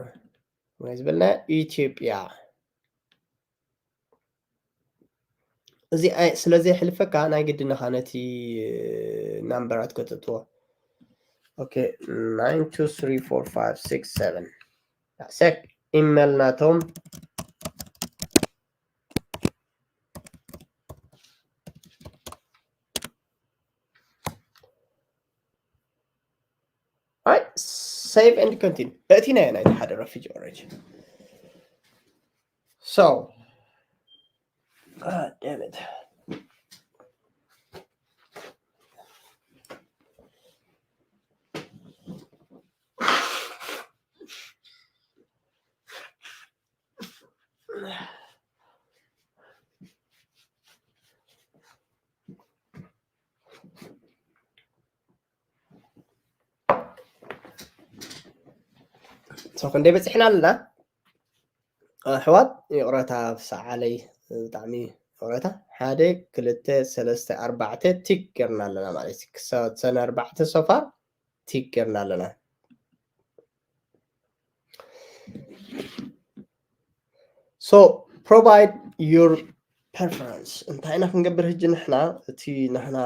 ወይ ዝበልና ኢትዮጵያ። እዚ ኣይ-፣ ስለ ዘየሕልፈካ ናይ ግድን ኢኻ ነቲ ናምበራት ከተእትዎ። ኦኬ፣ nine two three four five six seven። ሰክ ኢሜል ናቶም። Save and continue። እቲ ናይ ናይ ሓደ refugee already. So, God damn it. So ክንደይ በፂሕና ኣለና ኣሕዋት? ይቕረታ ሰዓለይ፣ ብጣዕሚ ይቕረታ። ሓደ፣ ክልተ፣ ሰለስተ፣ ኣርባዕተ ቲክ ጌርና ኣለና ማለት እዩ። ክሳብ ሰነ ኣርባዕተ so far ቲክ ጌርና ኣለና። So provide your preference። እንታይ ኢና ክንገብር ህጂ ንሕና? እቲ ንሕና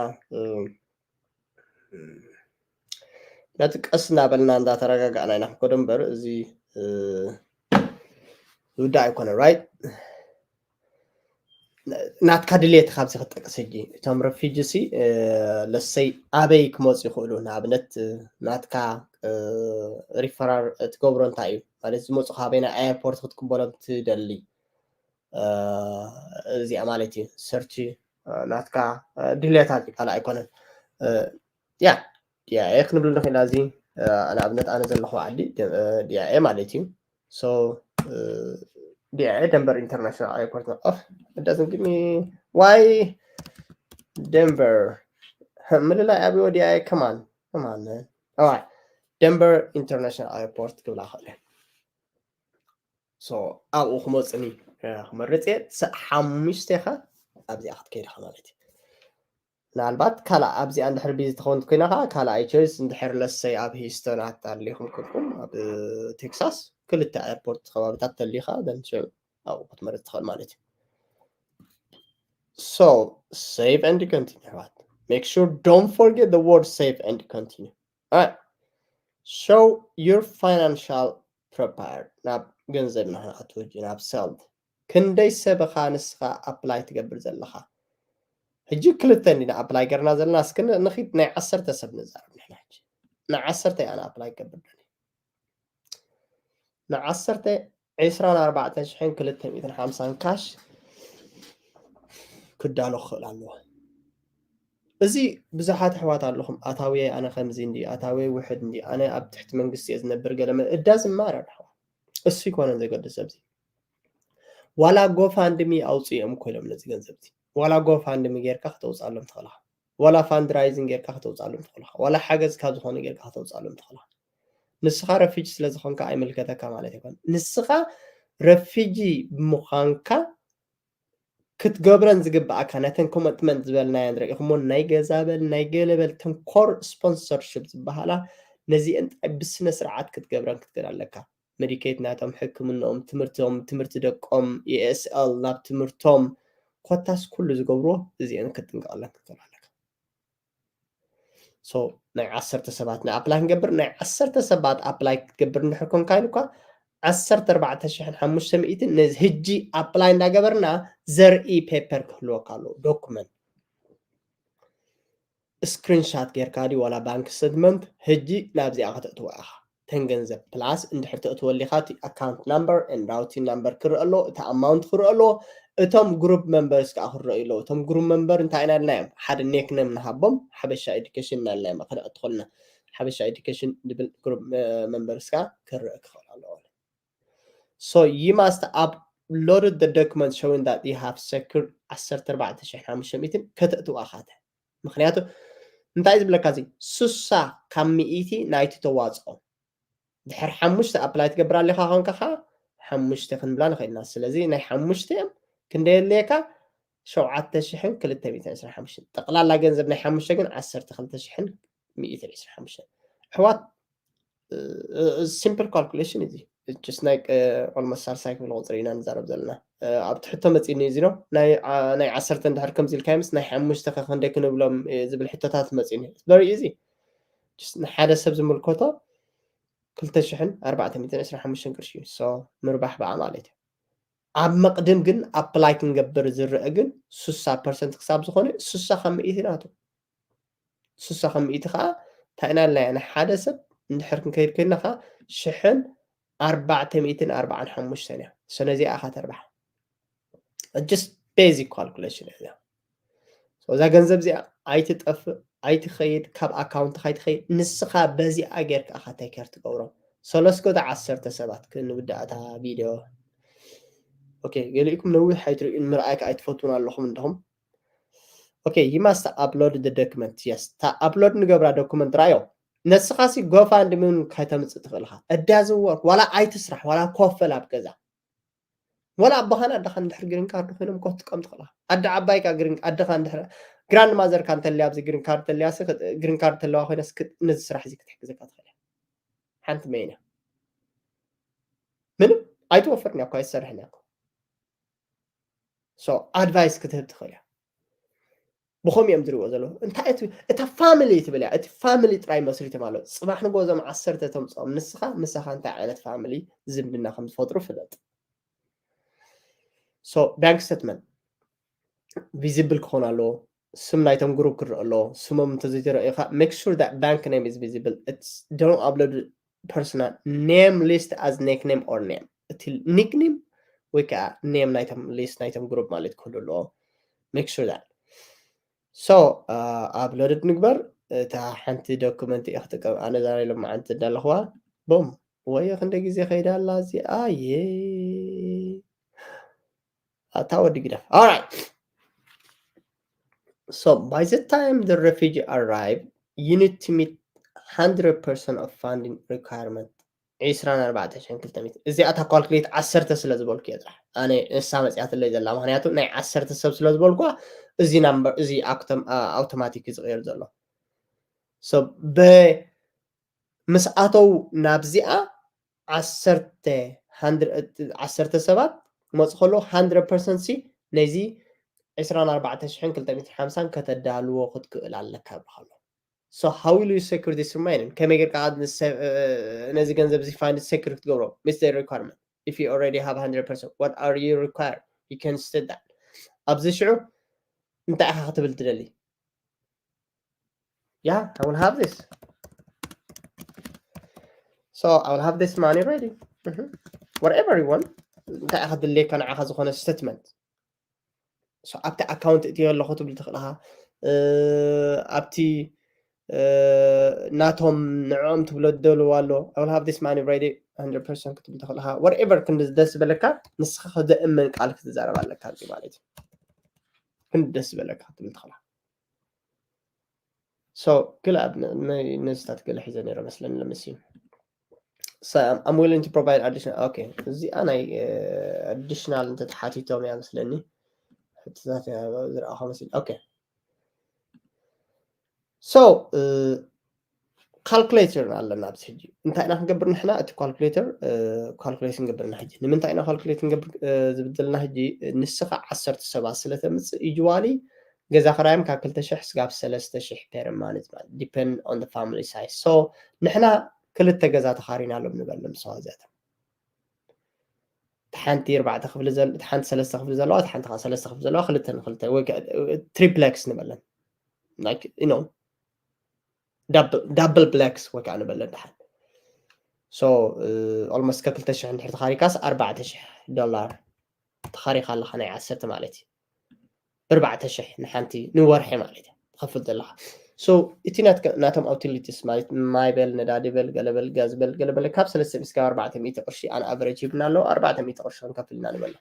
ነቲ ቀስ እናበልና እንዳተረጋጋእና ኢና ክንከዶ እምበር እዚ ዝውዳእ ኣይኮነ right? ናትካ ድሌት ካብዚ ክጠቅስ ህጂ እቶም ረፊጂ ሲ ለሰይ ኣበይ ክመፁ ይኽእሉ? ንኣብነት ናትካ ሪፈራር ትገብሮ እንታይ እዩ ማለት ዝመፁ ካበይና ኤርፖርት ክትቅበሎም ትደሊ እዚኣ ማለት እዩ። ሰርች ናትካ ድሌታት እዩ ካልእ ኣይኮነን። ያ ዲኣኤ ክንብል ንኽእል እዚ ንኣብነት ኣነ ዘለኹ ዓዲ ዲኣኤ ማለት እዩ። So ዲኣኤ ደንበር ኢንተርናሽናል ኤርፖርት of doesn't give me why ደንበር ምልላይ ኣብዮ ዲኣኤ ከማን ከማን ኣዋይ ደንበር ኢንተርናሽናል ኤርፖርት ክብላ ክእል። So ኣብኡ ክመፅኒ ክመርፅ እየ። ሓሙሽተ ኢኻ ኣብዚኣ ክትከይድ ኢኻ ማለት እዩ። ምናልባት ካልእ ኣብዚኣ እንድሕር ቢዚ ትኸውን ኮይና ከዓ ካልኣይ ቾይስ እንድሕር ለሰይ ኣብ ሂስቶን ኣታሊኹም ክልኩም ኣብ ቴክሳስ ክልተ ኤርፖርት ከባቢታት ተሊኻ ሽዑ ኣብኡ ክትመርፅ ትኽእል ማለት እዩ። So save and continue ኣሕዋት። Make sure don't forget the word save and continue. Alright. Show your financial prepared ናብ ገንዘብ ንክንኣቱ ሕጂ ናብ ሰልድ ክንደይ ሰብ ኢኻ ንስኻ ኣፕላይ ትገብር ዘለኻ? ሕጂ ክልተ እንዲና ኣፕላይ ገርና ዘለና እስኪ ንኺድ ናይ ዓሰርተ ሰብ ንዛረብ ንሕና ሕጂ ናይ ዓሰርተ ኣነ ኣፕላይ ክገብር ደሊ ንዓሰርተ ዕስራን ኣርባዕተን ሽሕን ክልተ ሚእትን ሓምሳን ካሽ ክዳሎ ክኽእል ኣለዎ። እዚ ብዙሓት ኣሕዋት ኣለኹም ኣታውየ ኣነ ከምዚ እንዲ ኣታውየ ውሕድ እንዲ ኣነ ኣብ ትሕቲ መንግስቲ እየ ዝነብር ገለ እዳዝማር ኣሕዋት እሱ ይኮነን ዘገድስ ኣብዚ ዋላ ጎፋንድሚ ኣውፅኦም ኮይሎም ነዚ ገንዘብ እዚ ዋላ ጎፋንድሚ ጌርካ ክተውፅኣሎም ትኽእልኻ ዋላ ፋንድራይዝን ጌርካ ክተውፅኣሎም ትኽእልኻ ዋላ ሓገዝ ካብ ዝኾነ ጌርካ ክተውፅኣሎም ትኽእልኻ ንስኻ ረፊጂ ስለ ዝኾንካ ኣይምልከተካ ማለት ይኮን ንስኻ ረፊጂ ብምዃንካ ክትገብረን ዝግብኣካ ነተን ኮመትመንት ዝበልናየን ርኢኹሞ ናይ ገዛ በል ናይ ገለ በል ተንኮር ስፖንሰርሽፕ ዝበሃላ ነዚአን ጥራይ ብስነ ስርዓት ክትገብረን ክትክእል ኣለካ መዲኬት ናቶም ሕክምናኦም ትምህርቶም ትምህርቲ ደቆም ኤስኤል ናብ ትምህርቶም ኮታስ ኩሉ ዝገብርዎ እዚአን ክትጥንቀቐለን ክትክእል ኣለካ so ናይ ዓሰርተ ሰባት ናይ ኣፕላይ ክንገብር ናይ ዓሰርተ ሰባት ኣፕላይ ክትገብር እንድሕር ኮንካ ኢሉ እኳ ዓሰርተ ኣርባዕተ ሽሕን ሓሙሽተ ሚእትን ነዚ ህጂ ኣፕላይ እንዳገበርና ዘርኢ ፔፐር ክህልወካ ኣለዎ ዶኩመንት ስክሪንሻት ጌርካ ድዩ ዋላ ባንክ ስተትመንት ህጂ ናብዚኣ ከተእትዋ ኢኻ ተን ገንዘብ ፕላስ እንድሕር ተእትወሊኻ እቲ ኣካውንት ናምበር ን ራውቲን ናምበር ክረአ ኣሎ እቲ ኣማውንት ክረአ ኣሎ እቶም ግሩፕ መንበርስ ከዓ ክረአዩ ኣለዉ እቶም ግሩፕ መንበር እንታይ ኢና ኢልናዮም ሓደ ኔክነም ንሃቦም ሓበሻ ኤዱኬሽን ኢና ኢልናዮም ክነእትኸልና ሓበሻ ኤዱኬሽን ዝብል ግሩፕ መንበርስ ከዓ ክረአ ክኽእል ኣለዎ so you must upload the document showing that you have secured ዓሰርተ ኣርባዕተ ሽሕን ሓሙሽተ ሚእትን ከተእትዋ ኢኻ ምኽንያቱ እንታይ ዝብለካ እዚ ሱሳ ካብ ሚእቲ ናይቲ ተዋፅኦ ድሕር ሓሙሽተ ኣፕላይ ትገብር ኣለካ ኮንካ ከዓ ሓሙሽተ ክንብላ ንኽእልና ስለዚ ናይ ሓሙሽተ እዮም ክንደየለየካ ሸውዓተ ሽሕን ክልተ ሚእትን ዕስራን ሓሙሽተን ጠቕላላ ገንዘብ ናይ ሓሙሽተ ግን ዓሰርተ ክልተ ሽሕን ሚእትን ዕስራን ሓሙሽተን ኣሕዋት simple calculation እዚ just ናይ almost ሳልሳይ ክፍሊ ቁፅሪ ኢና ንዛረብ ዘለና ኣብ ትሕቶ መፂኒ እዚ ነው ናይ ዓሰርተ እንድሕር ከምዚ ኢልካ ምስ ናይ ሓሙሽተ ከ ክንደይ ክንብሎም ዝብል ሕቶታት መፂኒ very easy ንሓደ ሰብ ዝምልከቶ ክልተ ሽሕን ኣርባዕተ ሚእትን ዕስራን ሓሙሽተን ቅርሺ እዩ so ምርባሕ በዓ ማለት እዩ ኣብ መቕድም ግን ኣፕላይ ክንገብር ዝረአ ግን ሱሳ ፐርሰንት ክሳብ ዝኾነ ሱሳ ካብ ምእቲ ናቱ ሱሳ ካብ ምእቲ ከዓ እንታይ ኢና ኢልናዮ ንሓደ ሰብ እንድሕር ክንከይድ ኮይንና ከ ሽሕን ኣርባዕተ ሚእትን ኣርባዓን ሓሙሽተን እያ። So ነዚኣ ኢኻ ተርባሕ። Just basic calculation እያ። So እዛ ገንዘብ እዚኣ ኣይትጠፍእ፣ ኣይትኸይድ፣ ካብ ኣካውንትኻ ኣይትኸይድ። ንስኻ በዚኣ ጌርካ ኢኻ take care ትገብሮ። So let's go to ዓሰርተ ሰባት ክንውዳእ እታ ቪድዮ። ኦኬ፣ ገሊእኩም ነዊሕ ኣይትርእዩን፣ ምርኣይ ከኣ ኣይትፈትዉን ኣለኹም እንዲኹም። ኦኬ፣ you must upload the document። Yes፣ እታ ኣፕሎድ ንገብራ ዶኩመንት ራዮ። ንስኻ ሲ ጎፋንድሚ እውን ከይተምጽእ ትኽእል ኢኻ። እዳ ዝወርክ ዋላ ኣይትስራሕ፣ ዋላ ኮፍ በል ኣብ ገዛ። ዋላ ኣቦኻን ኣደኻን እንድሕር ግሪን ካርድ ኮይኖም ክትጥቀም ትኽእል ኢኻ። ኣደ ዓባይካ ግሪን ኣደኻ እንድሕር ግራንድ ማዘርካ እንተልያ ኣብዚ ግሪን ካርድ ተልያ ሲ ግሪን ካርድ ተለዋ ኮይነስ ክ- ነዚ ስራሕ እዚ ክትሕግዘካ ትኽእል እያ። ሓንቲ መይን እያ። ምንም ኣይትወፍርን እያ እኮ ኣይትሰርሕን እያ እኮ። So ኣድቫይስ ክትህብ ትኽእል እያ። ብኸም እዮም ዝሪእዎ ዘለዉ እንታይ እቲ እታ ፋሚሊ ትብል እያ። እቲ ፋሚሊ ጥራይ መስሪቶም ኣሎ። ጽባሕ ንጎ እዞም ዓሰርተ ተምፅኦም ንስኻ ምሳኻ እንታይ ዓይነት ፋሚሊ ዝምድና ከም ዝፈጥሩ ፍለጥ። So ባንክ ስተትመንት ቪዚብል ክኾን ኣለዎ። ስም ናይቶም ግሩፕ ክረአ ኣለዎ። ስሞም እንተዘይተረእዩኻ make sure that bank name is visible. Don't upload personal name list as nickname or name። እቲ ኒክኔም ወይ ከዓ ኔም ናይቶም ሊስት ናይቶም ግሩፕ ማለት ክህሉ ኣለዎ። Make sure that so ኣፕሎድድ ንግበር። እታ ሓንቲ ዶክመንት እየ ክጥቀም ኣነ ዛሬ ሎማዓንቲ እንዳለኽዋ ቦም ወይ ክንደ ግዜ ከይዳ ኣላ እዚኣ የ ኣታ ወዲ ግደፍ። Alright, so by the time the refugee arrive you need to meet hundred percent of funding requirement. ዕስራን ኣርባዕተ ሽሕን ክልተ ሚእቲ እዚኣ እታ ካልኩሌት ዓሰርተ ስለ ዝበልኩ እየ ጥራሕ ኣነ ንሳ መፅያትለይ ዘላ ምክንያቱ ናይ ዓሰርተ ሰብ ስለ ዝበልኳ እዚ ናምበር እዚ ኣውቶማቲክ እዩ ዝቕየር ዘሎ። So ብ ምስ ኣተው ናብዚኣ ዓሰርተ ዓሰርተ ሰባት ክመፁ ከለዉ hundred percent ሲ ነዚ ዕስራን ኣርባዕተ ሽሕን ክልተ ሚእትን ሓምሳን ከተዳልዎ ክትክእል ኣለካ ይብልካ ኣሎ። So how will you secure this remaining? ከመይ ጌርካ ነዚ ገንዘብ እዚ ፋይንድ ሴኩር ክትገብሮ ምስ ዘይ requirement if you already have hundred percent what are you required? You can state that ኣብዚ ሽዑ እንታይ ኢኻ ክትብል ትደሊ? Yeah, I will have this. So I will have this money ready. Mhm. Whatever you want. እንታይ ኢኻ ድሌካ ንዓኻ ዝኾነ ስቴትመንት ኣብቲ ኣካውንት እትዮ ኣለኹ ትብል ትኽእል ኢኻ። ኣብቲ ናቶም ንዕኦም ትብሎ ደልዎ ኣሎ። I will have this money ready hundred percent ክትብል ትኽእል ኢኻ። Whatever ክንዲ ደስ ዝበለካ ንስኻ ክደእምን ቃል ክትዛረብ ኣለካ እዚ ማለት እዩ። ክንዲ ደስ ዝበለካ ክትብል ትኽእል ኢኻ። So ገለ ኣብ ነዚታት ገለ ሒዘ ነይረ መስለኒ ለምሲ I'm willing to provide additional okay እዚኣ ናይ additional እንተተሓቲቶም እያ መስለኒ ሕትታት ዝረኣኹ መስል okay so calculator ኣለና ኣብዚ ሕጂ እንታይ ኢና ክንገብር ንሕና እቲ calculator calculate ንገብርና ሕጂ ንምንታይ ኢና calculate ንገብር ዝብል ዘለና ሕጂ ንስኻ ዓሰርተ ሰባት ስለ ተምፅእ usually ገዛ ክራዮም ካብ ክልተ ሽሕ ስጋብ ሰለስተ ሽሕ per month ማለት depend on the family size so ንሕና ክልተ ገዛ ተኻሪና ኣሎም ንበል ንምሰዋ እዚኣቶም ሓንቲ ኣርባዕተ ክፍሊ ዘለ ሓንቲ ሰለስተ ክፍሊ ዘለዋ ሓንቲ ከዓ ሰለስተ ክፍሊ ዘለዋ ክልተ ንክልተ ወይ ትሪፕሌክስ ንበለን like you know double blocks ወይ ከዓ ንበለን ደሓን so almost ከክልተ ሽሕ እንድሕር ተኻሪካስ ኣርባዕተ ሽሕ ዶላር ተኻሪኻ ኣለኻ ናይ ዓሰርተ ማለት እዩ ብርባዕተ ሽሕ ንሓንቲ ንወርሒ ማለት እዩ ትኸፍል ዘለኻ so እቲ ናቶም utilities ማለት ማይ በል ነዳዲ በል ገለበል ጋዝ በል ገለበለ ካብ ሰለስተ ሚእቲ ስጋብ ኣርባዕተ ሚእቲ ቅርሺ ኣን ኣቨሬጅ ሂብና ኣለዉ ኣርባዕተ ሚእቲ ቅርሺ ክንከፍል ኢና ንበሎ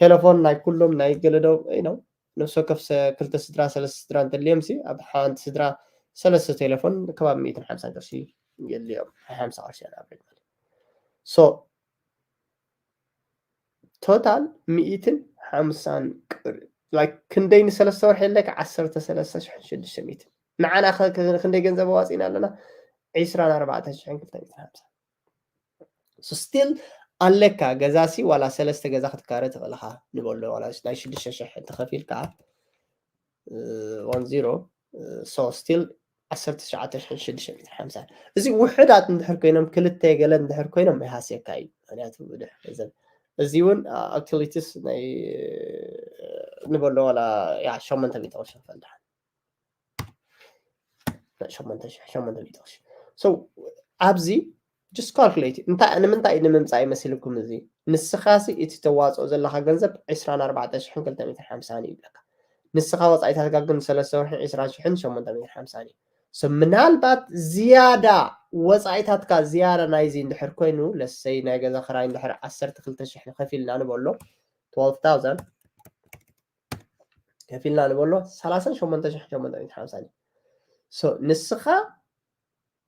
ቴሌፎን ናይ ኩሎም ናይ ገለዶም ነው ነፍሲ ወከፍ ክልተ ስድራ ሰለስተ ስድራ እንተልዮም ሲ ኣብ ሓንቲ ስድራ ሰለስተ ቴሌፎን ከባቢ ሚእትን ሓምሳን ቅርሺ የድልዮም ሓምሳ ቅርሺ ኣን ኣቨሬጅ ማለት so ቶታል ሚእትን ሓምሳን ክንደይ ንሰለስተ ወርሒ የለካ ዓሰርተ ሰለስተ ሽሕን ሽዱሽተ ሚእትን ንዓና ክንደይ ገንዘብ ኣዋፂእና ኣለና ዒስራን ኣርባዕተ ሽሕን ክልተ ሚእትን ሓምሳ ስቲል ኣለካ ገዛ ሲ ዋላ ሰለስተ ገዛ ክትካረ ትኽእልኻ ንበሎ ዋላ ናይ ሽዱሽተ ሽሕ እንተኸፊልካ one zero so still ዓሰርተ ትሽዓተ ሽሕን ሽዱሽተ ሚእትን ሓምሳን እዚ ውሕዳት እንድሕር ኮይኖም ክልተ ገለ እንድሕር ኮይኖም ይሃስየካ እዩ ምክንያቱ ብድሕ ገንዘብ እዚ እውን ኣክቲቪቲስ ናይ ንበሎ ዋላ ያ ሸሞንተ ሚእቲ ቅርሺ ንፈልድሓን ሸሞንተ ሸሞንተ ሚእቲ ቅርሺ so ኣብዚ just calculate እዩ። እንታይ፣ ንምንታይ እዩ ንምምፃእ ይመስልኩም? እዚ ንስኻሲ እቲ ተዋፅኦ ዘለኻ ገንዘብ ዕስራን ኣርባዕተ ሽሕን ክልተ ሚእትን ሓምሳን እዩ ይብለካ። ንስኻ ወፃኢታትካ ግን ሰለስተ ወርሒ ዕስራን ሽሕን ሸሞንተ ሚእትን ሓምሳን እዩ። So ምናልባት ዝያዳ ወፃኢታትካ ዝያዳ ናይዚ እንድሕር ኮይኑ፣ ለሰይ ናይ ገዛ ክራይ እንድሕር ዓሰርተ ክልተ ሽሕ ከፊልና ንበሎ፣ twelve thousand ከፊልና ንበሎ ሰላሳን ሸሞንተ ሽሕን ሸሞንተ ሚእትን ሓምሳን እዩ። So ንስኻ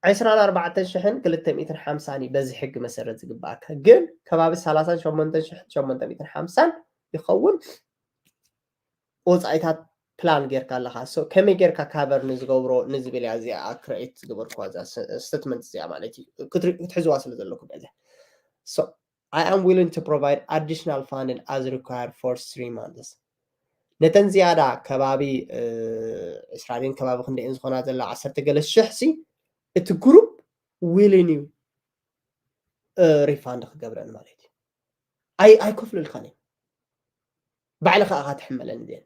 ዕስራን ኣርባዕተ ሽሕን ክልተ ሚእትን ሓምሳን እዩ በዚ ሕጊ መሰረት ዝግባኣካ። ግን ከባቢ ሰላሳን ሸሞንተ ሽሕን ሸሞንተ ሚእትን ሓምሳን ይኸውን ወፃኢታት ፕላን ጌርካ ኣለኻ። So ከመይ ጌርካ ካቨር ንዝገብሮ ንዝብል እያ እዚኣ ክሬኤት ዝገበርኩዋ እዛ ስ-፣ ስቴትመንት እዚኣ ማለት እዩ። ክትሪ-፣ ክትሕዝዋ ስለ ዘለኩም እያ እዚኣ። So I am willing to provide additional funding as required for three months። ነተን ዝያዳ ከባቢ፣ እ፣ ዕስራ ድን ከባቢ ክንደይን ዝኾና ዘላ ዓሰርተ ገለ ሽሕ ሲ እቲ ግሩፕ ዊሊን እዩ፣ እ፣ ሪፋንድ ክገብረን ማለት እዩ። ኣይ-፣ ኣይከፍሉልካን እዮም። ባዕልኻ ኢኻ ትሕመለን እዚአን።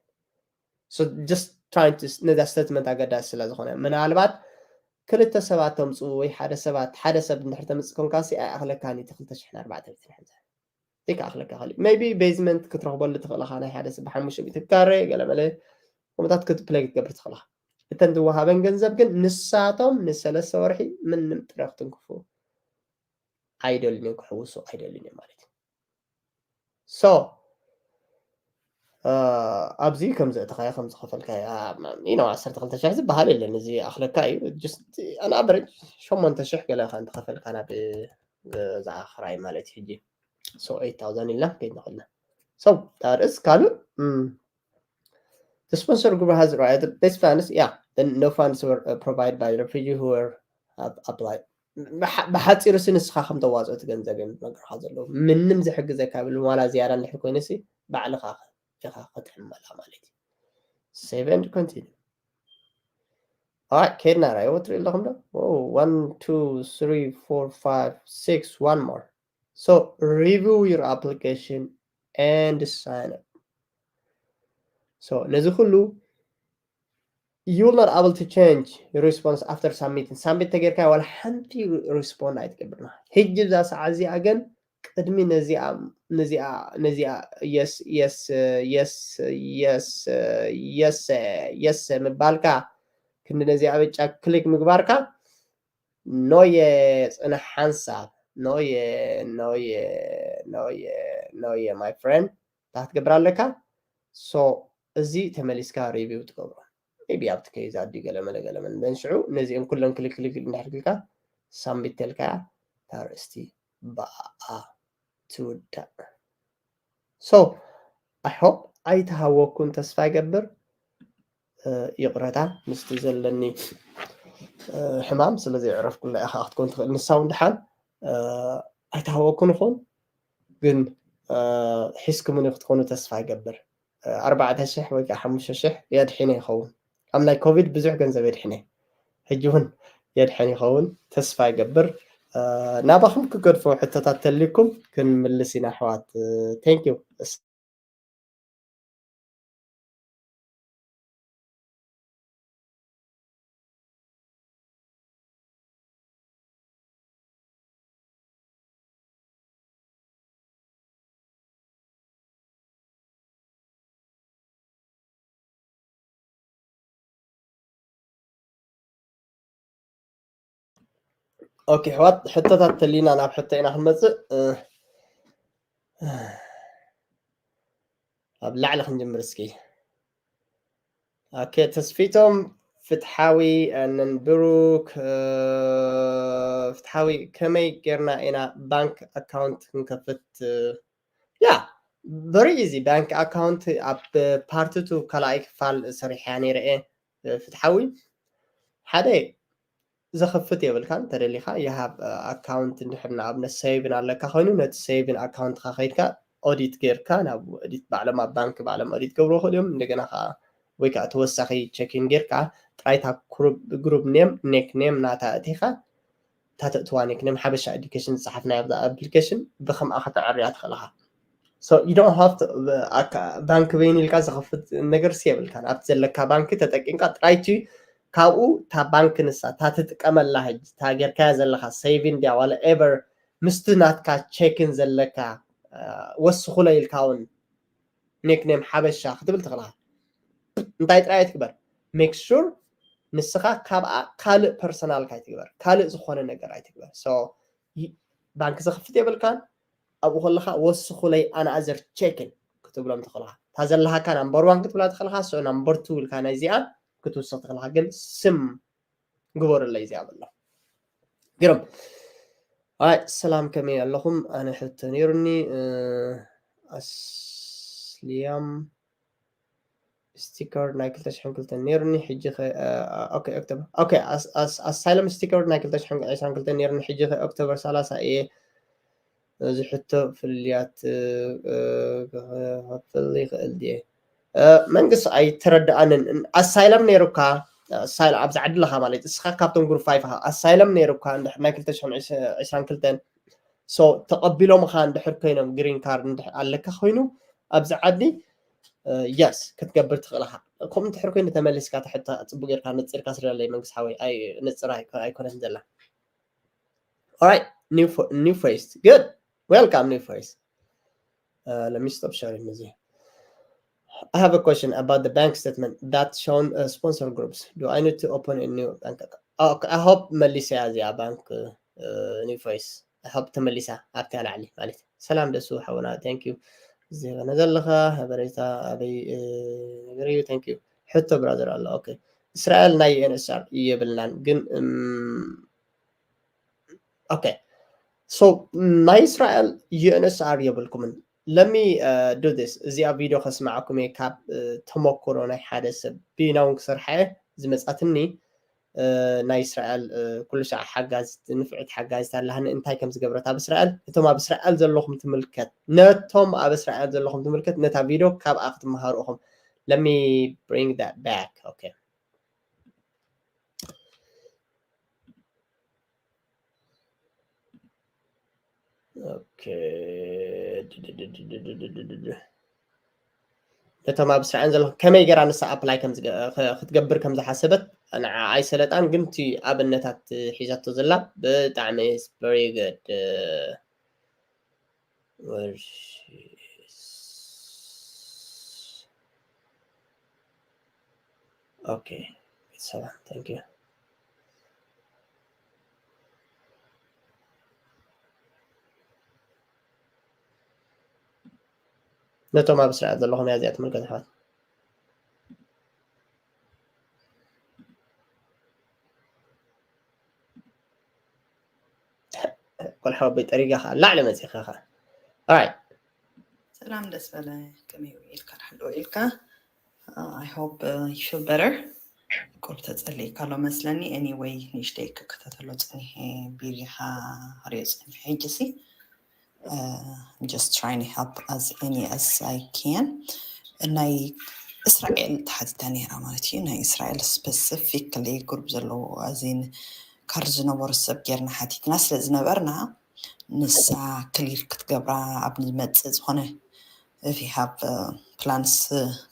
So just trying to፣ ነዛ ስቴትመንት ኣገዳሲ ስለ ዝኾነ፣ ምናልባት ክልተ ሰባት ተምፅኡ ወይ ሓደ ሰባት፣ ሓደ ሰብ እንድሕር ተምፅእ ኮንካ ሲ ኣይኣኽለካን እዩ፣ እቲ ክልተ ሽሕን ኣርባዕተ ሚእትን ሓምሳን ዘይከኣኽለካ ይኽእል እዩ። ሜይቢ ቤዝመንት ክትረኽበሉ ትኽእል ኢኻ፣ ናይ ሓደ ሰብ ብሓሙሽተ ሚእቲ ካሬ ገለመለ ከምታት ክትፕለይ ክትገብር ትኽእል ኢኻ። እተን ዝወሃበን ገንዘብ ግን ንሳቶም ንሰለስተ ወርሒ ምንም ጥረ ክትንክፉ ኣይደልን እዮም፣ ክሕውሱ ኣይደልን እዮም ማለት እዩ። So እ፣ ኣብዚ ከም ዘእተኻዮ ከም ዝኸፈልካዮ ዩ ነው ዓሰርተ ክልተ ሽሕ ዝበሃል የለን። እዚ ኣኽለካ እዩ። Just on average ሸሞንተ ሽሕ ገለ ኢኻ እንተኸፈልካ ናብ ገዛ ክራይ ማለት እዩ። ሕጂ so eight thousand ኢልና ከይድ ንኽእልና። So that is ካልእ፣ እም፣ the sponsor group has right, this funds, yeah, then no funds were, uh, provided by the refugee who were, uh, applied. ብሓ-፣ ብሓፂሩ ሲ ንስኻ ከም ተዋፅኦ እቲ ገንዘብ እዮም ዝነግርኻ ዘለዉ። ምንም ዝሕግዘካ የብሉን። ዋላ ዝያዳ እንድሕር ኮይኑ ሲ ባዕልኻ ኢኻ ክትሕመላ ማለት እዩ። Save and continue. Alright፣ ከይድና ራይ ወትሪ ኣለኹም ዶ? Oh, one, two, three, four, five, six, one more. So review your application and sign up. So ነዚ ኩሉ you will not able to change your response after submitting። ሳብሚት ተጌርካ ዋላ ሓንቲ ሪስፖንድ ኣይትገብርና። ሕጂ ብዛ ሰዓት እዚኣ ግን ቅድሚ ነዚኣ፣ ነዚኣ፣ ነዚኣ የስ፣ የስ፣ የስ፣ የስ፣ የስ፣ የስ ምባልካ ክንዲ ነዚኣ ብጫ ክሊክ ምግባርካ ኖየ ጽንሕ ሓንሳብ፣ ኖየ፣ ኖየ፣ ኖየ፣ ኖየ my friend እንታይ ክትገብር ኣለካ። So እዚ ተመሊስካ ሪቪው ትገብሮ። ሜቢ ኣብቲ ከይዛ ድዩ ገለመለ ገለመለ። Then ሽዑ ነዚኦም ኩለን ክሊክ ክሊክ እንድሕር ክልካ ሳብሚት ተልካያ እታ ኣርእስቲ ብኣኣ ትውዳእ። So I hope ኣይተሃወኩን ተስፋ ይገብር። እ፣ ይቕረታ ምስቲ ዘለኒ፣ እ፣ ሕማም ስለ ዘየዕረፍኩላ ኢኻ ክትኮን ትኽእል። ንሳ እውን ደሓን፣ እ፣ ኣይተሃወኩን ይኸውን ግን፣ እ፣ ሒዝኩምኒ ክትኮኑ ተስፋ ይገብር። እ፣ ኣርባዕተ ሽሕ ወይ ከዓ ሓሙሽተ ሽሕ የድሒነ ይኸውን። ኣብ ናይ ኮቪድ ብዙሕ ገንዘብ የድሒነ። ሕጂ እውን የድሕን ይኸውን ተስፋ ይገብር። እ፣ ናባኹም ክገድፎ ሕቶታት ተልይኩም ክንምልስ ኢና ኣሕዋት። እ፣ thank you። ኦኬ ኣሕዋት፣ ሕቶታት ተልዩና ናብ ሕቶ ኢና ክንመጽእ። እ፣ ኣብ ላዕሊ ክንጅምር እስኪ። ኦኬ፣ ተስፊቶም ፍትሓዊ፣ and then ብሩክ፣ እ፣ ፍትሓዊ፣ ከመይ ጌርና ኢና ባንክ ኣካውንት ክንከፍት? እ፣ ያ፣ very easy። ባንክ ኣካውንት ኣብ ፓርት ቱ ካልኣይ ክፋል ሰሪሐያ ነይረ እየ፣ እ፣ ፍትሓዊ። ሓደ ዘኽፍት የብልካን፣ ተደሊኻ you have፣ እ፣ ኣካውንት እንድሕር ንኣብነት ሴቪን ኣለካ ኮይኑ ነቲ ሴቪን ኣካውንትካ ከይድካ ኦዲት ጌርካ ናብ ኦዲት ባዕሎም ኣብ ባንክ ባዕሎም ኦዲት ገብሩ ይኽእሉ እዮም። እንደገና ከዓ ወይ ከዓ ተወሳኺ ቸኪን ጌርካ ጥራይ እታ ግሩፕ፣ ግሩፕ ኔም፣ ኔክ ኔም ናታ ኣእቲኻ እታ ተእትዋ ኔክ ኔም ሓበሻ ኤዱኬሽን ዝፀሓፍናዮ ኣብዛ ኣፕሊኬሽን ብከምኣ ከተዕርያ ትኽእል ኢኻ። So you don't have to፣ ኣካ-፣ ባንክ በይኑ ኢልካ ዝኸፍት ነገር ሲ የብልካን። ኣብቲ ዘለካ ባንክ ተጠቂምካ ጥራይ እቲ ካብኡ እታ ባንክ ንሳ እታ ትጥቀመላ ሕጂ እታ ጌርካያ ዘለካ saving ድያ ዋላ ever ምስቲ ናትካ ቸክን ዘለካ ወስኹለይ ኢልካ እውን ኒክኔም ሓበሻ ክትብል ትኽእልካ። እንታይ ጥራይ ኣይትግበር፣ make sure ንስኻ ካብኣ ካልእ ፐርሰናልካ ኣይትግበር፣ ካልእ ዝኾነ ነገር ኣይትግበር። ባንክ ዘኽፍት የብልካን። ኣብኡ ከለካ ወስኹለይ ኣናኣዘር ቸክን ክትብሎም ትኽእልካ። እታ ዘለሃካ ናምበር ዋን ክትብላ ትኽእልካ፣ so ናምበር ቱ ኢልካ ናይዚኣ ክትውስኽ ትኽእልካ። ግን ስም ግበሩለይ እዚኣ በሎ። ግርም። ኣይ ሰላም፣ ከመይ ኣለኹም? ኣነ ሕቶ ነይሩኒ። ኣስልያም ስቲከር ናይ ክልተ ሽሕን ክልተን ነይሩኒ፣ ሕጂ ኦክቶበር። ኣሳይለም ስቲከር ናይ ክልተ ሽሕን ዕስራን ክልተን ነይሩኒ፣ ሕጂ ኦክቶበር ሰላሳ እየ። እዚ ሕቶ ፍልያት ክኸፍል ይኽእል ድየ? መንግስቲ ኣይተረድኣንን። ኣሳይለም ነይሩካ፣ ኣብዛ ዓዲ ኣለካ ማለት፣ እስኻ ካብቶም ግሩፕ ፋይፍ ኢኻ። ኣሳይለም ነይሩካ እንድሕር ናይ ክልተ ሽሕን ዕስራን ክልተን፣ so ተቐቢሎምኻ እንድሕር ኮይኖም፣ ግሪን ካርድ እንድሕር ኣለካ ኮይኑ ኣብዚ ዓዲ፣ የስ ክትገብር ትኽእል ኢኻ። ከምኡ እንድሕር ኮይኑ ተመሊስካ፣ ትሕታ ጽቡቅ ጌርካ ነጺርካ ስለ ዘለይ መንግስቲ ሓወይ፣ ኣይ ነጽራ ኣይኮነትን ዘላ። All right, new face. Good. Welcome, new face. Let me stop sharing እዚ. I have a question about the bank statement that shown sponsor groups. Do I need to open a new bank account? Okay, I hope መሊሰያ እዚኣ ባንክ፣ new face. I hope ተመሊሳ ኣብታ ላዕሊ ማለት። ሰላም ደሱ ሓውና፣ thank you። ዜበነ ዘለኻ ሓበሬታ ኣበይ ነገር እዩ? Thank you። ሕቶ ብራዘር ኣሎ። ኦኬ፣ እስራኤል ናይ ዩ ኤን ኤስ ኣር የብልናን ግን፣ ኦኬ፣ so ናይ እስራኤል ዩ ኤን ኤስ ኣር የብልኩምን። Let me do this። እዚኣ ቪድዮ ከስማዓኩም እየ ካብ ተመክሮ ናይ ሓደ ሰብ፣ ብናውን ክሰርሓ እየ ዝመጻትኒ። ናይ እስራኤል ኩሉ ሻዕ ሓጋዚት፣ ንፍዕቲ ሓጋዚት ኣለሃኒ። እንታይ ከም ዝገብረት ኣብ እስራኤል፣ እቶም ኣብ እስራኤል ዘለኹም ትምልከት፣ ነቶም ኣብ እስራኤል ዘለኹም ትምልከት፣ ነታ ቪድዮ ካብኣ ክትመሃሩ ኢኹም። Let me bring that back. Okay. ኦኬ። ነቶም ኣብ እስራኤል ዘለኹም ከመይ ገይራ ንሳ ኣፕላይ ክትገብር ከም ዝሓሰበት ንዓ ኣይሰለጣን፣ ግን እቲ ኣብነታት ሒዛቶ ዘላ ብጣዕሚ very good። ኦኬ፣ ሰላም፣ thank you። ነቶም ኣብ እስራኤል ዘለኹም እያ እዚኣ ትምልከት ኣሕዋት። ቆልሓ ወበይ ጠሪጋ ኸዓ ላዕሊ መፂኻ ኸዓ። Alright። ሰላም ደስ በለ፣ ከመይ ውዒልካ? ድሓን ዶ ውዒልካ? I hope you feel better። ቁርብ ተጸሊእካ ኣሎ መስለኒ። Anyway፣ ንእሽተይ ክከታተሎ ጸኒሐ፣ ቢሪኻ ክሪኦ ጸኒሐ። ሕጂ ሲ just trying to help as any as I can። ናይ እስራኤል ተሓቲታ ነይራ ማለት እዩ። ናይ እስራኤል specifically ግሩፕ ዘለዎ ኣዚን ካርድ ዝነበሩ ሰብ ጌርና ሓቲትና ስለ ዝነበርና፣ ንሳ ክሊር ክትገብራ ኣብ ንመጽእ ዝኾነ if you have plans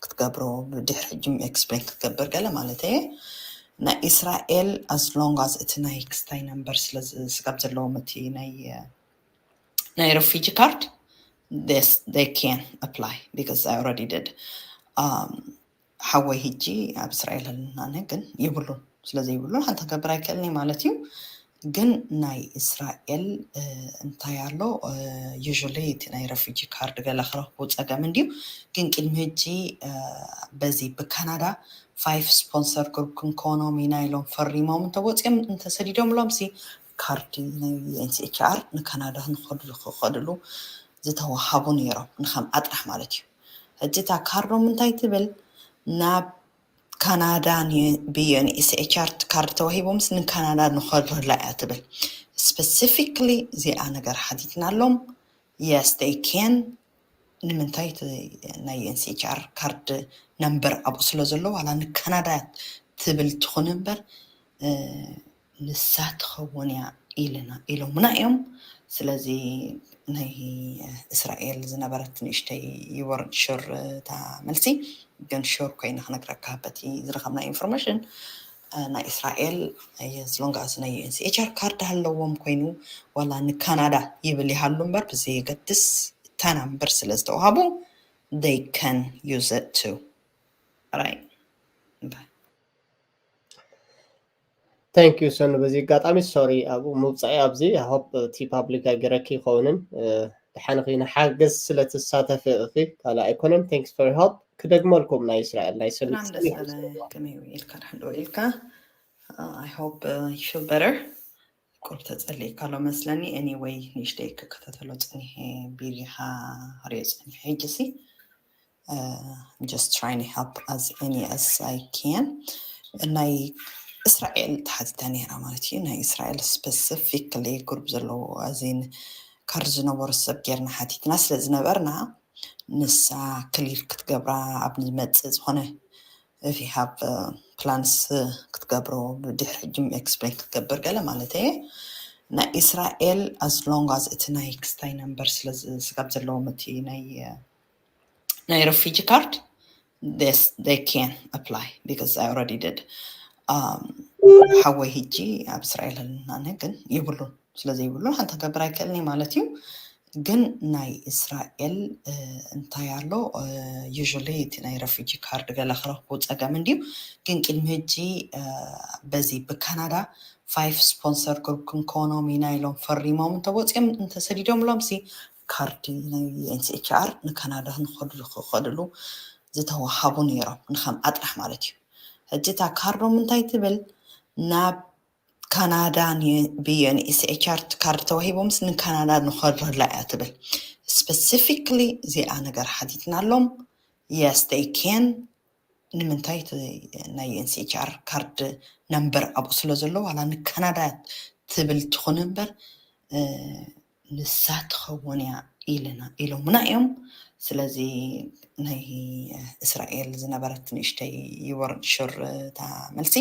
ክትገብሮ ብድሕሪ ሕጂ ኤክስፕሌን ክትገብር ገለ ማለት እየ። ናይ እስራኤል as long as እቲ ናይ ክስታይ ነምበር ስለ ዝስጋብ ዘለዎም እቲ ናይ ናይ refugee card, they can apply because I already did. ሓወይ ሕጂ ኣብ እስራኤል ኣለና ግን ይብሉን፣ ስለዚ ይብሉን ሓንቲ ክገብር ኣይክእልኒ ማለት እዩ። ግን ናይ እስራኤል እንታይ ኣሎ፣ usually እቲ ናይ refugee card ገለ ክረኽቡ ጸገም እንድዩ። ግን ቅድሚ ሕጂ በዚ ብካናዳ ፋይፍ ስፖንሰር ግሩፕ ክንኮኖም ኢና ኢሎም ፈሪሞም እንተወፂኦም እንተሰዲዶምሎም ሲ ካርዲ ናይ ዩ ኤን ኤች ሲ ኤች ኣር ንካናዳ ንኸዱ ዝኸድሉ ዝተዋሃቡ ነይሮም ንኸምኣ ጥራሕ ማለት እዩ። ሕጂ እታ ካርዶም እንታይ ትብል? ናብ ካናዳ ብ ዩ ኤን ኤች ሲ ኤች ኣር ካርድ ተዋሂቦምስ ንካናዳ ንኸድላ እያ ትብል። ስፔሲፊክሊ እዚኣ ነገር ሓቲትናሎም። Yes, they can። ንምንታይ? እቲ ናይ ዩ ኤን ኤች ሲ ኤች ኣር ካርድ ነምበር ኣብኡ ስለ ዘሎ ዋላ ንካናዳ ትብል ትኹን እምበር ንሳ ትኸውን እያ ኢሎምና እዮም። ስለዚ ናይ እስራኤል ዝነበረት ንእሽተይ you weren't sure እታ መልሲ፣ ግን ሹር ኮይነ ክነግረካ በቲ ዝረኸብና ኢንፎርሜሽን። ናይ እስራኤል as long as ናይ ዩ ኤን ኤች ሲ ኤች ኣር ካርድ ኣለዎም ኮይኑ ዋላ ንካናዳ ይብል ይሃሉ እምበር ብዘየገድስ እታ ናምበር ስለ ዝተዋሃቡ they can use it too. Right. Thank you ሰኑ። በዚ ኣጋጣሚ ሶሪ ኣብኡ ምውፃኢ ኣብዚ hope እቲ ፓብሊክ ኣይገረኪ ይኸውንን ድሓንኺ ንሓገዝ ስለ ትሳተፊ ኢኺ ካልእ ኣይኮነን። Thanks for help ክደግመልኩም ናይ እስራኤል ናይ ሰሉ ሰላም ደሳለ ከመይ ውዒልካ? ድሓን ዶ ውዒልካ? I hope you feel better. ቁርብ ተጸሊእካ ኣሎ መስለኒ። Anyway ንእሽተይ ክከታተሎ ጸኒሐ፣ ቢሪኻ ሪኦ ጸኒሐ። ሕጂ ሲ just trying to help as any as I can። ናይ እስራኤል ተሓቲታ ነይራ ማለት እዩ። ናይ እስራኤል specifically ግሩፕ ዘለዎ ኣዚን ካርድ ዝነበሩ ሰብ ጌርና ሓቲትና ስለ ዝነበርና ንሳ ክሊር ክትገብራ ኣብ ንመጽእ ዝኾነ if you have plans ክትገብሮ ብድሕሪ ሕጂ explain ክትገብር ገለ ማለት እየ። ናይ እስራኤል as long as እቲ ናይ ክስታይ ነምበር ስለ ስጋብ ዘለዎም እቲ ናይ ናይ refugee card they can apply because I already did ሓወይ ሕጂ ኣብ እስራኤል ኣለና ግን ይብሉን ስለዘይብሉ ሓንቲ ክገብር ኣይክእልን ማለት እዩ። ግን ናይ እስራኤል እንታይ ኣሎ usually እቲ ናይ refugee card ገለ ክረክቡ ፀገም እንድዩ። ግን ቅድሚ ሕጂ በዚ ብካናዳ five sponsor group ክንኮኖም ኢና ኢሎም ፈሪሞም እንተወፂኦም እንተሰዲዶምሎም ሲ ካርዲ ናይ ዩ ኤን ኤች ሲ ኤች ኣር ንካናዳ ንኸዱ ክኸድሉ ዝተዋሃቡ ነይሮም ንከምኣ ጥራሕ ማለት እዩ። ሕጂ እታ ካርዶም እንታይ ትብል ናብ ካናዳ ብዩ ኤን ኤች ሲ ኤች ኣር ካርድ ተዋሂቦምስ ንካናዳ ንኸድላ እያ ትብል። Specifically እዚኣ ነገር ሓቲትናሎም። Yes they can ንምንታይ ናይ ዩ ኤን ኤች ሲ ኤች ኣር ካርድ ነምበር ኣብኡ ስለ ዘሎ ዋላ ንካናዳ ትብል ትኹን እምበር ንሳ ትኸውን እያ ኢልና ኢሎምና እዮም። ስለዚ ናይ እስራኤል ዝነበረት ንእሽተይ ይወርድ ሽር እታ መልሲ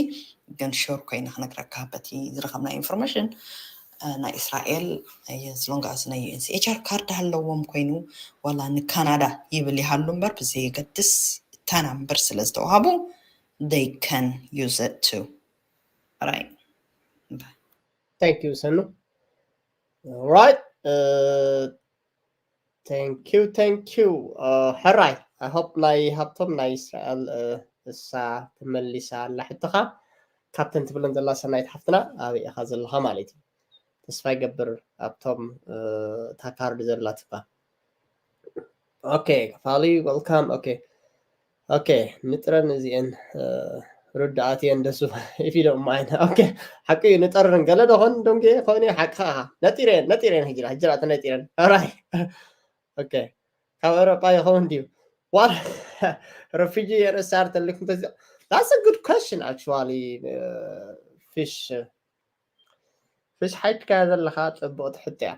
ግን ሽር ኮይነ ክነግረካ በቲ ዝረኸብና ኢንፎርሜሽን ናይ እስራኤል as long as ናይ ዩ ኤን ኤች ሲ ኤች ኣር ካርድ ኣለዎም ኮይኑ ዋላ ንካናዳ ይብል ይሃሉ እምበር ብዘየገድስ እታ ናምበር ስለ ዝተዋሃቡ they can use it too. Right. Thank you ሰኑ። Right. Thank you, thank you. ሕራይ I hope ናይ ሃብቶም ናይ እስራኤል እሳ ተመሊሳ ኣላ ሕቶኻ ካብተን ትብለን ዘላ ሰናይት ሓፍትና ኣበይ ኢኻ ዘለኻ ማለት እዩ። ተስፋ ይገብር ኣብቶም እታ ካርድ ዘላትካ። Okay ፋሊ welcome። Okay okay ንጥረን እዚአን ርዳኣት እየን ደሱ if you don't mind። Okay ሓቂ እዩ ንጠርን ገለ ደኾን ዶንጌ ኾይነ ሓቂ ኸዓ ነጢረን ነጢረን ሕጂ ሕጂ ራእቲ ነጢረን ራይ okay ካብ ኤውሮጳ ይኸውን ድዩ ዋላ refugee ዩ ኤን ኤች ሲ ኣር ተልኩም ተዚ that's a good question actually fish fish ሓይትካ ዘለኻ ጽቡቕ ትሕት እያ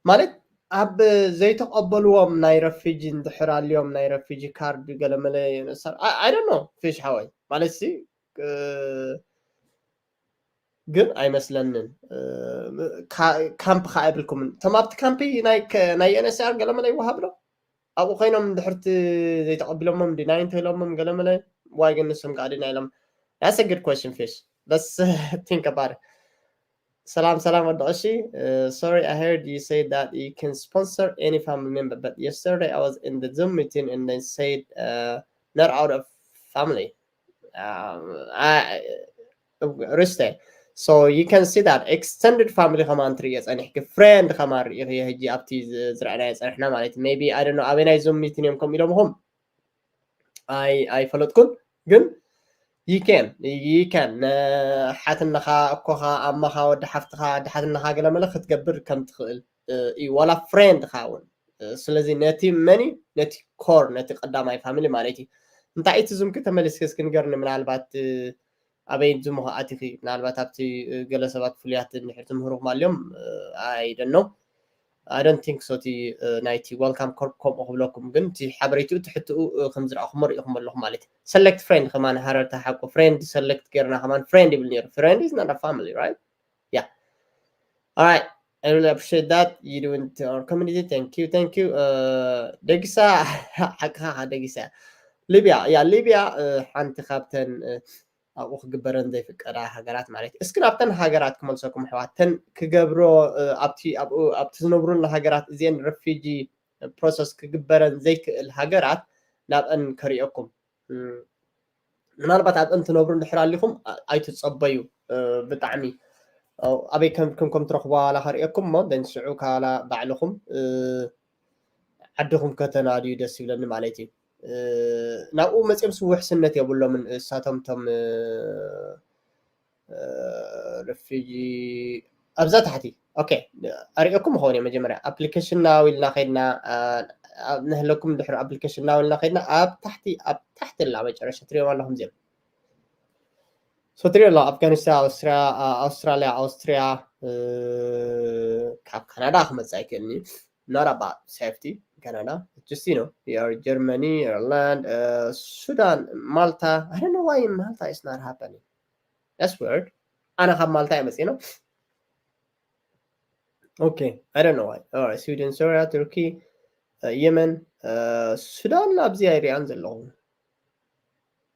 ማለት ኣብ ዘይተቐበልዎም ናይ refugee እንድሕር ኣልዮም ናይ refugee card ገለመለ ዩ ኤን ኤች ሲ ኣር I don't know fish ሓወይ ማለት ሲ ግን ኣይመስለንን ካምፕ ከዓ ኣይብልኩምን እቶም ኣብቲ ካምፕ ናይ ዩ ኤን ኤች ሲ ኣር ገለመለ ይወሃብ ዶ ኣብኡ ኮይኖም ድሕርቲ ዘይተቐቢሎሞም deny እንተኢሎሞም ገለመለ ዋይ ግን ንሶም ከዓ deny ኢሎም that's a good question fish let's think about it ሰላም ሰላም ወዲ ቀሺ sorry I heard you say that you can sponsor any family member but yesterday I was in the Zoom meeting and they said uh, not out of family ርስተ so you can see that extended family ከማን ትርእዮ ፀኒሕኪ friend ከማን ርእዮ ሕጂ ኣብቲ ዝረኣናዮ ፀኒሕና ማለት maybe I don't know ኣበይ ናይ Zoom meeting እዮም ከምኡ ኢሎምኹም ኣይፈለጥኩን ግን you can you can ሓትነኻ እኮኻ ኣማኻ ወዲ ሓፍትኻ ኣዲ ሓትነኻ ገለመለ ክትገብር ከም ትኽእል እዩ ዋላ friend ኻ እውን ስለዚ ነቲ መኒ ነቲ core ነቲ ቀዳማይ family ማለት እዩ እንታይ እቲ ዝምኪ ተመሊስኪ እስኪ ንገርኒ ምናልባት ኣበይ ዝምኹ ኣቲኺ ምናልባት ኣብቲ ገለ ሰባት ፍሉያት እንድሕር ትምህርኹም ኣልዮም I don't know I don't think so እቲ ናይቲ welcome call ከምኡ ክብለኩም ግን እቲ ሓበሬትኡ ትሕትኡ ከም ዝረኣኹሞ ሪኢኹም ኣለኹም ማለት እዩ select friend ከማን ሃረርታ ሓቁ friend select ጌርና ከማን friend ይብል ነይሩ friend is not a family right yeah all right I really appreciate that you doing to our community thank you thank you uh, ደግሳ ሓቅኻ ደግሳ ሊብያ ያ ሊብያ ሓንቲ ካብተን ኣብኡ ክግበረን ዘይፍቀዳ ሃገራት ማለት እዩ። እስኪ ናብተን ሃገራት ክመልሰኩም ኣሕዋት፣ ተን ክገብሮ ኣብቲ ኣብኡ ኣብቲ ዝነብሩን ሃገራት እዚአን ረፊጂ ፕሮሰስ ክግበረን ዘይክእል ሃገራት ናብአን ከሪኦኩም። ምናልባት ኣብአን ትነብሩ እንድሕር ኣሊኹም ኣይትጸበዩ። ብጣዕሚ ኣበይ ከም ከም ትረኽቡ ዋላ ከርእየኩም እሞ ደንስዑ ካላ ባዕልኹም ዓድኹም ከተናድዩ ደስ ይብለኒ ማለት እዩ። ናብኡ መፅኦም ውሕስነት የብሎምን እሳቶም ቶም ረፊጂ ኣብዛ ታሕቲ ኦኬ ኣርእየኩም ኾን መጀመርያ application now ኢልና ከድና ንህለኩም ድሕሪ application now ኢልና ከድና ኣብ ታሕቲ ኣብ ታሕቲ ላ መጨረሻ ትሪኦም ኣለኹም ዚኦም ሶ ትሪኦ ኣሎ ኣፍጋኒስታን ኣውስትሪያ ኣውስትራሊያ ኣውስትሪያ ካብ ካናዳ ክመፅእ ኣይክእልኒ not about safety ካናዳ just you know your Germany Ireland Sudan Malta I don't know why Malta is not happening that's weird ኣነ ካብ ማልታ እየ መፅእ ነው okay I don't know why Sweden Syria Turkey Yemen Sudan ኣብዚ ኣይሪኣን ዘለኹ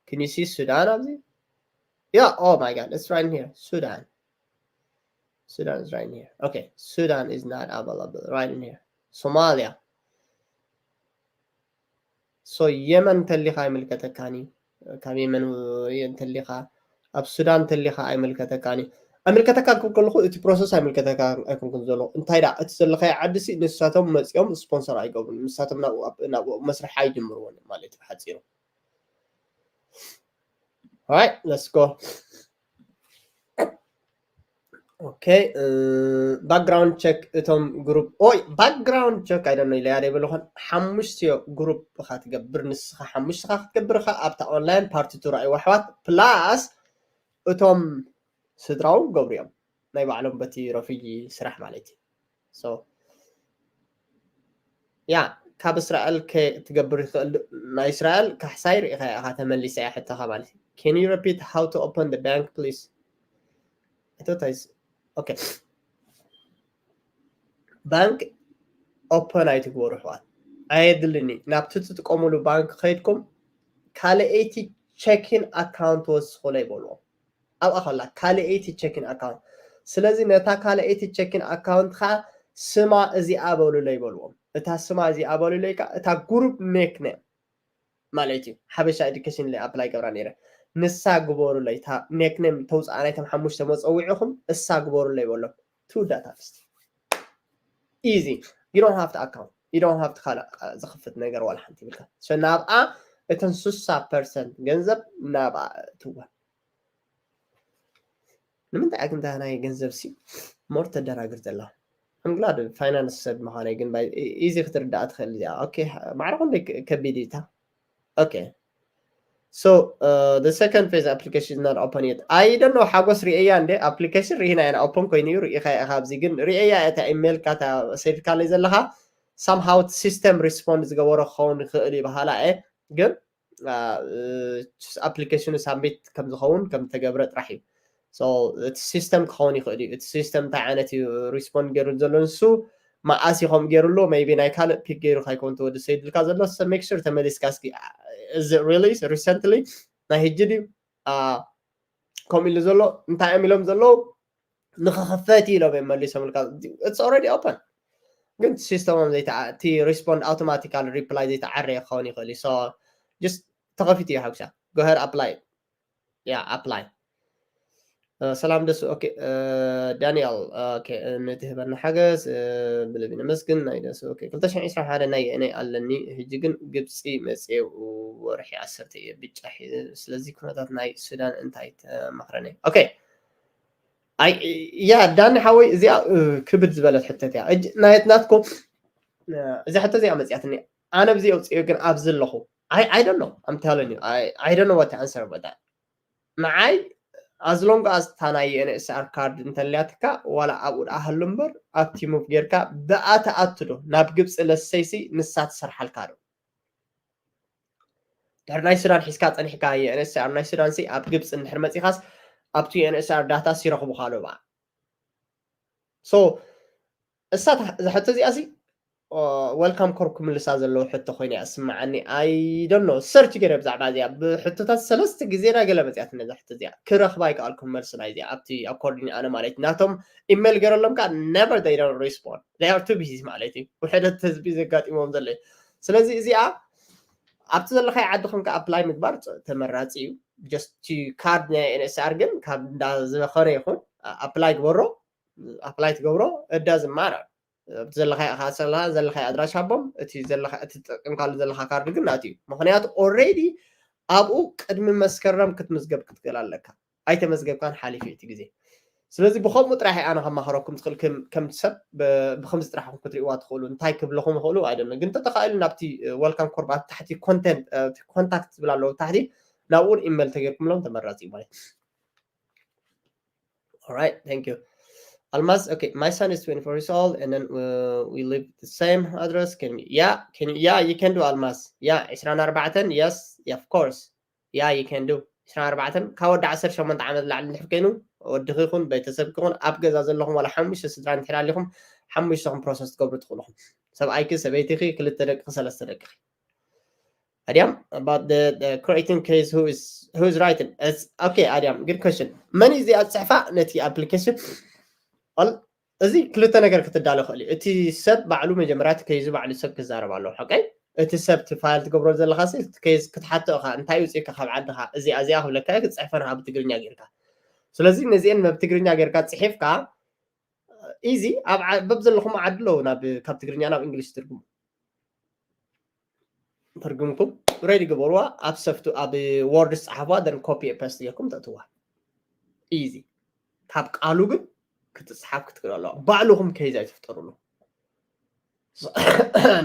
can you see Sudan ኣብዚ yeah oh my god it's right here Sudan Sudan is right here okay Sudan is not available right in here Somalia so የመን እንተሊኻ ኣይምልከተካን እዩ ካብ የመን እንተሊኻ ኣብ ሱዳን እንተሊኻ ኣይምልከተካን እዩ ኣይምልከተካ ክብል ከለኹ እቲ ፕሮሰስ ኣይምልከተካ ኣይኮንኩን ዘሎ እንታይ ዳ እቲ ዘለኻዮ ዓዲ ሲ ንሳቶም መፂኦም ስፖንሰር ኣይገብሩን ንሳቶም ናብኡ መስርሒ ኣይጅምርዎን ማለት እዩ ሓፂሩ All right, let's go. Okay, background check እቶም ግሩፕ ኦይ background check ኣይደኖ ኢለያ ደይበለኹን ሓሙሽትዮ ግሩፕ ኢኻ ትገብር ንስኻ ሓሙሽትኻ ክትገብር ኢኻ ኣብታ ኦንላይን ፓርቲ ቱ ርኣይዎ ኣሕዋት ፕላስ እቶም ስድራው ገብሩ እዮም ናይ ባዕሎም በቲ ረፊጂ ስራሕ ማለት እዩ so yeah ካብ እስራኤል ትገብር ይኽእል ናይ እስራኤል ካሕሳይ ርኢኻ ኢኻ ተመሊሳ እያ ሕቶኻ ማለት እዩ can you repeat how to open the bank please I thought I okay ባንክ ኦፐን ኣይትግበሩ ኣሕዋት ኣየድልን እዩ ናብቲ ትጥቀምሉ ባንክ ከይድኩም ካልኣይቲ ቸኪን ኣካውንት ወስኹ ይበልዎም ኣብኣ ከላ ካልኣይቲ ቸኪን ኣካውንት ስለዚ ነታ ካልኣይቲ ቸኪን ኣካውንት ከዓ ስማ እዚኣ በሉለይ በልዎም እታ ስማ እዚኣ በሉለይ ከዓ እታ ግሩፕ ኔክኔም ማለት እዩ ሓበሻ ኤዱኬሽን ላይ ኣፕላይ ገብራ ነይረ ንሳ ግበሩለይ እታ ኔክኔም ተውፅኣ ናይቶም ሓሙሽተ መፀዊዕኹም እሳ ግበሩለይ በሎም ትውዳእ ታፍስቲ easy you don't have to account you don't have to ካልእ ዝኽፍት ነገር ዋላ ሓንቲ ይብልካ so ናብኣ እተን ስሳ ፐርሰንት ገንዘብ ናብኣ እትወ ንምንታይ ኣግንታ ናይ ገንዘብ ሲ ሞር ተደናግር ዘላ I'm glad finance ሰብ ምዃነይ ግን ኢዚ ክትርዳእ ትኽእል እዚኣ okay ማዕረ ክንደይ ከቢድ እታ okay so uh, the second phase application is not open yet I don't know ሓጎስ ርእያ እንደ application ርኢና ኢና open ኮይኑ እዩ ርኢኻ ኢኻ ኣብዚ ግን ርኢያ እታ ኢሜይልካ እታ ሰዲካለይ ዘለኻ somehow system respond ዝገበሮ ክኸውን ይኽእል እዩ በሃላ እየ ግን application ኡ submit ከም ዝኸውን ከም ተገብረ ጥራሕ እዩ so እቲ system ክኸውን ይኽእል እዩ እቲ system እንታይ ዓይነት እዩ respond ገይሩ ዘሎ ንሱ መዓስ ይኸም ገይሩሎ maybe ናይ ካልእ ፒክ ገይሩ ካይኮን ተወዲ ሰይድልካ ዘሎ make sure ተመሊስካ እስኪ እዚ release recently ናይ ህጂ ድዩ ከምኡ ኢሉ ዘሎ እንታይ እዮም ኢሎም ዘለዉ ንክኽፈት ኢሎም እዮም መሊሶምልካ it's already open ግን ሲስተሞም እቲ respond automatically reply ዘይተዓረየ ክኸውን ይኽእል እዩ so just ተኸፊቱ እዩ ሓጉሻ go ahead apply yeah apply ሰላም ደሱ okay ዳንኤል okay ንትህበና ሓገዝ ብልቢ ነመስግን ናይ ደሱ okay ክልተ ሽሕን ዕስራን ሓደ ናይ የእነይ ኣለኒ ሕጂ ግን ግብፂ መፅየ ወርሒ ዓሰርተ እየ ብጫ ስለዚ ኩነታት ናይ ሱዳን እንታይ ተመኽረኒ okay ኣይ ያ ዳኒ ሓወይ እዚኣ ክብድ ዝበለት ሕተት እያ ናየት ናትኩም እዚኣ ሕቶ እዚኣ መፅያትኒ ኣነ ብዚ ኣውፅዮ ግን ኣብዚ ኣለኹ I I don't know I'm telling you I I don't know what to answer about that ንዓይ as long as እታ ናይ NSR card እንተልያትካ ዋላ ኣብኡ ደኣ ሃሉ እምበር ኣብቲ move ጌርካ ብኣ ትኣቱ ዶ ናብ ግብፂ ለሰይሲ ንሳ ትሰርሓልካ ዶ ድሕሪ ናይ ሱዳን ሒዝካ ፀኒሕካ NSR ናይ ሱዳን ሲ ኣብ ግብፂ እንድሕር መፂኻስ ኣብቲ NSR data ሲ ረኽቡኻ ዶ በኣ so እሳ ዝሕቶ እዚኣ ሲ Welcome Corp ክምልሳ ዘለዎ ሕቶ ኮይኑ እያ ስምዓኒ። I don't know፣ search ገይረ ብዛዕባ እዚኣ፣ ብሕቶታት ሰለስተ ግዜ ዳ ገለ መፅያት ነዛ ሕቶ እዚኣ ክረኽባ ኣይከኣልኩም። መልሲ ናይ እዚኣ ኣብቲ according ኣነ ማለት እዩ። ናቶም ኢሜል ገይረሎም ከዓ never, they don't respond, they are too busy ማለት እዩ። ውሕደት ህዝቢ ዘጋጢሞም ዘሎ እዩ። ስለዚ እዚኣ ኣብቲ ዘለኻይ ዓዲ ኮንካ ኣፕላይ ምግባር ተመራፂ እዩ። Just card ናይ NSR ግን ካብ እንዳ ዝበኸረ ይኹን ኣፕላይ ግበሮ፣ ኣፕላይ ትገብሮ፣ it doesn't matter። ኣብቲ ዘለኻዮ ኢኻ ዘለኻ ዘለኻዮ ኣድራሻ ኣቦም፣ እቲ ዘለኻ እቲ ትጥቀምካሉ ዘለኻ ካርድ ግን ናቱ እዩ። ምኽንያቱ already ኣብኡ ቅድሚ መስከረም ክትምዝገብ ክትክእል ኣለካ። ኣይተመዝገብካን ሓሊፉ እቲ ግዜ። ስለዚ ብኸምኡ ጥራሕ ኣነ ከማኸረኩም ትኽእል ከም ሰብ ብከምዚ ጥራሕ ክትሪእዋ ትኽእሉ። እንታይ ክብለኹም ይኽእሉ ኣይደለ፣ ግን ተተኻኢሉ ናብቲ Welcome Corp ኣብ ታሕቲ ኮንተንት ኮንታክት ዝብል ኣለዎ ታሕቲ፣ ናብኡን ኢሜል ተገይርኩምሎም ተመራፂ እዩ ማለት። All right, thank you. Almaz, okay, my son is twenty-four years old and then uh, we live the same address. Can you, yeah, can you, yeah, you can do Almaz. Yeah, عشرين أربعة, yes, yeah, of course. Yeah, you can do. عشرين أربعة ካብ ወዲ ዓሰርተ ሸሞንተ ዓመት ላዕሊ እንድሕር ኮይኑ ወድኺ ይኹን ቤተሰብኪ ይኹን ኣብ ገዛ ዘለኹም ዋላ ሓሙሽተ ስድራ እንድሕር ኣሊኹም ሓሙሽተኹም ፕሮሰስ ትገብሩ ትኽእልኹም። ሰብኣይኪ፣ ሰበይትኺ፣ ክልተ ደቅኺ፣ ሰለስተ ደቅኺ። ኣድያም about the, the creating case who is who is writing it's okay ኣድያም good question መን እዩ እዚኣ ዝፅሕፋ ነቲ application? እዚ ክልተ ነገር ክትዳሎ ክእል እዩ። እቲ ሰብ ባዕሉ መጀመርያ እቲ case ባዕሉ ሰብ ክዛረብ ኣለዎ ሓቀይ። እቲ ሰብ እቲ ፋይል ትገብሮ ዘለካ ሲ እቲ case ክትሓቶ ኢካ እንታይ ውፅኢካ ካብ ዓድካ እዚኣ እዚኣ ክብለካ እዩ ክትፅሕፈን ካብ ትግርኛ ጌርካ። ስለዚ ነዚአን መብ ትግርኛ ጌርካ ፅሒፍካ easy ኣብ በብ ዘለኹም ዓዲ ኣለዉ ናብ ካብ ትግርኛ ናብ እንግሊሽ ትርጉም ተርጉምኩም ready ግበርዋ። ኣብ ሰፍቱ ኣብ ወርድ ዝፅሓፍዋ then copy paste ጌርኩም ተእትዋ easy። ካብ ቃሉ ግን ክትፅሓፍ ክትክእል ኣለዋ። ባዕልኹም case ኣይትፍጠሩሉ።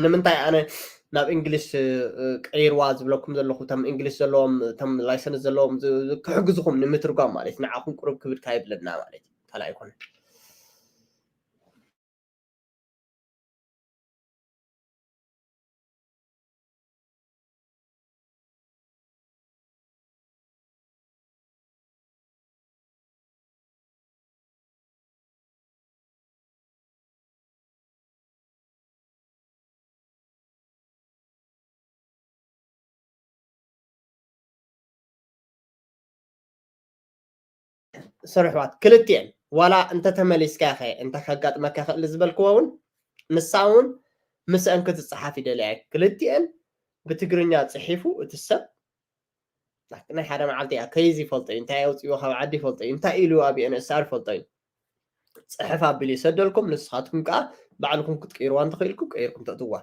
ንምንታይ ኣነ ናብ እንግሊሽ ቀይርዋ ዝብለኩም ዘለኹ እቶም እንግሊሽ ዘለዎም እቶም license ዘለዎም ክሕግዝኹም ንምትርጓም ማለት ንዓኹም ቅሩብ ክብድካ የብለና ማለት ካልእ ኣይኮነን። ስርሕዋት ክልቲኤን ዋላ እንተተመሊስካ ኸ እንታይ ከጋጥመካ ይኽእል ዝበልክዎ እውን ንሳ እውን ምስአን ክትፅሓፍ ይደልያ። ክልቲኤን ብትግርኛ ፅሒፉ እቲ ሰብ ናይ ሓደ መዓልቲ እያ ከይዚ ይፈልጦ እዩ እንታይ ኣውፅዎ ካብ ዓዲ ይፈልጦ እዩ እንታይ ኢሉ ኣብ NSR ይፈልጦ እዩ። ፅሕፍ ኣቢሉ ይሰደልኩም ንስኻትኩም ከዓ ባዕልኩም ክትቀይርዋ እንተኽኢልኩም ቀይርኩም ተእትዋ።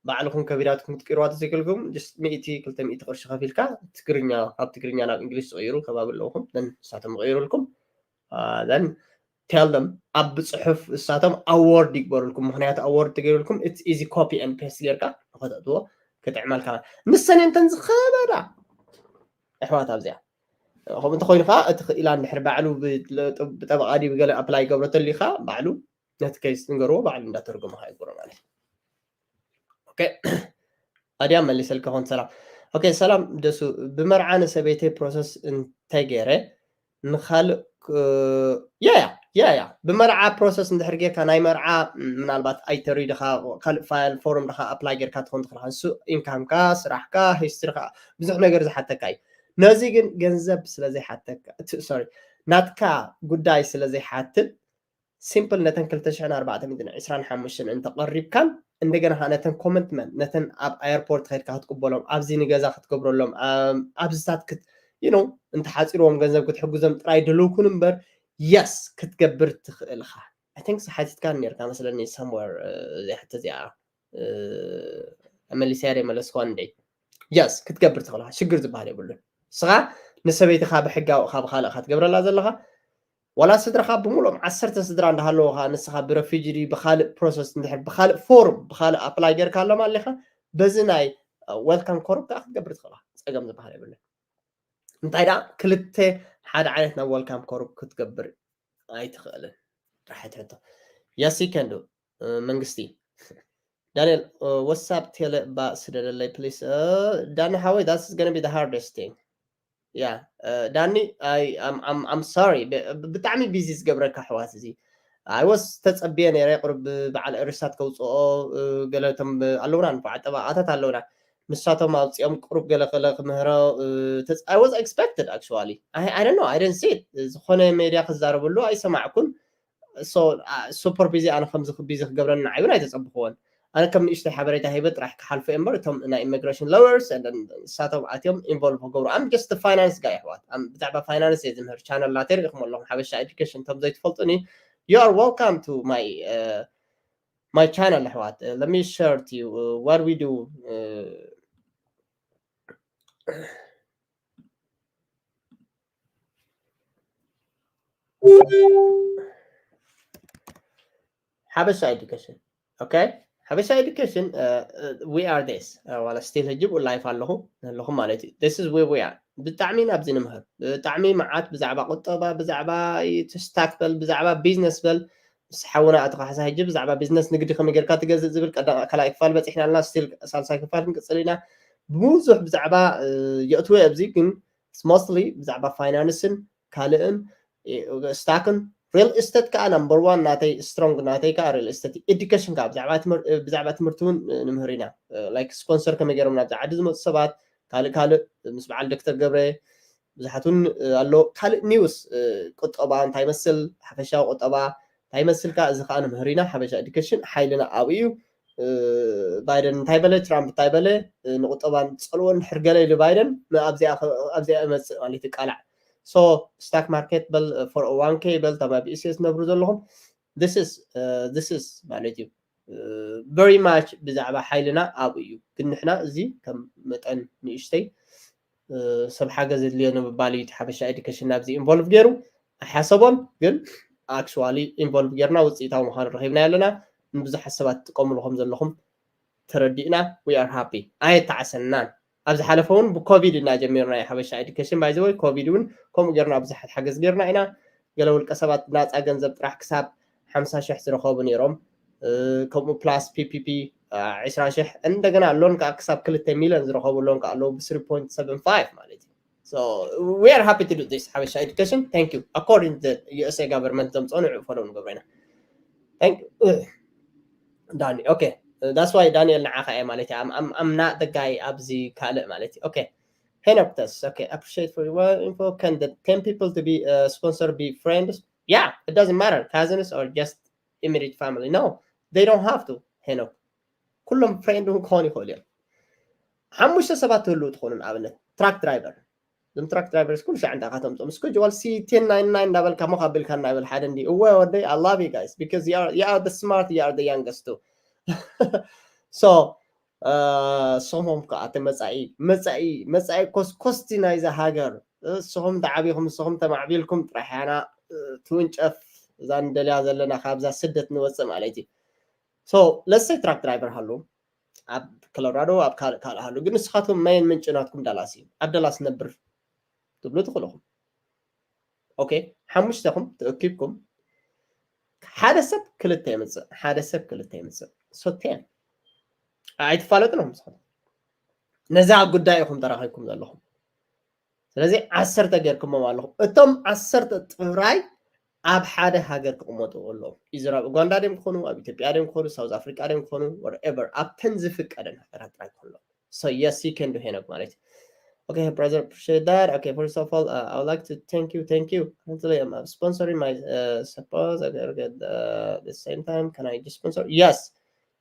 ባዕልኩም ከቢራትኩም ክትቀይርዋ ተዘይክልኩም ሚእቲ ክልተ ሚእቲ ቅርሺ ከፊልካ ትግርኛ ካብ ትግርኛ ናብ እንግሊሽ ዝቀይሩ ከባቢ ኣለውኩም ንሳቶም ይቀይሩልኩም። Then tell them ኣብ ብፅሑፍ እሳቶም ኣወርድ ይግበሩልኩም። ምክንያቱ ኣወርድ ተገይሩልኩም it's easy copy and paste ጌርካ ንኸተእትዎ ክጥዕመልካ። ንሰን እንተን ዝኸበዳ ኣሕዋት ኣብዚኣ ከምኡ እንተኮይኑ ከዓ እቲ ክኢላ እንድሕር ባዕሉ ብጠበቃ ድዩ ብገለ ኣፕላይ ገብረተሉ ኢካ ባዕሉ ነቲ case ንገርዎ ባዕሉ እንዳተርጎመ ከዓ ይግበሮ ማለት እዩ። ኦኬ ኣድያ መሊሰልካ ኮን ሰላም። ኦኬ ሰላም ደሱ ብመርዓ ንሰበይተይ ፕሮሰስ እንታይ ገይረ ንካልእ ያ ያ ያ ያ ብመርዓ ፕሮሰስ እንድሕር ጌርካ ናይ መርዓ ምናልባት ኣይተሪ ድኻ ካልእ ፋይል ፎርም ድኻ ኣፕላይ ጌርካ ትኾን ትኽእል ንሱ ኢንካምካ ስራሕካ ሂስትሪካ ብዙሕ ነገር ዝሓተካ እዩ። ነዚ ግን ገንዘብ ስለ ዘይሓተካ ሶሪ ናትካ ጉዳይ ስለ ዘይሓትት ሲምፕል ነተን ክልተ ሽሕን ኣርባዕተ ሚእትን ዕስራን ሓሙሽተን እንተቐሪብካን እንደገና ከዓ ነተን ኮመንትመን ነተን ኣብ ኣየርፖርት ከድካ ክትቅበሎም ኣብዚ ንገዛ ክትገብረሎም ኣብዚታት ክት you know እንተሓፂርዎም ገንዘብ ክትሕግዞም ጥራይ ድልውኩን እምበር የስ ክትገብር ትኽእል ኢኻ። I think ሓቲትካ ነርካ መስለኒ somewhere እዚኣ ሕቶ እዚኣ መሊሰያ ደ መለስኳ እንደ የስ ክትገብር ትኽእል ኢኻ ሽግር ዝበሃል የብሉን። ንስኻ ንሰበይትኻ ብሕጋዊ ኢኻ ብካልእ ኢኻ ትገብረላ ዘለኻ ዋላ ስድራኻ ብምሉኦም ዓሰርተ ስድራ እንዳሃለወኻ ንስኻ ብረፊጂ ድዩ ብኻልእ ፕሮሰስ እንድሕር ብኻልእ ፎርም ብኻልእ ኣፕላይ ጌርካ ኣሎም ኣሊኻ በዚ ናይ ዌልካም ኮርፕ ከዓ ክትገብር ትኽእላ ጸገም ዝበሃል የብልን። እንታይ ደኣ ክልተ ሓደ ዓይነት ናብ ዌልካም ኮርፕ ክትገብር ኣይትኽእልን። ጥራሕ ትሕቶ ያሲ ከንዱ መንግስቲ ዳንኤል ወሳብ ቴለ ባ ስደደለይ ፕሊስ ዳኒ ሓወይ that's gonna be the hardest thing yeah ዳኒ I'm sorry ብጣዕሚ ቢዚ ዝገብረካ ኣሕዋት እዚ I was ተጸብየ ነይረ። ቁሩብ በዓል ርሳት ከውፅኦ ገለቶም ኣለውና፣ ንፋዕ ጠባቓታት ኣለውና። ንሳቶም ኣውፅኦም ቁሩብ ገለ ገለ ክምህሮ I was expected actually. I don't know, I didn't see it. ዝኾነ ሜድያ ክዛረበሉ ኣይሰማዕኩን። So super busy፣ ኣነ ከምዚ ቢዚ ክገብረኒ ንዓይውን ኣይተጸብኽዎን። ኣነ ከም ንእሽተይ ሓበሬታ ሂበ ጥራሕ ክሓልፎ እየ እምበር፣ እቶም ናይ ኢሚግሬሽን ሎየርስ ንሳቶም ኣትዮም ኢንቮልቭ ክገብሩ። I'm just finance guy ኣሕዋት። ብዛዕባ ፋይናንስ እየ ዝምህር። ቻነል ናተይ ርኢኹም ኣለኹም፣ ሓበሻ ኤዱኬሽን። እቶም ዘይትፈልጡኒ፣ you are welcome to my my channel ኣሕዋት። Let me share to you what we do. ሓበሻ ኤዱኬሽን። ኦኬ፣ ሓበሻ ኤዱኬሽን። We are this ዋላ ስቲል ሕጂ ብኡ ላይፍ ኣለኹ ኣለኹም ማለት እዩ። This is where we are። ብጣዕሚ ናብዚ ንምህር፣ ብጣዕሚ መዓት ብዛዕባ ቁጠባ፣ ብዛዕባ ስታክ በል፣ ብዛዕባ ቢዝነስ በል። ምስ ሓውና ኣቶ ካሕሳ ሕጂ ብዛዕባ ቢዝነስ፣ ንግዲ ከመይ ጌርካ ትገዝእ ዝብል ቀዳማይ ካልኣይ ክፋል በፂሕና ኣለና። ስቲል ሳልሳይ ክፋል ክንቅፅል ኢና። ብዙሕ ብዛዕባ የእትወ ኣብዚ ግን ሞስትሊ ብዛዕባ ፋይናንስን ካልእን ስታክን ሪል ስቴት ከዓ ናምበር ዋን ናተይ ስትሮንግ ናተይ ከዓ ሪል ስቴት ኤዱኬሽን ከዓ ብዛዕባ ትምህርቲ እውን ንምህር ኢና። ላይክ ስፖንሰር ከመይ ገይሮም ናብዚ ዓዲ ዝመፁ ሰባት፣ ካልእ ካልእ ምስ በዓል ዶክተር ገብረ ብዙሓት እውን ኣሎ። ካልእ ኒውስ ቁጠባ እንታይ ይመስል፣ ሓፈሻዊ ቁጠባ እንታይ ይመስል ከዓ እዚ ከዓ ንምህር ኢና። ሓበሻ ኤዱኬሽን ሓይልና ኣብኡ እዩ። ባይደን እንታይ በለ፣ ትራምፕ እንታይ በለ፣ ንቁጠባ ንፀልዎ እንድሕር ገለ ኢሉ ባይደን ኣብዚኣ እመፅእ ማለት እዩ ቃላዕ። So ስታክ ማርኬት በል፣ ፎር ኦ ዋን ኬ በል፣ ተባቢእስ ዝነብሩ ዘለኹም this is ማለት እዩ። ቨሪ ማች ብዛዕባ ሓይልና ኣብኡ እዩ። ግን ንሕና እዚ ከም መጠን ንእሽተይ ሰብ ሓገዝ የድልዮ ንምባል እዩ እቲ ሓበሻ ኤዱኬሽን ናብዚ ኢንቮልቭ ገይሩ። ኣይሓሰቦን ግን ኣክቹዋሊ ኢንቮልቭ ጌርና ውፅኢታዊ ምዃኑ ረኺብና ኣለና። ንብዙሓት ሰባት ትጥቀምሉ ከም ዘለኹም ተረዲእና። We are happy። ኣየተዓሰናን። ኣብ ዝሓለፈ እውን ብኮቪድ ኢና ጀሚርና ሓበሻ ኤዱኬሽን። ባይ ዘ ወይ ኮቪድ እውን ከምኡ ጌርና ብዙሓት ሓገዝ ጌርና ኢና። ገለ ውልቀ ሰባት ናፃ ገንዘብ ጥራሕ ክሳብ ሓምሳ ሽሕ ዝረኸቡ ነይሮም። ከምኡ ፕላስ ፒፒፒ ዕስራ ሽሕ፣ እንደገና ሎን ከዓ ክሳብ ክልተ ሚሊዮን ዝረኸቡ ሎን ከዓ ኣለዉ ብ three point seven five ማለት እዩ። So we are happy to do this ሓበሻ ኤዱኬሽን። Thank you። According to U S A government ዘምፅኦ ንዕኡ ፎሎ ንገብሮ ኢና። Thank you ዳኒ። Okay, that's why ዳንኤል ንዓኻ እየ ማለት እዩ። I'm not the guy ኣብዚ ካልእ ማለት እዩ። Okay, ሄኖክ ተስ። Okay, appreciate for your info. Can the ten people to be sponsor be friends? Yeah, it doesn't matter, cousins or just immediate family. No, they don't have to. ሄኖክ፣ ኩሎም ፍሬንድ እውን ክኾኑ ይኽእሉ እዮም። ሓሙሽተ ሰባት ትህልው ትኾኑ፣ ንኣብነት ትራክ ድራይቨር። እዞም ትራክ ድራይቨርስ ኩሉ ሻዕ እንታይ ካተምፅኦም፣ ስኩጅዋል ሲ ቴን ናይን ናይን እንዳበልካ ሞኽ ኣቢልካ እናበል ሓደ እንዲ። እወ ወደይ፣ I love you guys because you are, you are the smart, you are the youngest too. So ንስኹም ከዓ እቲ መፃኢ መፃኢ መፃኢ ኮስኮስቲ ናይዛ ሃገር፣ ንስኹም ተዓቢኹም፣ ንስኹም ተማዕቢልኩም ጥራሕ ያና ትውንጨፍ እዛ ንደልያ ዘለና ካብዛ ስደት ንወፅእ ማለት እዩ። So let's say ትራክ ድራይቨር ሃሉ ኣብ ኮሎራዶ፣ ኣብ ካልእ ካልእ ሃሉ፣ ግን ንስኻትኩም መይን ምንጭ ናትኩም ዳላስ እዩ። ኣብ ዳላስ ነብር ትብሉ ትኽእልኹም። ኦኬ፣ ሓሙሽተኹም ተእኪብኩም ሓደ ሰብ ክልተ የምፅእ፣ ሓደ ሰብ ክልተ የምፅእ። So ten ኣይትፋለጡን ኢኹም ንስኹም። ነዛ ጉዳይ ኢኹም ተራኺብኩም ዘለኹም። ስለዚ ዓሰርተ ጌርኩሞም ኣለኹም። እቶም ዓሰርተ ጥራይ ኣብ ሓደ ሃገር ክቕመጡ ኣለዎም። ኢዘር ኣብ ኡጋንዳ ድዮም ክኾኑ፣ ኣብ ኢትዮጵያ ድዮም ክኾኑ፣ ሳውዝ ኣፍሪቃ ድዮም ክኾኑ፣ whatever፣ ኣብተን ዝፍቀደን ሃገራት ጥራይ ክኾኑ ኣለዎም። So yes, you can do ሄኖክ ማለት እዩ። Okay, brother, appreciate that. Okay, first of all, uh, I would like to thank you, thank you. Currently, I'm uh, sponsoring my uh, suppose I gotta get uh, the same time. Can I just sponsor? Yes,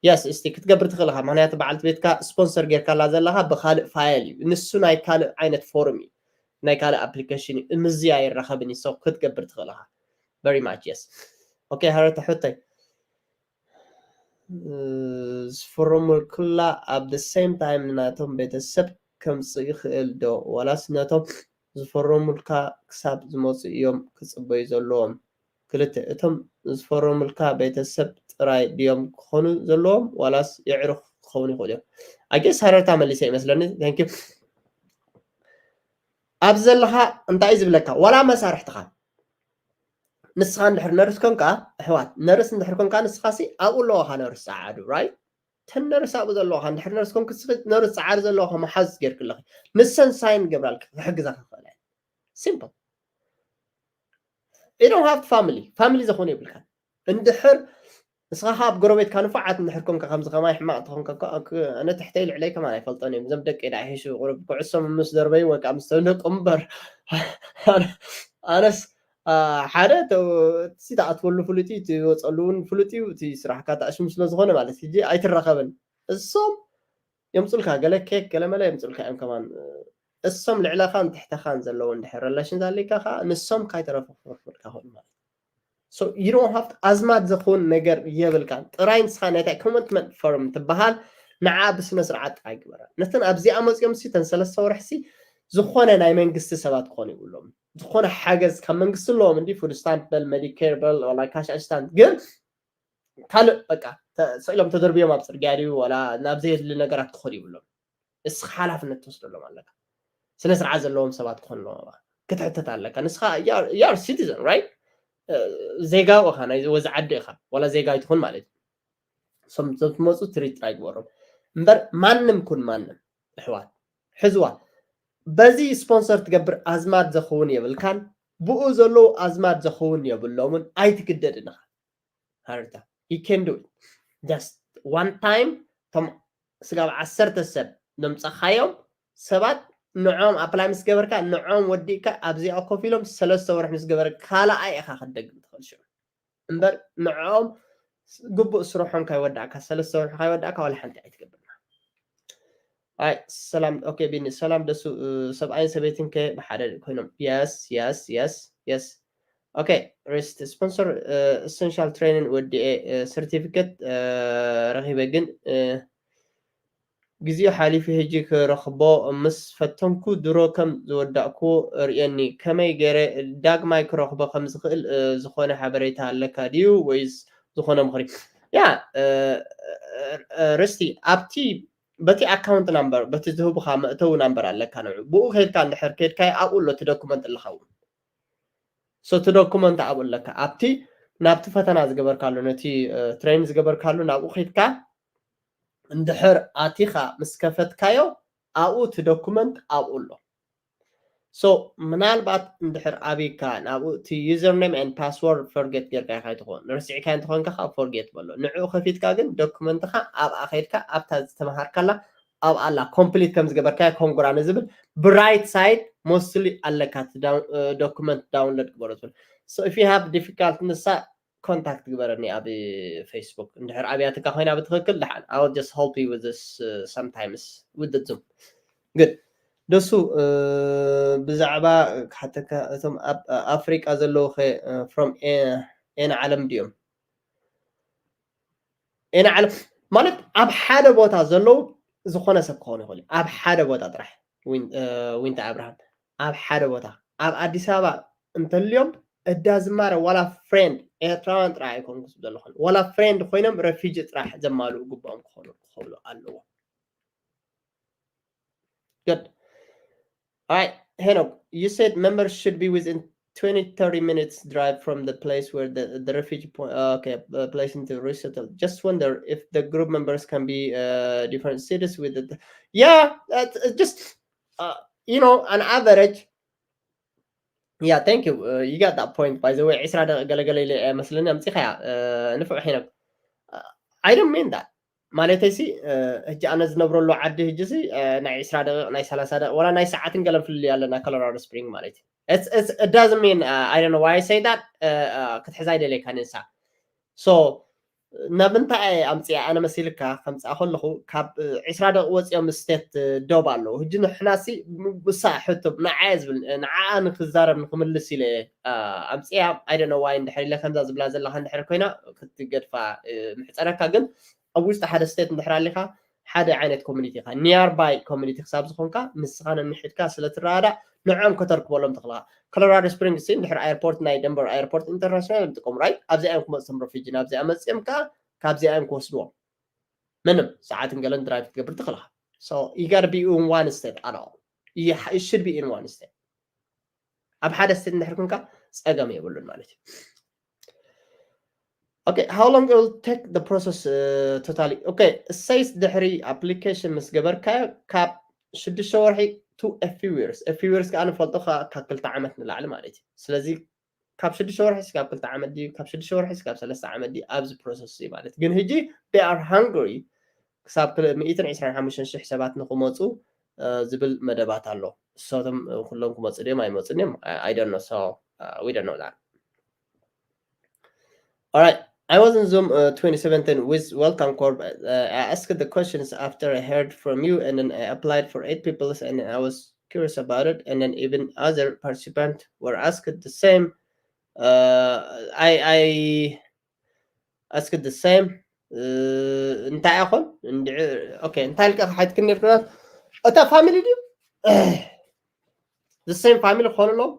yes. እስቲ ክትገብር ትኽእል ኢኻ፣ ምክንያቱ በዓልቲ ቤትካ ስፖንሰር ጌርካላ ዘለኻ ብካልእ ፋይል እዩ። ንሱ ናይ ካልእ ዓይነት ፎርም እዩ፣ ናይ ካልእ ኣፕሊኬሽን እዩ። እምዚ ኣይራኸብን እዩ። So ክትገብር ትኽእል ኢኻ። Very much, yes. Okay, ሃረተ ሕቶይ ዝፈረሙልኩላ ኣብ the same time ንናቶም ቤተሰብ ከምፅእ ይኽእል ዶ? ዋላስ ነቶም ዝፈረሙልካ ክሳብ ዝመፁ እዮም ክፅበዩ ዘለዎም? ክልተ፣ እቶም ዝፈረሙልካ ቤተሰብ ጥራይ ድዮም ክኾኑ ዘለዎም ዋላስ የዕሩኽ ክኸውን ይኽእል እዮም? ኣጌስ ሃረርታ መሊሰ ይመስለኒ። Thank you። ኣብ ዘለኻ እንታይ እዩ ዝብለካ? ዋላ መሳርሕትኻ ንስኻ እንድሕር ነርስ ኮንካ፣ ኣሕዋት፣ ነርስ እንድሕር ኮንካ ንስኻ ሲ ኣብኡ ኣለዋኻ ነርስ ጸዓዱ፣ right? ተን ነርስ ኣብኡ ዘለዋኻ እንድሕር ነርስ ኮንክ፣ ንስኺ ነርስ ጸዓዱ ዘለዋኻ መሓዝ ጌርክለኺ፣ ንሰን ሳይን ገብራልኪ ክሕግዛኺ ክኽእላ እየን። ሲምፕል። You don't have family። ፋሚሊ ዝኾነ የብልካን። እንድሕር ንስኻ ካብ ጎረቤትካ ንፉዓት እንድሕር ኮንካ፣ ከምዚ ከማይ ሕማቕ ተኾንካ እኮ፣ ኣነ ትሕተይ ልዕለይ ከማን ኣይፈልጦን እዮም። እዞም ደቂ ዳ ሒሹ ቁሩብ ኩዕሶ ምስ ደርበዩ ወይ ከዓ ምስ ተደቁ እምበር፣ ኣነስ ሓደ እቲ ትኣትወሉ ፍሉጥ እዩ፣ እቲ ወፀሉ እውን ፍሉጥ እዩ። እቲ ስራሕካ ታእሽሙ ስለዝኾነ ማለት ሕጂ ኣይትራኸብን። እሶም የምፁልካ ገለ ኬክ ገለ መለ የምፁልካ እዮም ከማን። እሶም ልዕለኻን ትሕተኻን ዘለዉ እንድሕር ሪሌሽን ኣለካ ከዓ ንሶም ካይተረፈፈርካ ኾኑ ማለት። So you don't have to፣ ኣዝማድ ዝኸውን ነገር የብልካን። ጥራይ ንስኻ ናይታ ኮሚትመንት ፈርም ትበሃል ንዓ ብስነ ስርዓት ጥራይ ግበራ። ነተን ኣብዚኣ መፅኦም ሲ ተን ሰለስተ ወርሕሲ ዝኾነ ናይ መንግስቲ ሰባት ክኾኑ ይብሎም። ዝኾነ ሓገዝ ካብ መንግስቲ ኣለዎም እንዲ ፉድ ስታምፕ በል ሜዲኬር በል ዋላ ካሽ ኣሲስታንት ግን ካልእ በቃ ስኢሎም ተደርብዮም ኣብ ፅርግያ ድዩ ዋላ ናብ ዘየድሊ ነገራት ክኾኑ ይብሎም። እስኻ ሓላፍነት ትወስደሎም ኣለካ። ስነ ስርዓት ዘለዎም ሰባት ክኾኑ ኣለዎም። ክትሕተት ኣለካ። ንስኻ ያር ሲቲዘን ራይት፣ ዜጋ ኢኻ ናይ ወዚ ዓዲ ኢኻ ዋላ ዜጋ ይትኹን ማለት እዩ። ሶም ትመፁ ትሪት ጥራይ ግበሮም እምበር ማንም ኩን ማንም ኣሕዋት ሕዝዋ በዚ ስፖንሰር ትገብር ኣዝማድ ዘኸውን የብልካን። ብኡ ዘለዉ ኣዝማድ ዘኸውን የብሎምን። ኣይትግደድ ኢኻ። ሃርታ you can do it just one time። ቶም ስጋብ ዓሰርተ ሰብ ዘምፀኻዮም ሰባት ንዖም ኣፕላይ ምስ ገበርካ ንዖም ወዲእካ ኣብዚኣ ኮፍ ኢሎም ሰለስተ ወርሒ ምስ ገበረ ካልኣይ ኢኻ ክትደግም ትኽእል ሽዑ እምበር ንዖም ግቡእ ስርሖም ካይወዳእካ ሰለስተ ወርሒ ካይወዳእካ ዋላ ሓንቲ ኣይትገብርና። ኣይ ሰላም ኦኬ ቢኒ ሰላም ደሱ ሰብኣይን ሰበይትን ከ ብሓደ ኮይኖም yes yes yes yes okay rest sponsor essential training ወዲኤ certificate ረኺበ ግን ግዜኡ ሓሊፉ ሕጂ ክረኽቦ ምስ ፈተንኩ ድሮ ከም ዝወዳእኩዎ ርእየኒ ከመይ ገይረ ዳግማይ ክረኽቦ ከም ዝኽእል ዝኾነ ሓበሬታ ኣለካ ድዩ ወይስ ዝኾነ ምኽሪ? ያ ርስቲ ኣብቲ በቲ ኣካውንት ናምበር በቲ ዝህቡኻ መእተዊ ናምበር ኣለካ ንዑ ብኡ ከይድካ እንድሕር ከይድካ ኣብኡ ኣሎ እቲ ዶኩመንት ኣለካ እውን so እቲ ዶኩመንት ኣብኡ ኣለካ ኣብቲ ናብቲ ፈተና ዝገበርካሉ ነቲ ትሬን ዝገበርካሉ ናብኡ ከይድካ እንድሕር ኣቲኻ ምስ ከፈትካዮ ኣብኡ እቲ ዶኩመንት ኣብኡ ኣሎ so ምናልባት እንድሕር ኣብይካ ናብኡ እቲ username and password forget ጌርካ ኢኻ ይትኾን ርሲዕካ እንተኾንካ ከዓ forget በሎ ንዕኡ ከፊትካ ግን ዶኩመንትኻ ኣብኣ ከይድካ ኣብታ ዝተምሃርካላ ኣብኣ ኣላ ኮምፕሊት ከም ዝገበርካዮ ኮንግራ ንዝብል ብራይት ሳይድ ሞስትሊ ኣለካ ዶኩመንት ዳውንሎድ ግበሮ ትብል so if you have difficult ንሳ ኮንታክት ግበረኒ ኣብ ፌስቡክ እንድሕር ኣብያትካ ኮይና ብትክክል ደሓን I will just help you with this sometimes with the Zoom good ደሱ ብዛዕባ ክሓተካ እቶም ኣብ ኣፍሪቃ ዘለዉ ከ from ኤን ዓለም ድዮም ኤን ዓለም ማለት ኣብ ሓደ ቦታ ዘለዉ ዝኾነ ሰብ ክኾኑ ይኽእሉ ኣብ ሓደ ቦታ ጥራሕ ዊንታ ኣብርሃም ኣብ ሓደ ቦታ ኣብ ኣዲስ ኣበባ እንተልዮም እዳ ዝማረ ዋላ ፍሬንድ ኤርትራውያን ጥራሕ ኣይኮኑ ክስብ ዘለኹን ዋላ ፍሬንድ ኮይኖም ረፊጂ ጥራሕ ዘማልኡ ግባኦም ክኾኑ ክኽእሉ ኣለዎም good All right, Henok, you said members should be within twenty, thirty minutes drive from the place where the, the refugee point, uh, okay, uh, place into resettle. Just wonder if the group members can be uh, different cities with the, yeah, uh, just, uh, you know, an average. Yeah, thank you. Uh, you got that point, by the way. ዒስራ ደቂ ገለገለ ኢለ መስለኒ ኣምፂኻያ ንፍዑ ሄኖክ I don't mean that ማለተይሲ ሕጂ ኣነ ዝነብረሉ ዓዲ ሕጂ ሲ ናይ ዒስራ ደቂቕ ናይ ሰላሳ ደቂቕ ወላ ናይ ሰዓትን ገለን ፍልልይ ኣለና ኮሎራዶ ስፕሪንግ ማለት እዩ it doesn't mean I don't know why I say that ክትሕዛ ኣይደለካ ንሳ so ናብ እንታይ ኣምፅኣ ኣነ መሲልካ ከምፅኣ ከለኹ ካብ ዒስራ ደቂ ወፂኦም ስቴት ዶብ ኣለዉ ሕጂ ንሕናሲ ምሳ ሕቶ ንዓየ ዝብል ንዓኣ ንክዛረብ ንክምልስ ኢለ ኣምፅኣ I don't know why እንድሕር ኢለ ከምዛ ዝብላ ዘለካ እንድሕር ኮይና ክትገድፋ ምሕፀረካ ግን ኣብ ውሽጢ ሓደ ስቴት እንድሕር ኣሊካ ሓደ ዓይነት ኮሚኒቲ ኢካ nearby community ክሳብ ዝኮንካ ንስካ ነንሕድካ ስለ ትረዳዳእ ንዖም ከተርክበሎም ትክልካ ኮሎራዶ ስፕሪንግስ እንድሕር ኣየርፖርት ናይ ደንቨር ኣየርፖርት ኢንተርናሽናል እዮም ጥቀሙ right ኣብዚኣ እዮም ክመፅቶም ረፊጂ ናብዚኣ መፅኦም ከዓ ካብዚኣ እዮም ክወስድዎም ምንም ሰዓትን ገለን ድራይቭ ክትገብር ትክልካ so you gotta be in one state at all you should be in one state ኣብ ሓደ ስቴት እንድሕር ኮንካ ፀገም የብሉን ማለት እዩ Okay, how long it will take the process uh, totally? Okay, it says ድሕሪ application ምስ ገበርካዮ ካብ ሽዱሽተ ወርሒ to a few years a few years ከዓ ንፈልጦ ካብ ክልተ ዓመት ንላዕሊ ማለት እዩ ስለዚ ካብ ሽዱሽተ ወርሒ ስጋብ ክልተ ዓመት ድዩ፣ ካብ ሽዱሽተ ወርሒ ስጋብ ሰለስተ ዓመት ድዩ ኣብዚ process እዩ ማለት። ግን ሕጂ they are hungry ክሳብ ክል-፣ ሚእትን ዕስራን ሓሙሽተን ሽሕ ሰባት ንክመፁ ዝብል መደባት ኣሎ። እሶቶም ኩሎም ክመፁ ድዮም ኣይመፁን እዮም? I don't know, so we don't know that. All right. I was in Zoom uh, twenty seventeen with Welcome Corp. Uh, I asked the questions after I heard from you, and then I applied for eight people, and I was curious about it. And then even other participants were asked the same. Uh, I I asked the same. Uh, እንታይ ይኾን? Okay, እንታይ ልካ ሓትክን ነርኩናት? እታ ፋሚሊ ድዩ? The same family ክኾኑ ኣለዎም።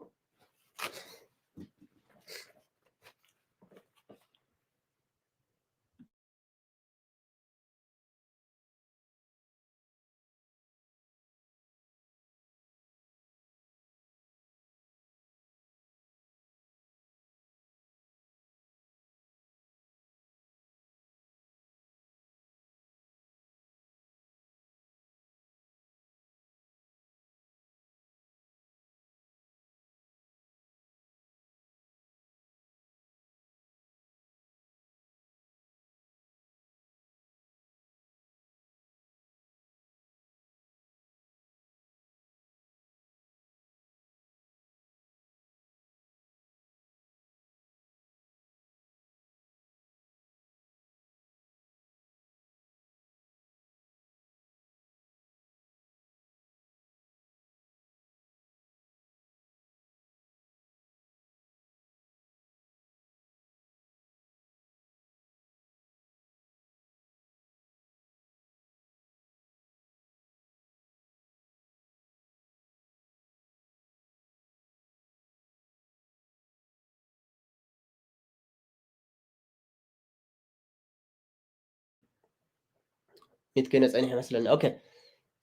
ሚት ኮይነ ጸኒሐ መስለኒ። Okay,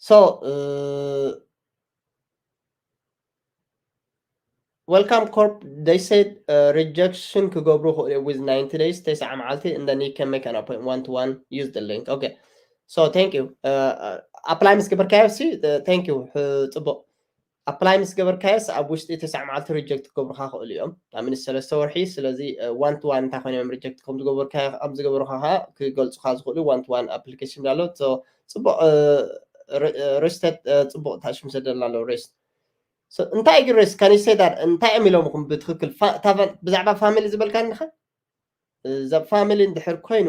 so uh, Welcome Corp, they said uh, rejection ክገብሩ ክእሉ እዮም with ninety days፣ ተስዓ መዓልቲ, and then you can make an appointment one to one, use the link. Okay, so thank you. Uh, apply ምስ ገበርካዮ ሲ thank you። ጽቡቕ። Apply ምስ ገበርካዮስ ኣብ ውሽጢ ተስዓ መዓልቲ reject ክገብሩካ ክእሉ እዮም። ኣብ ሚኒስ ሰለስተ ወርሒ። ስለዚ one to one እንታይ ኮይኖም reject ከም ዝገበርካ ከም ዝገበሩካ ከዓ ክገልፁካ ዝኽእሉ one to one application ኣሎ። So ጽቡቕ። Rested፣ ጽቡቕ ታሽም ሰደላ ኣሎ። Rest። So እንታይ ግን rest? Can you say that? እንታይ እዮም ኢሎምኹም ብትክክል? ብዛዕባ ፋሚሊ ዝበልካ እንድኻ? እዛ ፋሚሊ እንድሕር ኮይኑ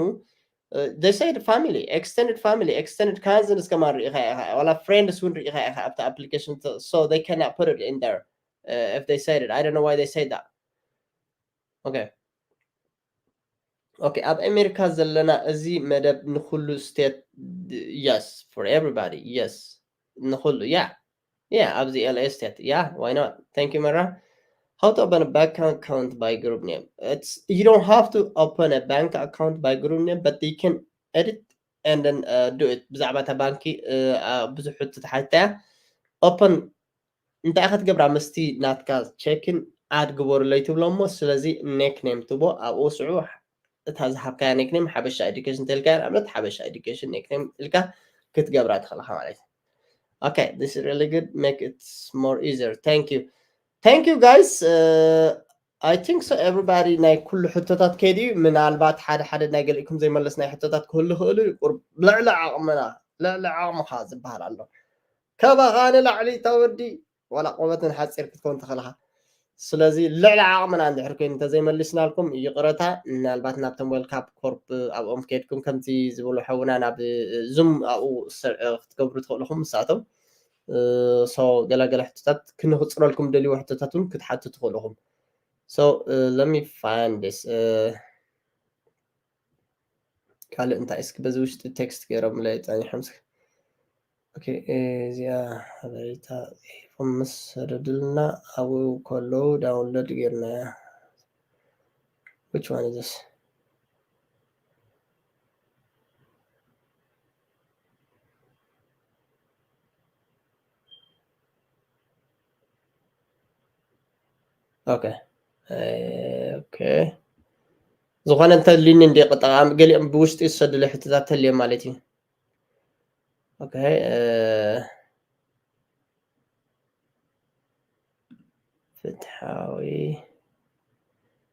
they said family, extended family, extended cousins ከማን ርኢኻ ኢኻ፣ ዋላ friends እውን ርኢኻ ኢኻ ኣብቲ application, so they cannot put it in there if they said it. I don't know why they said that. Okay. Okay, ኣብ ኣሜሪካ ዘለና እዚ መደብ ንኩሉ state? Yes, for everybody, yes። ንኩሉ። Yeah, yeah፣ ኣብዚ L A state. Yeah, why not? Thank you, Mara. How to open a bank account by group name? It's, you don't have to open a bank account by group name, but you can edit and then uh, do it. ብዛዕባ እታ ባንኪ ብዙሕ ሕቶ ተሓትያ። Open እንታይ ክትገብራ ምስቲ ናትካ ቸክን ኣድ ግበሩለይ ትብሎ እሞ፣ ስለዚ ኒክኔም ትቦ ኣብኡ ስዑ እታ ዝሃብካያ ኒክኔም ሓበሻ ኤዱኬሽን ተልካ፣ ንኣብነት ሓበሻ ኤዱኬሽን ኒክኔም ኢልካ ክትገብራ ትኽእልካ ማለት እዩ። Okay, this is really good. Make it more easier. Thank you. Thank you, guys. Uh, I think so everybody ናይ ኩሉ ሕቶታት ከይዲ እዩ። ምናልባት ሓደ ሓደ ናይ ገሊእኩም ዘይመለስ ናይ ሕቶታት ክህሉ ይኽእሉ እዩ። ቁርብ ልዕሊ ዓቕምና፣ ልዕሊ ዓቕምኻ ዝበሃል ኣሎ። ከባኻ ንላዕሊ ተወዲ ዋላ ቆመትን ሓፂር ክትከውን ትኽእልኻ። ስለዚ ልዕሊ ዓቕምና እንድሕር ኮይኑ እንተዘይመሊስናልኩም ይቕረታ። ምናልባት ናብቶም ዌልካም ኮርፕ ኣብኦም ከይድኩም ከምዚ ዝበሉ ሓውና ናብ ዙም ኣብኡ ክትገብሩ ትኽእልኹም። ንሳቶም so ገለገለ ሕቶታት ክንኽፅረልኩም ደልይዎ ሕቶታት እውን ክትሓቱ ትኽእልኹም። So let me find this. ካልእ እንታይ እስኪ በዚ ውሽጢ ቴክስት ገይሮምለይ ጸኒሖም እስኪ። Okay, እዚኣ ሓበሬታ ጽሒፎም ምስ ሰደዱልና ኣብኡ ከለዉ ዳውንሎድ ጌርናያ። Which one is this? Okay. Okay. ዝኾነ እንተልዩኒ እንደ ጠቓሚ ገሊኦም ብውሽጢ ዝሰዱለይ ሕቶታት ተልዮም ማለት እዩ። Okay. ፍትሓዊ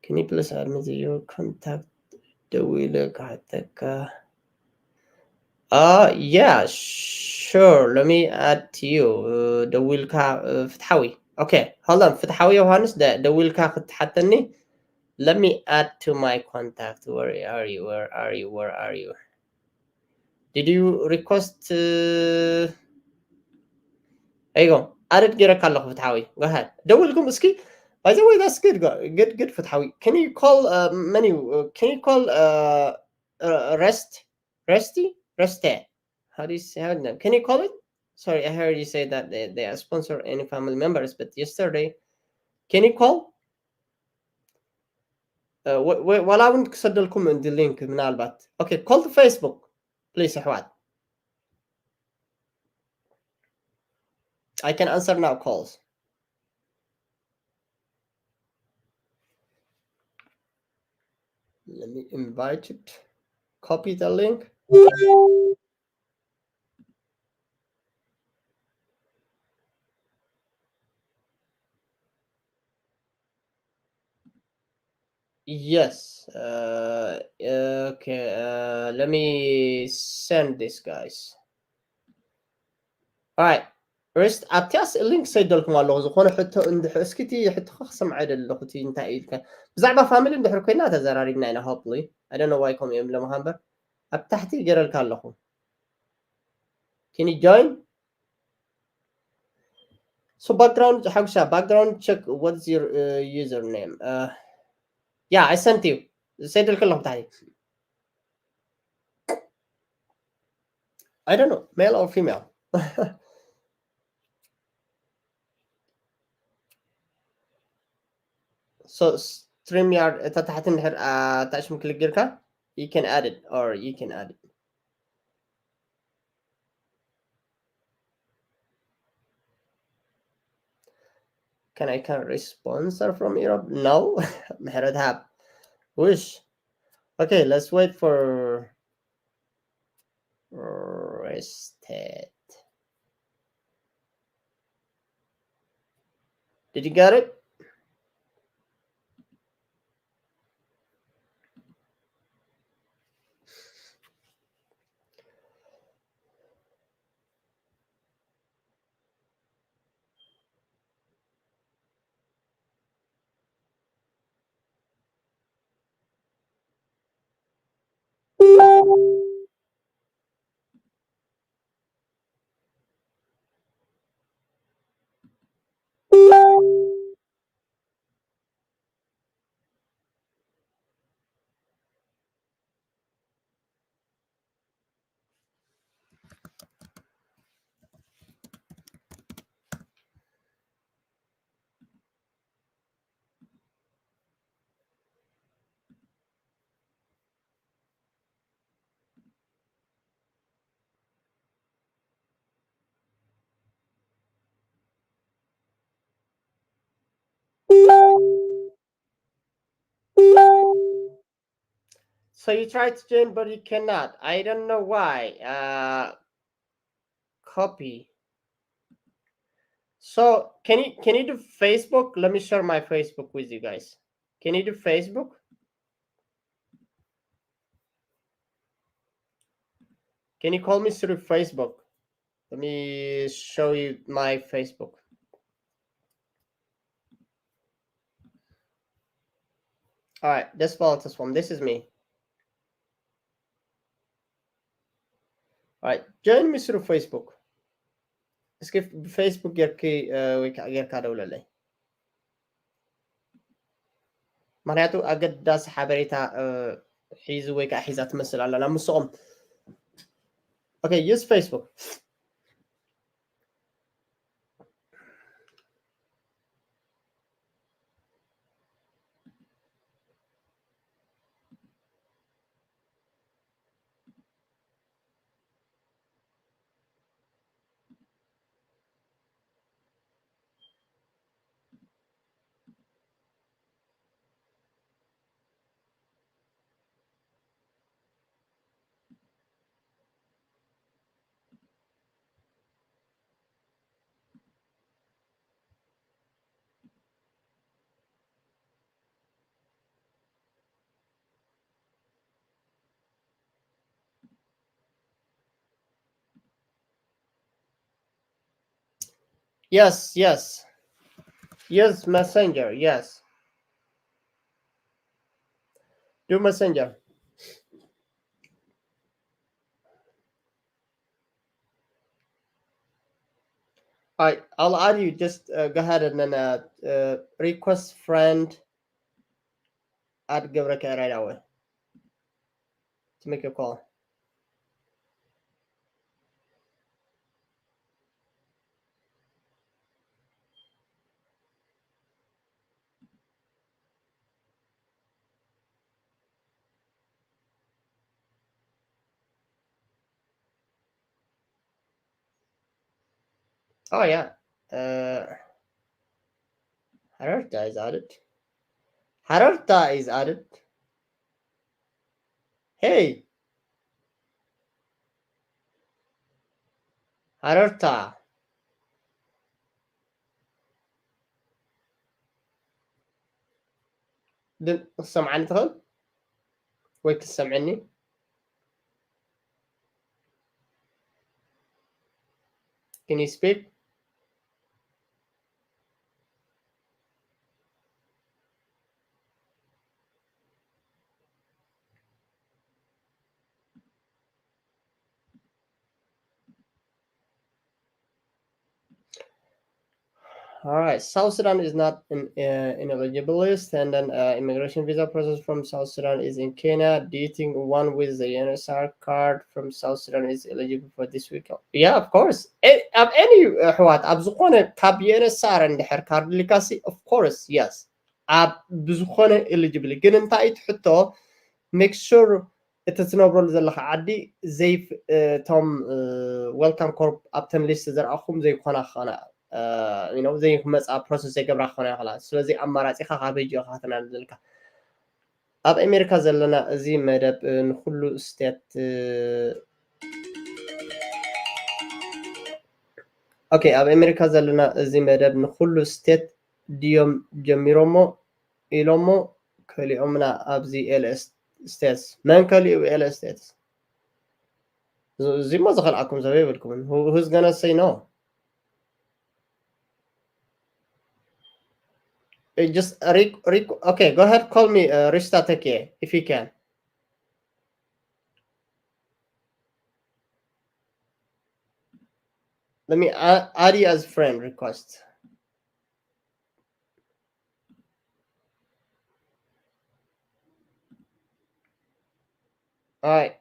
Can you please add me to your contact? ደዊለ ክሓተካ። Uh, yeah, sure. Let me add to you. Uh, ደዊልካ uh, ፍትሓዊ። Okay, hold on. ፍትሓዊ ዮሃንስ ደ- ደዊልካ ክትሓተኒ። Let me add to my contact. Where are you? Where are you? Where are you? Did you request? Uh... There you go. Added ገይረካ ኣለኹ ፍትሓዊ። Go ahead. ደውልኩም እስኪ። By the way, that's good. Go- Good, good ፍትሓዊ. Can you call uh, menu? Uh, can you call uh, uh, Rest? Resty? Reste. How do you say how do you, can you call it? Sorry, I heard you say that they, they are sponsor any family members, but yesterday, can you call? Uh, wh- wh- ዋላ እውን ክሰደልኩም እንዲ ሊንክ ምናልባት። Okay, call to Facebook, please ኣሕዋት። I can answer now calls. Let me invite it. Copy the link. Yes. Uh, okay. Uh, let me send this, guys. All right. Rest ኣብቲያስ ሊንክ ሰይደልኩም ኣለኹ። ዝኾነ ሕቶ እንድሕ እስኪ እቲ ሕቶኻ ክሰምዓ ይደሊ ኣለኹ። እቲ እንታይ ኢልካ ብዛዕባ ፋሚሊ እንድሕር ኮይና ተዘራሪብና ኢና። Hopefully, I don't know why ከምኡ እዮም ለምኻ እምበር ኣብ ታሕቲ ገረልካ ኣለኹ። Can you join? So background ሓጉሻ, background check. What's your uh, username? Uh, yeah, I sent you. ሰይደልክ ኣለኹ ብታሕቲ። I don't know, male or female. So StreamYard እታ ታሕቲ እንድሕር ኣታችም ክሊክ ጌርካ you can add it or you can add it. Can I can responsor from Europe? No. ምሕረት ሃብ ውሽ. Okay, let's wait for Rested. Did you get it? So you try to join, but you cannot. I don't know why. Uh, copy. So can you can you do Facebook? Let me share my Facebook with you guys. Can you do Facebook? Can you call me through Facebook? Let me show you my Facebook. All right, this one, this one. This is me. All right, join me through Facebook. እስኪ ብፌስቡክ ጌርኪ ወይ ከዓ ጌርካ ደውለለይ። ምክንያቱ ኣገዳሲ ሓበሬታ ሒዙ ወይ ከዓ ሒዛ ትመስል ኣላ ናብ ምስኦም። Okay, use Facebook. Yes, yes. Use Messenger, yes. Do Messenger. I, I'll add you. Just uh, go ahead and then uh, uh, request friend. Add ገብረካ right away to make a call. Oh yeah. Uh, Hararta is added. Hararta is added. Hey. Hararta. ድ-፣ ክትሰምዓኒ ትኽእል ወይ ክትሰምዕኒ? Can you speak? All right, South Sudan is not in, uh, ineligible list, and then uh, immigration visa process from South Sudan is in Kenya. Do you think one with the U N S R card from South Sudan is eligible for this week? Yeah, of course. A-, ኣብ any ኣሕዋት ኣብ ዝኾነ ካብ U N S R እንድሕር ካርድ ልካሲ, of course, yes. ኣብ ብዝኾነ eligible፣ ግን እንታይ እዩ እቲ ሕቶ? Make sure እቲ ትነብረሉ ዘለኻ ዓዲ ዘይፍ-፣ እቶም welcome corp ኣብተን ሊስት ዘርኣኹም ዘይኮና ክኾና፣ you know፣ ዘይመፃ ፕሮሰስ ዘይገብራ ክኾና ይኽእላ። ስለዚ ኣማራፂኻ ካብ ሕጂ ኢኻ ክትናን ዘለካ። ኣብ ኣሜሪካ ዘለና እዚ መደብ ንኩሉ ስቴት፣ ኦኬ፣ ኣብ ኣሜሪካ ዘለና እዚ መደብ ንኩሉ ስቴት ድዮም ጀሚሮሞ ኢሎሞ ከሊኦምና ኣብዚ ኤልኤስ ስቴትስ? መን ከሊኡ ኤልኤስ ስቴትስ? እዚ እሞ ዝኸልኣኩም ሰብ የብልኩምን። Who- who's gonna say no? It just Rick, Rick, okay, go ahead, call me uh, Rista Tekie if you can. Let me add, add you as friend request. All right.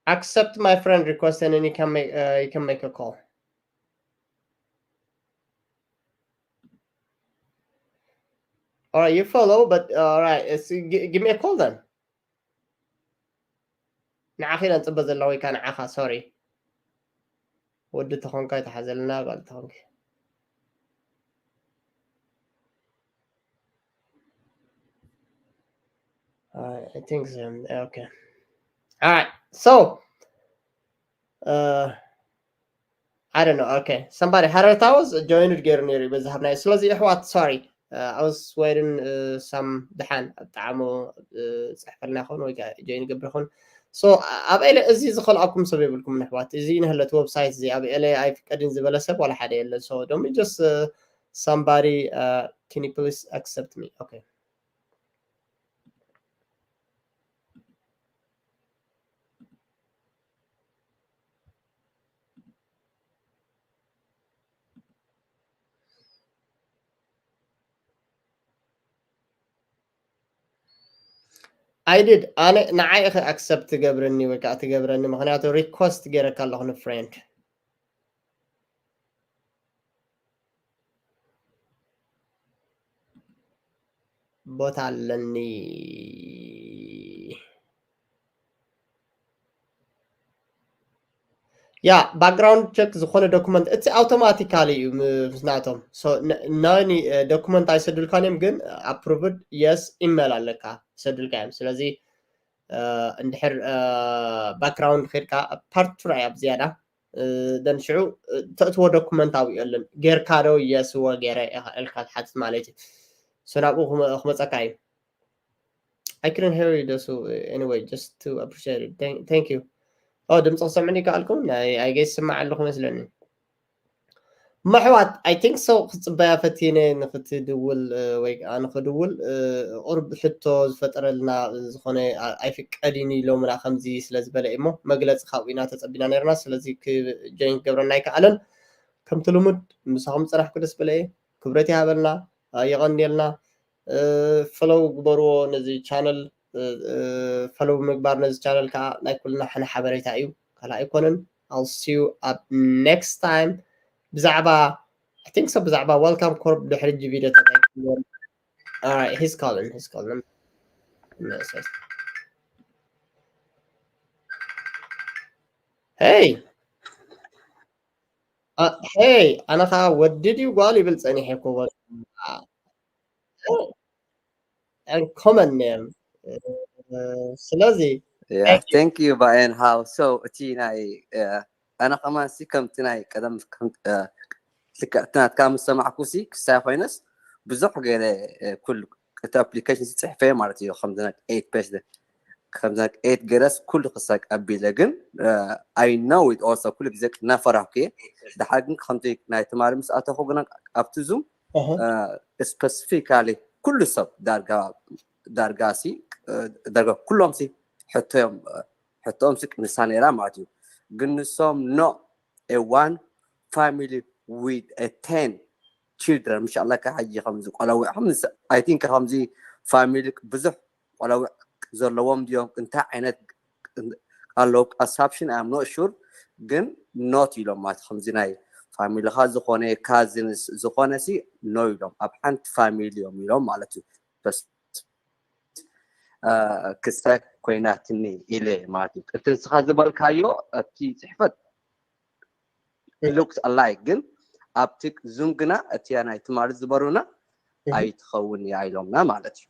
Accept my friend request and then you can make uh, you can make a call. All right, you follow, but uh, all right, it's, g- give me a call then. ንዓኺ ኢና ንፅበ ዘለና ወይ ከዓ ንዓኻ፣ ሶሪ። ወዲ ተኾንካ ይተሓዘልና፣ ጓል ተኾንኪ። I think so. Okay. All right. So, uh, I don't know. Okay. Somebody had a thousand joined ገይሩ ነይሩ በዚ ሃብናይ። ስለዚ ኣሕዋት፣ sorry. Uh, I was waiting uh, some ደሓን ኣጣዕሞ uh, ፅሕፈልና ይኸውን ወይ ጆይን ገብር ይኸውን። So ኣብ ኤለ እዚ ዝኸልኣኩም ሰብ የብልኩም ኣሕዋት። እዚ ንህለት ዌብሳይት እዚ ኣብ ኤለ ኣይፍቀድን ዝበለ ሰብ ዋላ ሓደ የለን። So don't just uh, somebody uh, can you please accept me? Okay. I did. ኣነ ንዓይ ኢኸ ኣክሰፕት ትገብረኒ ወይ ከዓ ትገብረኒ? ምክንያቱ ሪኮስት ገይረካ ኣለኹ ንፍሬንድ። ቦታ ኣለኒ። ያ ባክግራውንድ ቸክ ዝኾነ ዶኩመንት እቲ ኣውቶማቲካሊ እዩ ምስ ናቶም። ናኒ ዶኩመንት ኣይሰዱልካን እዮም፣ ግን ኣፕሩቭድ የስ ኢሜል ኣለካ ይሰዱልካ እዮም። ስለዚ እንድሕር ባክግራውንድ ከድካ ፓርት ቱ ራይ ኣብ ዝያዳ ደን ሽዑ ተእትዎ ዶኩመንት ኣብኡ የለን። ጌርካ ዶ የስዎ ገይረ ኢኻ ኢልካ ትሓትት ማለት እዩ። So ናብኡ ክመ- ክመፀካ እዩ። I couldn't hear you, Dosu. Anyway, just to appreciate it. Thank, thank you. ድምፂ ክሰምዕኒ ይከኣልኩም? ኣይገ ይስማዕ ኣለኹ መስለኒ። መሕዋት፣ I think so፣ ክፅበያ ፈቲነ ንክትድውል ወይ ከዓ ንክድውል ቁርብ ሕቶ ዝፈጠረልና ዝኾነ ኣይፍቀድን ኢሎምና ከምዚ ስለዝበለ እሞ መግለፂ ካብኡ ኢና ተፀቢና ነርና። ስለዚ ጆይን ክገብረና ኣይከኣለን። ከምቲ ልሙድ ምሳኹም ዝፀናሕኩ ደስ በለ። ክብረት ይሃበልና፣ የቐንየልና። ፈሎው ግበርዎ ነዚ ቻነል። ፈሎው ምግባር ነዚ ቻነል ከዓ ናይ ኩልና ሓነ ሓበሬታ እዩ፣ ካልእ ኣይኮነን። I'll see you up next time ብዛዕባ I think so ብዛዕባ Welcome Corp ድሕሪ ጂ ቪዲዮታት ኣይክህልወን። Alright, he's calling, he's calling. Hey. Hey, ኣነ ከዓ ወዲ ድዩ ጓል ይብል ጸኒሐ እኮ በቃ። And common name. ስለዚ Yeah, thank you, Baen. How so? እቲ ናይ ኣነ ከማን ሲ ከምቲ ናይ ቀደም ልክዕ እቲ ናትካ ምስ ሰማዕኩ ሲ ክሳይ ኮይነስ ብዙሕ ገለ ኩሉ እቲ ኣፕሊኬሽን ሲ ጽሕፈ ማለት እዩ። ከምዚ ናይ ኤት ፔጅ ከምዚ ናይ ኤት ገለስ ኩሉ ክሳይ ኣቢለ ግን I know it also ኩሉ ግዜ እናፈራህኩ እየ። ድሓር ግን ከምቲ ናይ ትማሊ ምስ ኣተኹ ግን ኣብቲ ዙም ስፐሲፊካሊ ኩሉ ሰብ ዳርጋ ዳርጋ ሲ ዳርጋ ኩሎም ሲ ሕቶዮም ሕቶኦም ሲ ቅንሳ ነይራ ማለት እዩ። ግን ንሶም no, a one family with a ten children ምሽ ኣለካ። ሕጂ ከምዚ ቆለውዕም I think ከምዚ ፋሚሊ ብዙሕ ቆለውዕ ዘለዎም ድዮም እንታይ ዓይነት ኣለዉ ኣሳፕሽን I'm not sure። ግን not ኢሎም ማለት ከምዚ ናይ ፋሚሊኻ ዝኾነ ካዝንስ ዝኾነ ሲ no ኢሎም ኣብ ሓንቲ ፋሚሊ እዮም ኢሎም ማለት እዩ። ክሳይ ኮይናትኒ ኢለ ማለት እዩ። እቲ ንስኻ ዝበልካዮ ኣብቲ ፅሕፈት looks alike ግን ኣብቲ ዙም ግና እቲያ ናይ ትማሊ ዝበሩና ኣይትኸውን እያ ኢሎምና ማለት እዩ።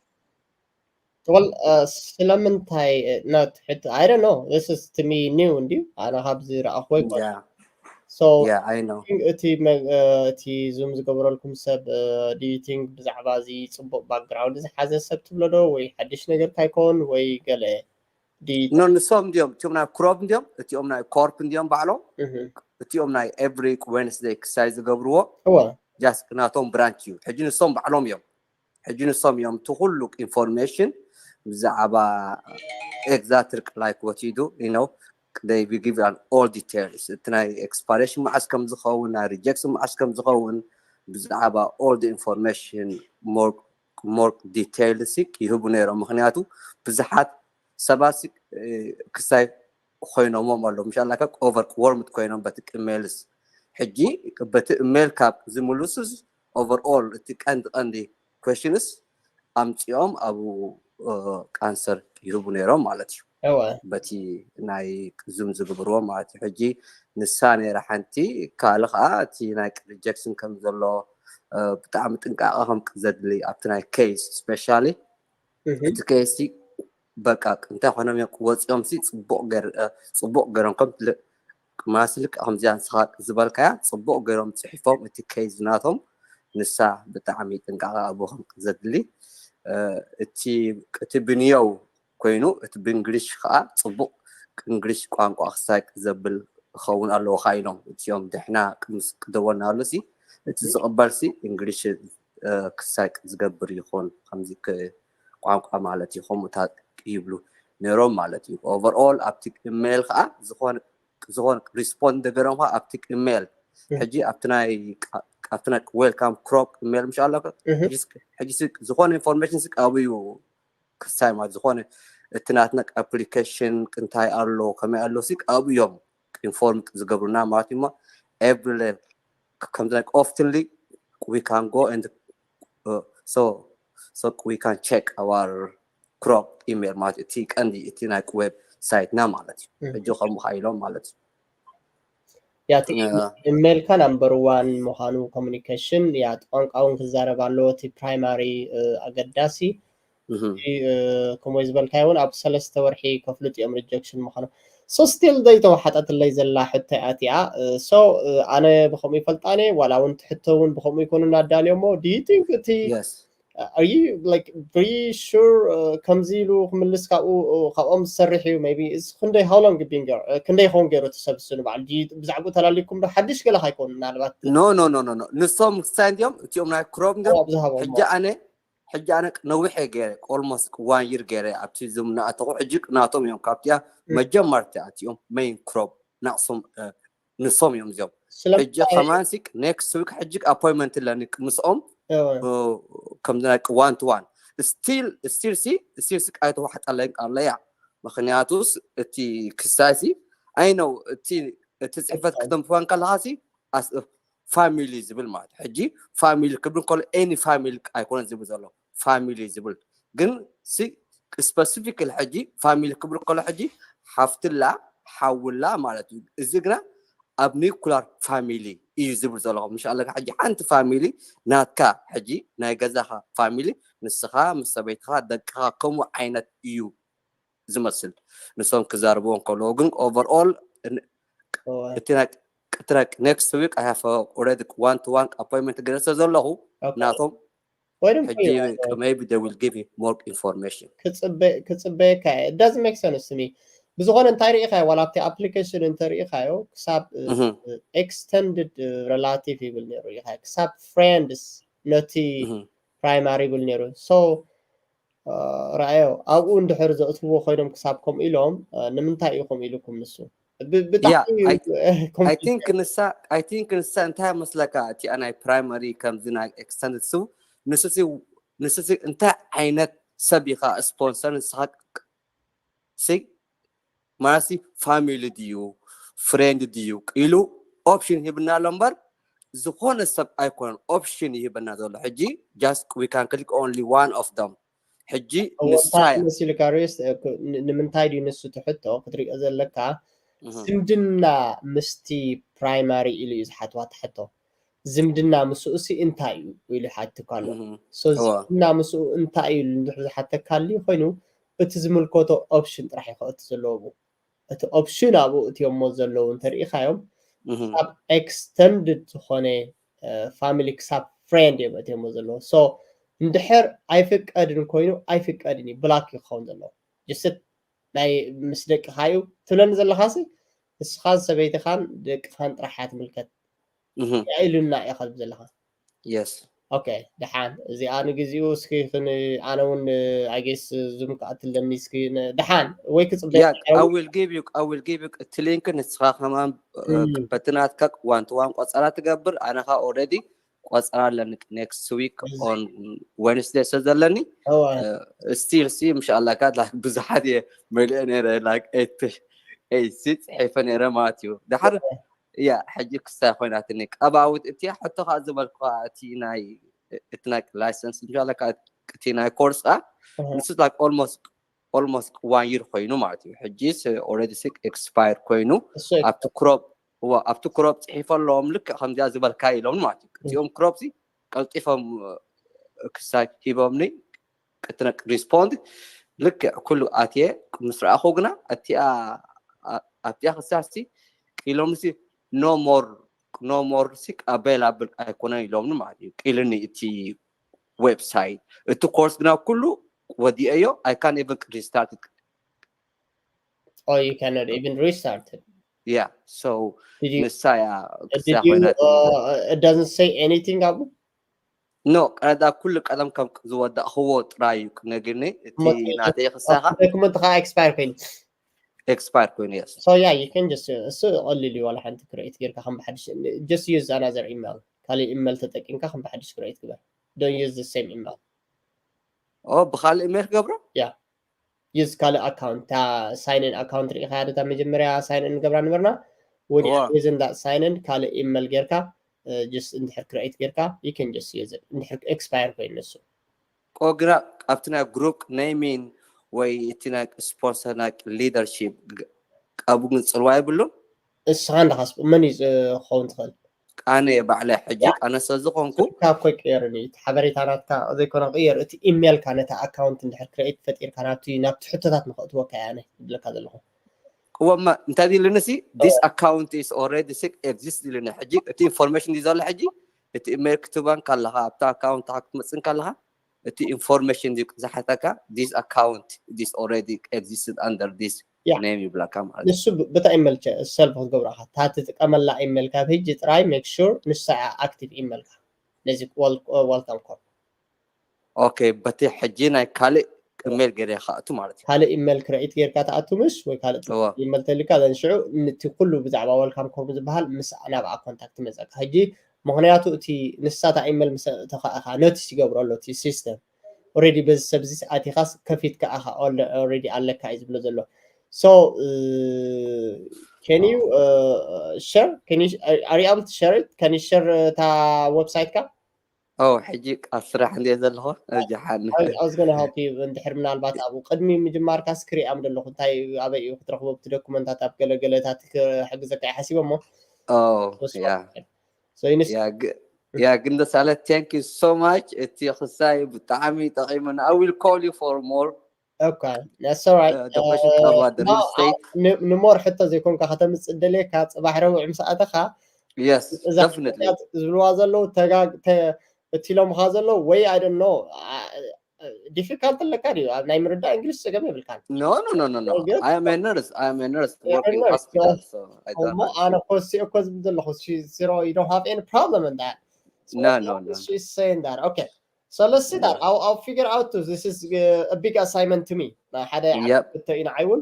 Well, ስለምንታይ not ሕቶ I don't know, this is to me new እንድዩ። ኣነ ካብ ዝረኣኹ ኣይኮነ። So Yeah, I know. እቲ መ- እ፣ እቲ ዙም ዝገበረልኩም ሰብ do you think ብዛዕባ እዚ ፅቡቅ ባክግራውንድ ዝሓዘ ሰብ ትብሎ ዶ ወይ ሓድሽ ነገር ካይኮን ወይ ገለ? Do you- No, ንሶም እንዲዮም እቲኦም ናይ ክሮፕ እንዲዮም እቲኦም ናይ ኮርፕ እንዲዮም ባዕሎም እህ፣ እቲኦም ናይ every Wednesday ክሳይ ዝገብርዎ እወ just ናቶም ብራንች እዩ። ሕጂ ንሶም ባዕሎም እዮም ሕጂ ንሶም እዮም እቲ ኩሉ ኢንፎርሜሽን ብዛዕባ exact like what you do you know they will give you all details። እቲ ናይ ኤክስፓይሬሽን መዓስ ከም ዝኸውን ናይ ሪጀክሽን መዓስ ከም ዝኸውን ብዛዕባ all the information more more details ይህቡ ነይሮም። ምክንያቱ ብዙሓት ሰባት ክሳይ ኮይኖሞም ኣለዉ ምሻላካ ኦቨር ወርምድ ኮይኖም በቲ ኢሜይልስ ሕጂ በቲ ኢሜይል ካብ ዝምልሱስ ኦቨርኦል እቲ ቀንዲ ቀንዲ ኩዌሽንስ ኣምፂኦም ኣብኡ ኣንሰር ይህቡ ነይሮም ማለት እዩ። እወ በቲ ናይ ዙም ዝግብርዎ ማለት እዩ። ሕጂ ንሳ ነይራ ሓንቲ ካልእ ከዓ እቲ ናይ ሪጀክሽን ከም ዘሎ ብጣዕሚ ጥንቃቐ ከም ዘድሊ ኣብቲ ናይ ኬስ ስፔሻሊ እህ፣ እቲ ኬስ በቃ እንታይ ኮይኖም እዮም ወፂኦም ሲ ፅቡቅ ገር- እ፣ ፅቡቅ ገይሮም ከም ትል- ማስልክ ከምዚኣ ንስኻ ዝበልካያ ፅቡቅ ገይሮም ፅሒፎም እቲ ኬዝ ናቶም ንሳ ብጣዕሚ ጥንቃቐ ኣብኡ ከም ዘድሊ እ፣ እቲ እቲ ብንየው ኮይኑ እቲ ብእንግሊሽ ከዓ ፅቡቅ እንግሊሽ ቋንቋ ክሳይ ዘብል ክኸውን ኣለዎ ኢሎም እቲኦም ድሕና ምስ ክደወልናሉ ሲ እቲ ዝቕበል ሲ እንግሊሽ እ፣ ክሳይ ዝገብር ይኹን ከምዚ ክ- ቋንቋ ማለት እዩ ከምኡታት ይብሉ ነይሮም ማለት እዩ። ኦቨርኦል ኣብቲ ኢሜይል ከዓ ዝኾነ ዝኾነ ሪስፖንድ እንደገሮም ከዓ ኣብቲ ኢሜይል ሕጂ ኣብቲ ናይ ቃ- ኣብቲ ናይ ዌልካም ክሮፕ ኢሜይል ምሽ ኣሎ እህ፣ ሕጂ ስ- ሕጂ ስ- ዝኾነ ኢንፎርሜሽን ስቃቡ እዩ ክሳይ ማለት ዝኾነ እቲ ናትና ኣፕሊኬሽን እንታይ ኣሎ ከመይ ኣሎ ስቃቡ እዮም ኢንፎርም ዝገብሩና ማለት እዩ። ኤቭሪ ከምዚ ናይ ኦፍትንሊ we can go and uh, so so we can check our ክሮፕ ኢሜይል ማለት እቲ ቀንዲ እቲ ናይ ዌብ ሳይትና ማለት እዩ። ሕጂ ከምኡ ኢሎም ማለት እዩ። ያቲ ኢሜይልካ ናምበር ዋን ምዃኑ ኮሚኒኬሽን ያ ቋንቋ እውን ክዛረብ ኣለዎ እቲ ፕራይማሪ ኣገዳሲ ከምኡ ዝበልካዮ እውን ኣብ ሰለስተ ወርሒ ከፍልጥ እዮም ሪጀክሽን ምዃኑ። So ስቲል ዘይተዋሓጠትለይ ዘላ ሕቶ እያ እቲኣ። So ኣነ ብከምኡ ይፈልጣ እየ ዋላ እውን ትሕቶ እውን ብከምኡ ይኮኑ እናዳልዮሞ። Do you think እቲ Yes. Are you like very sure? ከምዚ ኢሉ ክምልስ ካብኡ ካብኦም ዝሰርሕ እዩ። Maybe እዚ ክንደይ how long been ገይሩ ክንደይ ይኸውን ገይሩ እቲ ሰብ እሱ ንባዕሉ ብዛዕባኡ ተላሊኩም ዶ ሓድሽ ገለ ካይኮኑ ምናልባት no no no no no ንሶም ክሳይ እንዲዮም እቲኦም ናይ ክሮብ እንዲዮም ኣብዝሃቦም ሕጂ ኣነ ሕጂ ኣነ ነዊሕ እየ ገይረ almost one year ገይረ ኣብቲ ዝም ናእተኹ ሕጂ ናቶም እዮም ካብቲያ መጀመርታ ኣቲኦም main ክሮብ ናቕሶም ንሶም እዮም እዚኦም ሕጂ ከማን ሲ next week ሕጂ appointment ኣለኒ ምስኦም ከምዚ ናይ one to one still still ሲ still ሲ ኣይተዋሕጠለይን ኣለያ ምክንያቱስ እቲ ክሳይ ሲ ኣይ ነው እቲ እቲ ፅሕፈት ክተንብቦ ከለካ ሲ family ዝብል ማለት ሕጂ family ክብል ከሎ any family ኣይኮነን ዝብል ዘሎ family ዝብል ግን ሲ specifically ሕጂ family ክብል ከሎ ሕጂ ሓፍትላ ሓውላ ማለት እዩ እዚ ግና ኣብ nuclear family እዩ ዝብል ዘለኹ ምሽ ኣለካ ሕጂ ሓንቲ family ናትካ ሕጂ ናይ ገዛኻ family ንስኻ ምስ ሰበይትኻ ደቅኻ ከምኡ ዓይነት እዩ ዝመስል ንሶም ክዛርብዎ ከለዉ ግን overall እቲ ናይ ቅትረቅ next week I have already one to one appointment ገይረ ስለ ዘለኹ ናቶም ወይ ድማ ሕጂ maybe they will give you more information ክፅበየካ it doesn't make sense to me ብዝኾነ እንታይ ርኢኻዮ ዋላ ኣብቲ application እንተርኢኻዮ ክሳብ extended relative ይብል ነይሩ ኢኻ ክሳብ friends ነቲ primary ይብል ነይሩ so ረኣዮ ኣብኡ እንድሕር ዘእትዎ ኮይኖም ክሳብ ከምኡ ኢሎም ንምንታይ እዩ ከምኡ ኢልኩም ንሱ I think ንሳ I think ንሳ እንታይ መስለካ እቲኣ ናይ primary ከምዚ ናይ extended ሱ ንሱ ንሱ እንታይ ዓይነት ሰብ ኢኻ sponsor ንስኻ ሲ ማለት family ድዩ friend ድዩ ኢሉ option ሂብና ኣሎ እምበር ዝኾነ ሰብ ኣይኮነን option ይህበና ዘሎ ሕጂ just we can click only one of them ሕጂ ንሳ መሲልካ ሬስ ንምንታይ ድዩ ንሱ ትሕቶ ክትሪኦ ዘለካ ዝምድና ምስቲ primary ኢሉ እዩ ዝሓትዋ ትሕቶ ዝምድና ምስኡ ሲ እንታይ እዩ ኢሉ ሓትካ ኣሎ ዝምድና ምስኡ እንታይ እዩ እንድሕር ዝሓተካሉ ኮይኑ እቲ ዝምልከቶ option ጥራሕ እዩ ከእቱ ዘለዎ እቲ option ኣብኡ እትዮሞ ዘለዉ እንተርኢኻዮም ካብ extended ዝኾነ family ክሳብ friend እዮም እትዮሞ ዘለዉ so እንድሕር ኣይፍቀድን ኮይኑ ኣይፍቀድን እዩ block እዩ ክኸውን ዘለዎ just ናይ ምስ ደቅኻ እዩ ትብለኒ ዘለኻ ሲ ንስኻን ሰበይትኻን ደቅኻን ጥራሕ እያ ትምልከት ኢሉና እያ ከልብ ዘለኻ yes okay ደሓን እዚኣ ንግዚኡ እስኪ ኣነ እውን I guess ዙም ክኣትለኒ እስኪ ደሓን ወይ ክፅበያ I will give you I will give you እቲ link ንስኻ ከማን በቲ ናትካ one to one ቆፀራ ትገብር ኣነ ኸዓ already ቆፀራ ኣለኒ next week on Wednesday ስለ ዘለኒ still ሲ ምሻ ኣላ ካ ብዙሓት እየ መሊአ ነይረ like ሲ ፅሒፈ ነይረ ማለት እዩ ድሓር እያ ሕጂ ክስታይ ኮይናትኒ ቀባውት እቲያ ሕቶ ከዓ ዝበልኩ እቲ ናይ እቲ ናይ license ምሻ ኣላ እቲ ናይ course ከዓ ንሱ like almost almost one year ኮይኑ ማለት እዩ ሕጂ already expire ኮይኑ ኣብቲ crop ኣብቲ crop ፅሒፈ ኣለዎም ልክዕ ከምዚኣ ዝበልካ ኢሎም ማለት እዩ እቲኦም crop ቀልጢፎም ክሳይ ሂቦምኒ ቅትነቅ respond ልክዕ ኩሉ ኣትየ ምስ ረኣኹ ግና እቲኣ ኣብቲኣ ክሳስቲ ኢሎም no more no more ሲ available ኣይኮነን ኢሎምኒ ማለት እዩ ኢልኒ እቲ website እቲ course ግና ኩሉ ወዲአዮ I can't even restart it Oh, you cannot even restart it. Yeah, so Did you? ንሳ እያ Did you? Uh, it doesn't say anything ኣብኡ no ቀዳ ኩሉ ቀደም ከም ዝወዳእኽዎ ጥራይ እዩ ክነግርኒ እቲ ናተይ ክሳኻ ዶክመንት ከዓ expire ኮይኑ expire ኮይኑ yes so yeah you can just እሱ ቀሊል እዩ ዋላ ሓንቲ create ጌርካ ከም ብሓድሽ just use another email ካልእ email ተጠቂምካ ከም ብሓድሽ create ግበር don't use the same email ኦ ብካልእ email ክገብሮ use ካልእ account እታ sign in account ርኢኻ ያደታ መጀመርያ sign in ንገብራ ነበርና ወዲ እዋ። ዩዝን that sign in ካልእ email ጌርካ just እንድሕር create ጌርካ you can just use it እንድሕር expire ኮይኑ ንሱ ቆ ግና ኣብቲ ናይ group naming ወይ እቲ ናይ sponsor ናይ leadership ኣብኡ ግን ፅልዋ የብሉን እስኻ እንዳኻስ መን እዩ ክኸውን ትኽእል ኣነ እየ ባዕለይ ሕጂ ኣነ ስለ ዝኾንኩ ካብ ኮይ ቅየርኒ እቲ ሓበሬታ ናትካ ዘይኮነ ቅየር እቲ ኢሜልካ ነቲ ኣካውንት እንድሕር create ፈጢርካ ናብቲ ናብቲ ሕቶታት ንክእትወካ እያ ኣነ ዝብለካ ዘለኹ እወማ እንታይ ኢሉኒ ሲ this account is already exist ኢሉኒ ሕጂ እቲ information እዩ ዘሎ ሕጂ እቲ ኢሜል ክትበን ካለኻ ኣብቲ ኣካውንት ክትመፅን ካለኻ እቲ information ዝሓተካ this account this already existed under this Yeah. name ይብለካ ማለት ንሱ ብ- ብታ ኢሜል ሰልፍ ክትገብሮ ኢኻ። እታ ትጥቀመላ ኢሜል ካብ ሕጂ ጥራይ make sure ንሳ active ኢሜልካ ነዚ welcome call okay በቲ ሕጂ ናይ ካልእ ኢሜል ገይረ ክኣቱ ማለት እዩ ካልእ ኢሜል create ጌርካ ትኣቱ ምስ ወይ ካልእ እወ ኢሜል ተልካ ዘንሽዑ ነቲ ኩሉ ብዛዕባ welcome call ዝበሃል ምስ ናብኣ ኮንታክት ይመፀካ ሕጂ። ምክንያቱ እቲ ንሳታ ኢሜል ምስ ተኸእኻ ኖቲስ ይገብረሉ እቲ ሲስተም። Already በዚ ሰብ እዚ ኣቲኻስ ከፊትካ ኣኻ already ኣለካ እዩ ዝብሎ ዘሎ። So can you share, can you, are you able to share it? Can you share እታ ዌብሳይትካ? ኦ ሕጂ ኣብ ስራሕ እንደ ዘለኹ ጀሓን I was gonna help you እንድሕር ምናልባት ኣብኡ ቅድሚ ምጅማርካ ስክሪኣም ዘለኹ እንታይ ኣበይ እዩ ክትረኽቦ ብቲ ዶኩመንታት ኣብ ገለገለታት ክሕግዘካ ይሓሲቦ እሞ ኦ ያ So you need ያ ግ- ያ ግን ደሳለ thank you so much እቲ ክሳይ ብጣዕሚ ጠቂሙና I will call you for more Okay, that's all right. Uh, the question about the real estate. ንሞር ሕቶ ዘይኮንካ ከተምፅእ ደልየካ ፅባሕ ረቡዕ ምስ ኣተኻ Yes, እዛ definitely. ዝብልዋ ዘለዉ ተጋ- ተ- እትሎምኻ ዘለዉ ወይ I don't know difficult ኣለካ ድዩ ኣብ ናይ ምርዳእ እንግሊዝ ፀገም የብልካን No, no, no, no, no. Good. I am a nurse. I am a nurse You're a working in nurse, hospital, so I don't እሞ have ኣነ to. ኮ ሲኦ ኮ ዝብል ዘለኹ ሲሮ you don't have any problem in that. So No, no, no. She's saying that. Okay. So let's see that. I'll, I'll figure out too. This is uh, a big assignment to me. ናይ ሓደ Yep. ክልተ ኢና ዓይውን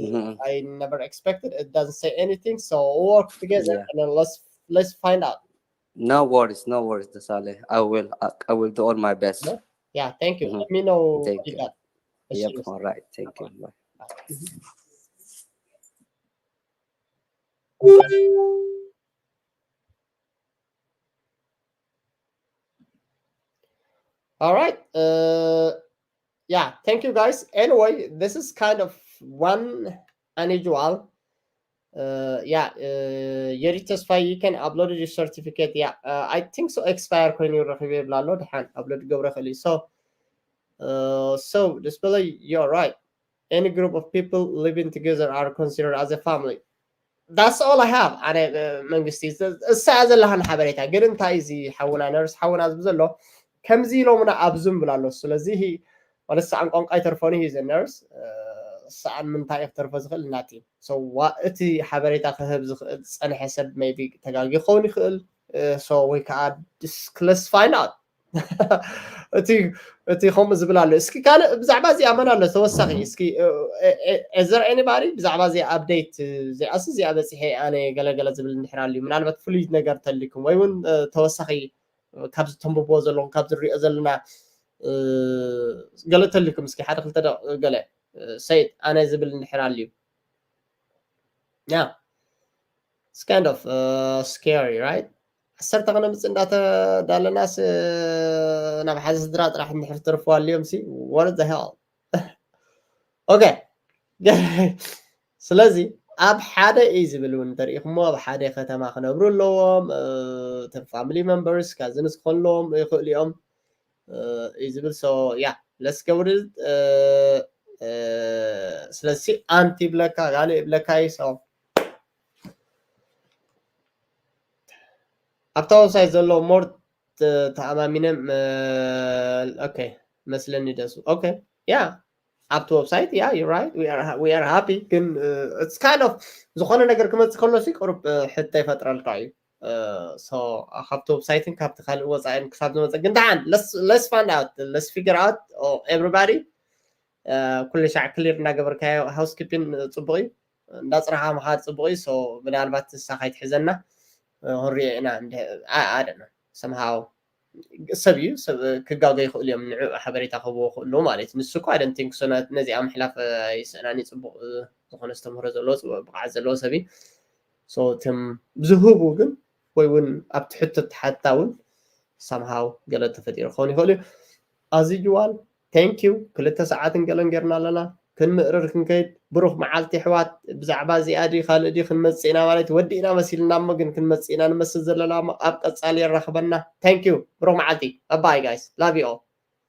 Mhm. I never expected. It doesn't say anything. So we'll work together Yeah. and then let's let's find out. No worries, no worries, Dasale. I will, I, I will do all my best. Yeah. Yeah, thank you. Mhm. Let me know Thank what you you. got. As Yep, soon as- all right. Thank you. Bye. All right. Uh, yeah, thank you guys. Anyway, this is kind of one unusual. Uh, yeah, uh, Yeri Tesfa, you can upload your certificate. Yeah, uh, I think so. Expire ኮይኑ ረኺበ ይብላ ኣሎ ድሓን upload ገብረ ክእል so uh, so display, you're right. Any group of people living together are considered as a family. That's all I have. ኣነ መንግስቲ እሳ ዘለሃን ሓበሬታ ግን እንታይ እዚ ሓውና ነርስ ሓውና ዝብ ዘሎ ከምዚ ኢሎምና ኣብ ዙም ብላ ኣሎ። ስለዚ ማለት ሰኣን ቋንቋ ይተርፎኒ ሂዘ ነርስ ሰኣን ምንታይ እዩ ክተርፎ ዝኽእል እናቲ ሰዋ እቲ ሓበሬታ ክህብ ዝኽእል ዝፀንሐ ሰብ maybe ተጋጊ ክኸውን ይኽእል። So ወይ ከዓ let's find out. እቲ እቲ ከምኡ ዝብል ኣሎ። እስኪ ካልእ ብዛዕባ እዚኣ መን ኣሎ ተወሳኺ? እስኪ is there anybody ብዛዕባ እዚኣ update እዚኣስ እዚኣ በፂሐ ኣነ ገለገለ ዝብል እንድሕር ኣልዩ ምናልባት ፍሉይ ነገር ተልኩም ወይ እውን ተወሳኺ ካብዚ ተንብቦ ዘለኹም ካብ ዝሪኦ ዘለና ገለ ተልኩም እስኪ ሓደ ክልተ ገለ ሰይድ ኣነ ዝብል እንድሕር ኣልዩ yeah it's kind of uh, scary, right? ዓሰርተ ክነምፅእ እንዳተዳለናስ ናብ ሓደ ስድራ ጥራሕ እንድሕር ተርፉ ኣልዮም ሲ what the hell? Okay. ስለዚ ኣብ ሓደ እዩ ዝብል እውን እንተሪኢኹሞ ኣብ ሓደ ከተማ ክነብሩ ኣለዎም። እቶም family members cousins ክኾኑ ኣለዎም ይኽእሉ እዮም እዩ ዝብል so yeah let's go with it. ስለዚ ኣንቲ ይብለካ ጋለ ይብለካ እዩ so ኣብታ website ዘሎ more ተኣማሚነ okay መስለኒ ደሱ okay yeah ኣብቲ website yeah you're right we are we are happy ግን it's kind of ዝኾነ ነገር ክመፅእ ከሎ ሲ ቅሩብ ሕቶ ይፈጥረልካ እዩ so ካብቲ website ን ካብቲ ካልእ ወፃኢን ክሳብ ዝመፀ ግን ደሓን let's find out let's figure out everybody ኩሉ ሻዕ clear እናገበርካዮ housekeeping ፅቡቅ እዩ እንዳፅረኻ ምኻድ ፅቡቅ እዩ so ምናልባት ንሳ ከይትሕዘና ክንሪኦ ኢና ኣደና somehow ሰብ እዩ ክጋገ ይኽእሉ እዮም ንዕ ሓበሬታ ክህብዎ ክእሉ ማለት እዩ ንሱ እኳ I don't think so ነዚኣ ምሕላፍ ይስእናኒ ፅቡቅ ዝኾነ ዝተምህሮ ዘለዎ ፅቡቅ ብቅዓት ዘለዎ ሰብ እዩ so እቶም ዝህቡ ግን ወይ እውን ኣብቲ ሕቶ ተሓታ እውን somehow ገለ ተፈጢሩ ክኸውን ይኽእል እዩ as usual thank you ክልተ ሰዓትን ገለን ጌርና ኣለና ክንምእርር ክንከይድ ብሩኽ መዓልቲ ኣሕዋት ብዛዕባ እዚኣ ድዩ ካልእ ድዩ ክንመፅእ ኢና ማለት ወዲእና መሲልና እሞ ግን ክንመፅእ ኢና ንመስል ዘለና እሞ ኣብ ቀፃሊ የራኽበና thank you ብሩኽ መዓልቲ bye bye guys love you all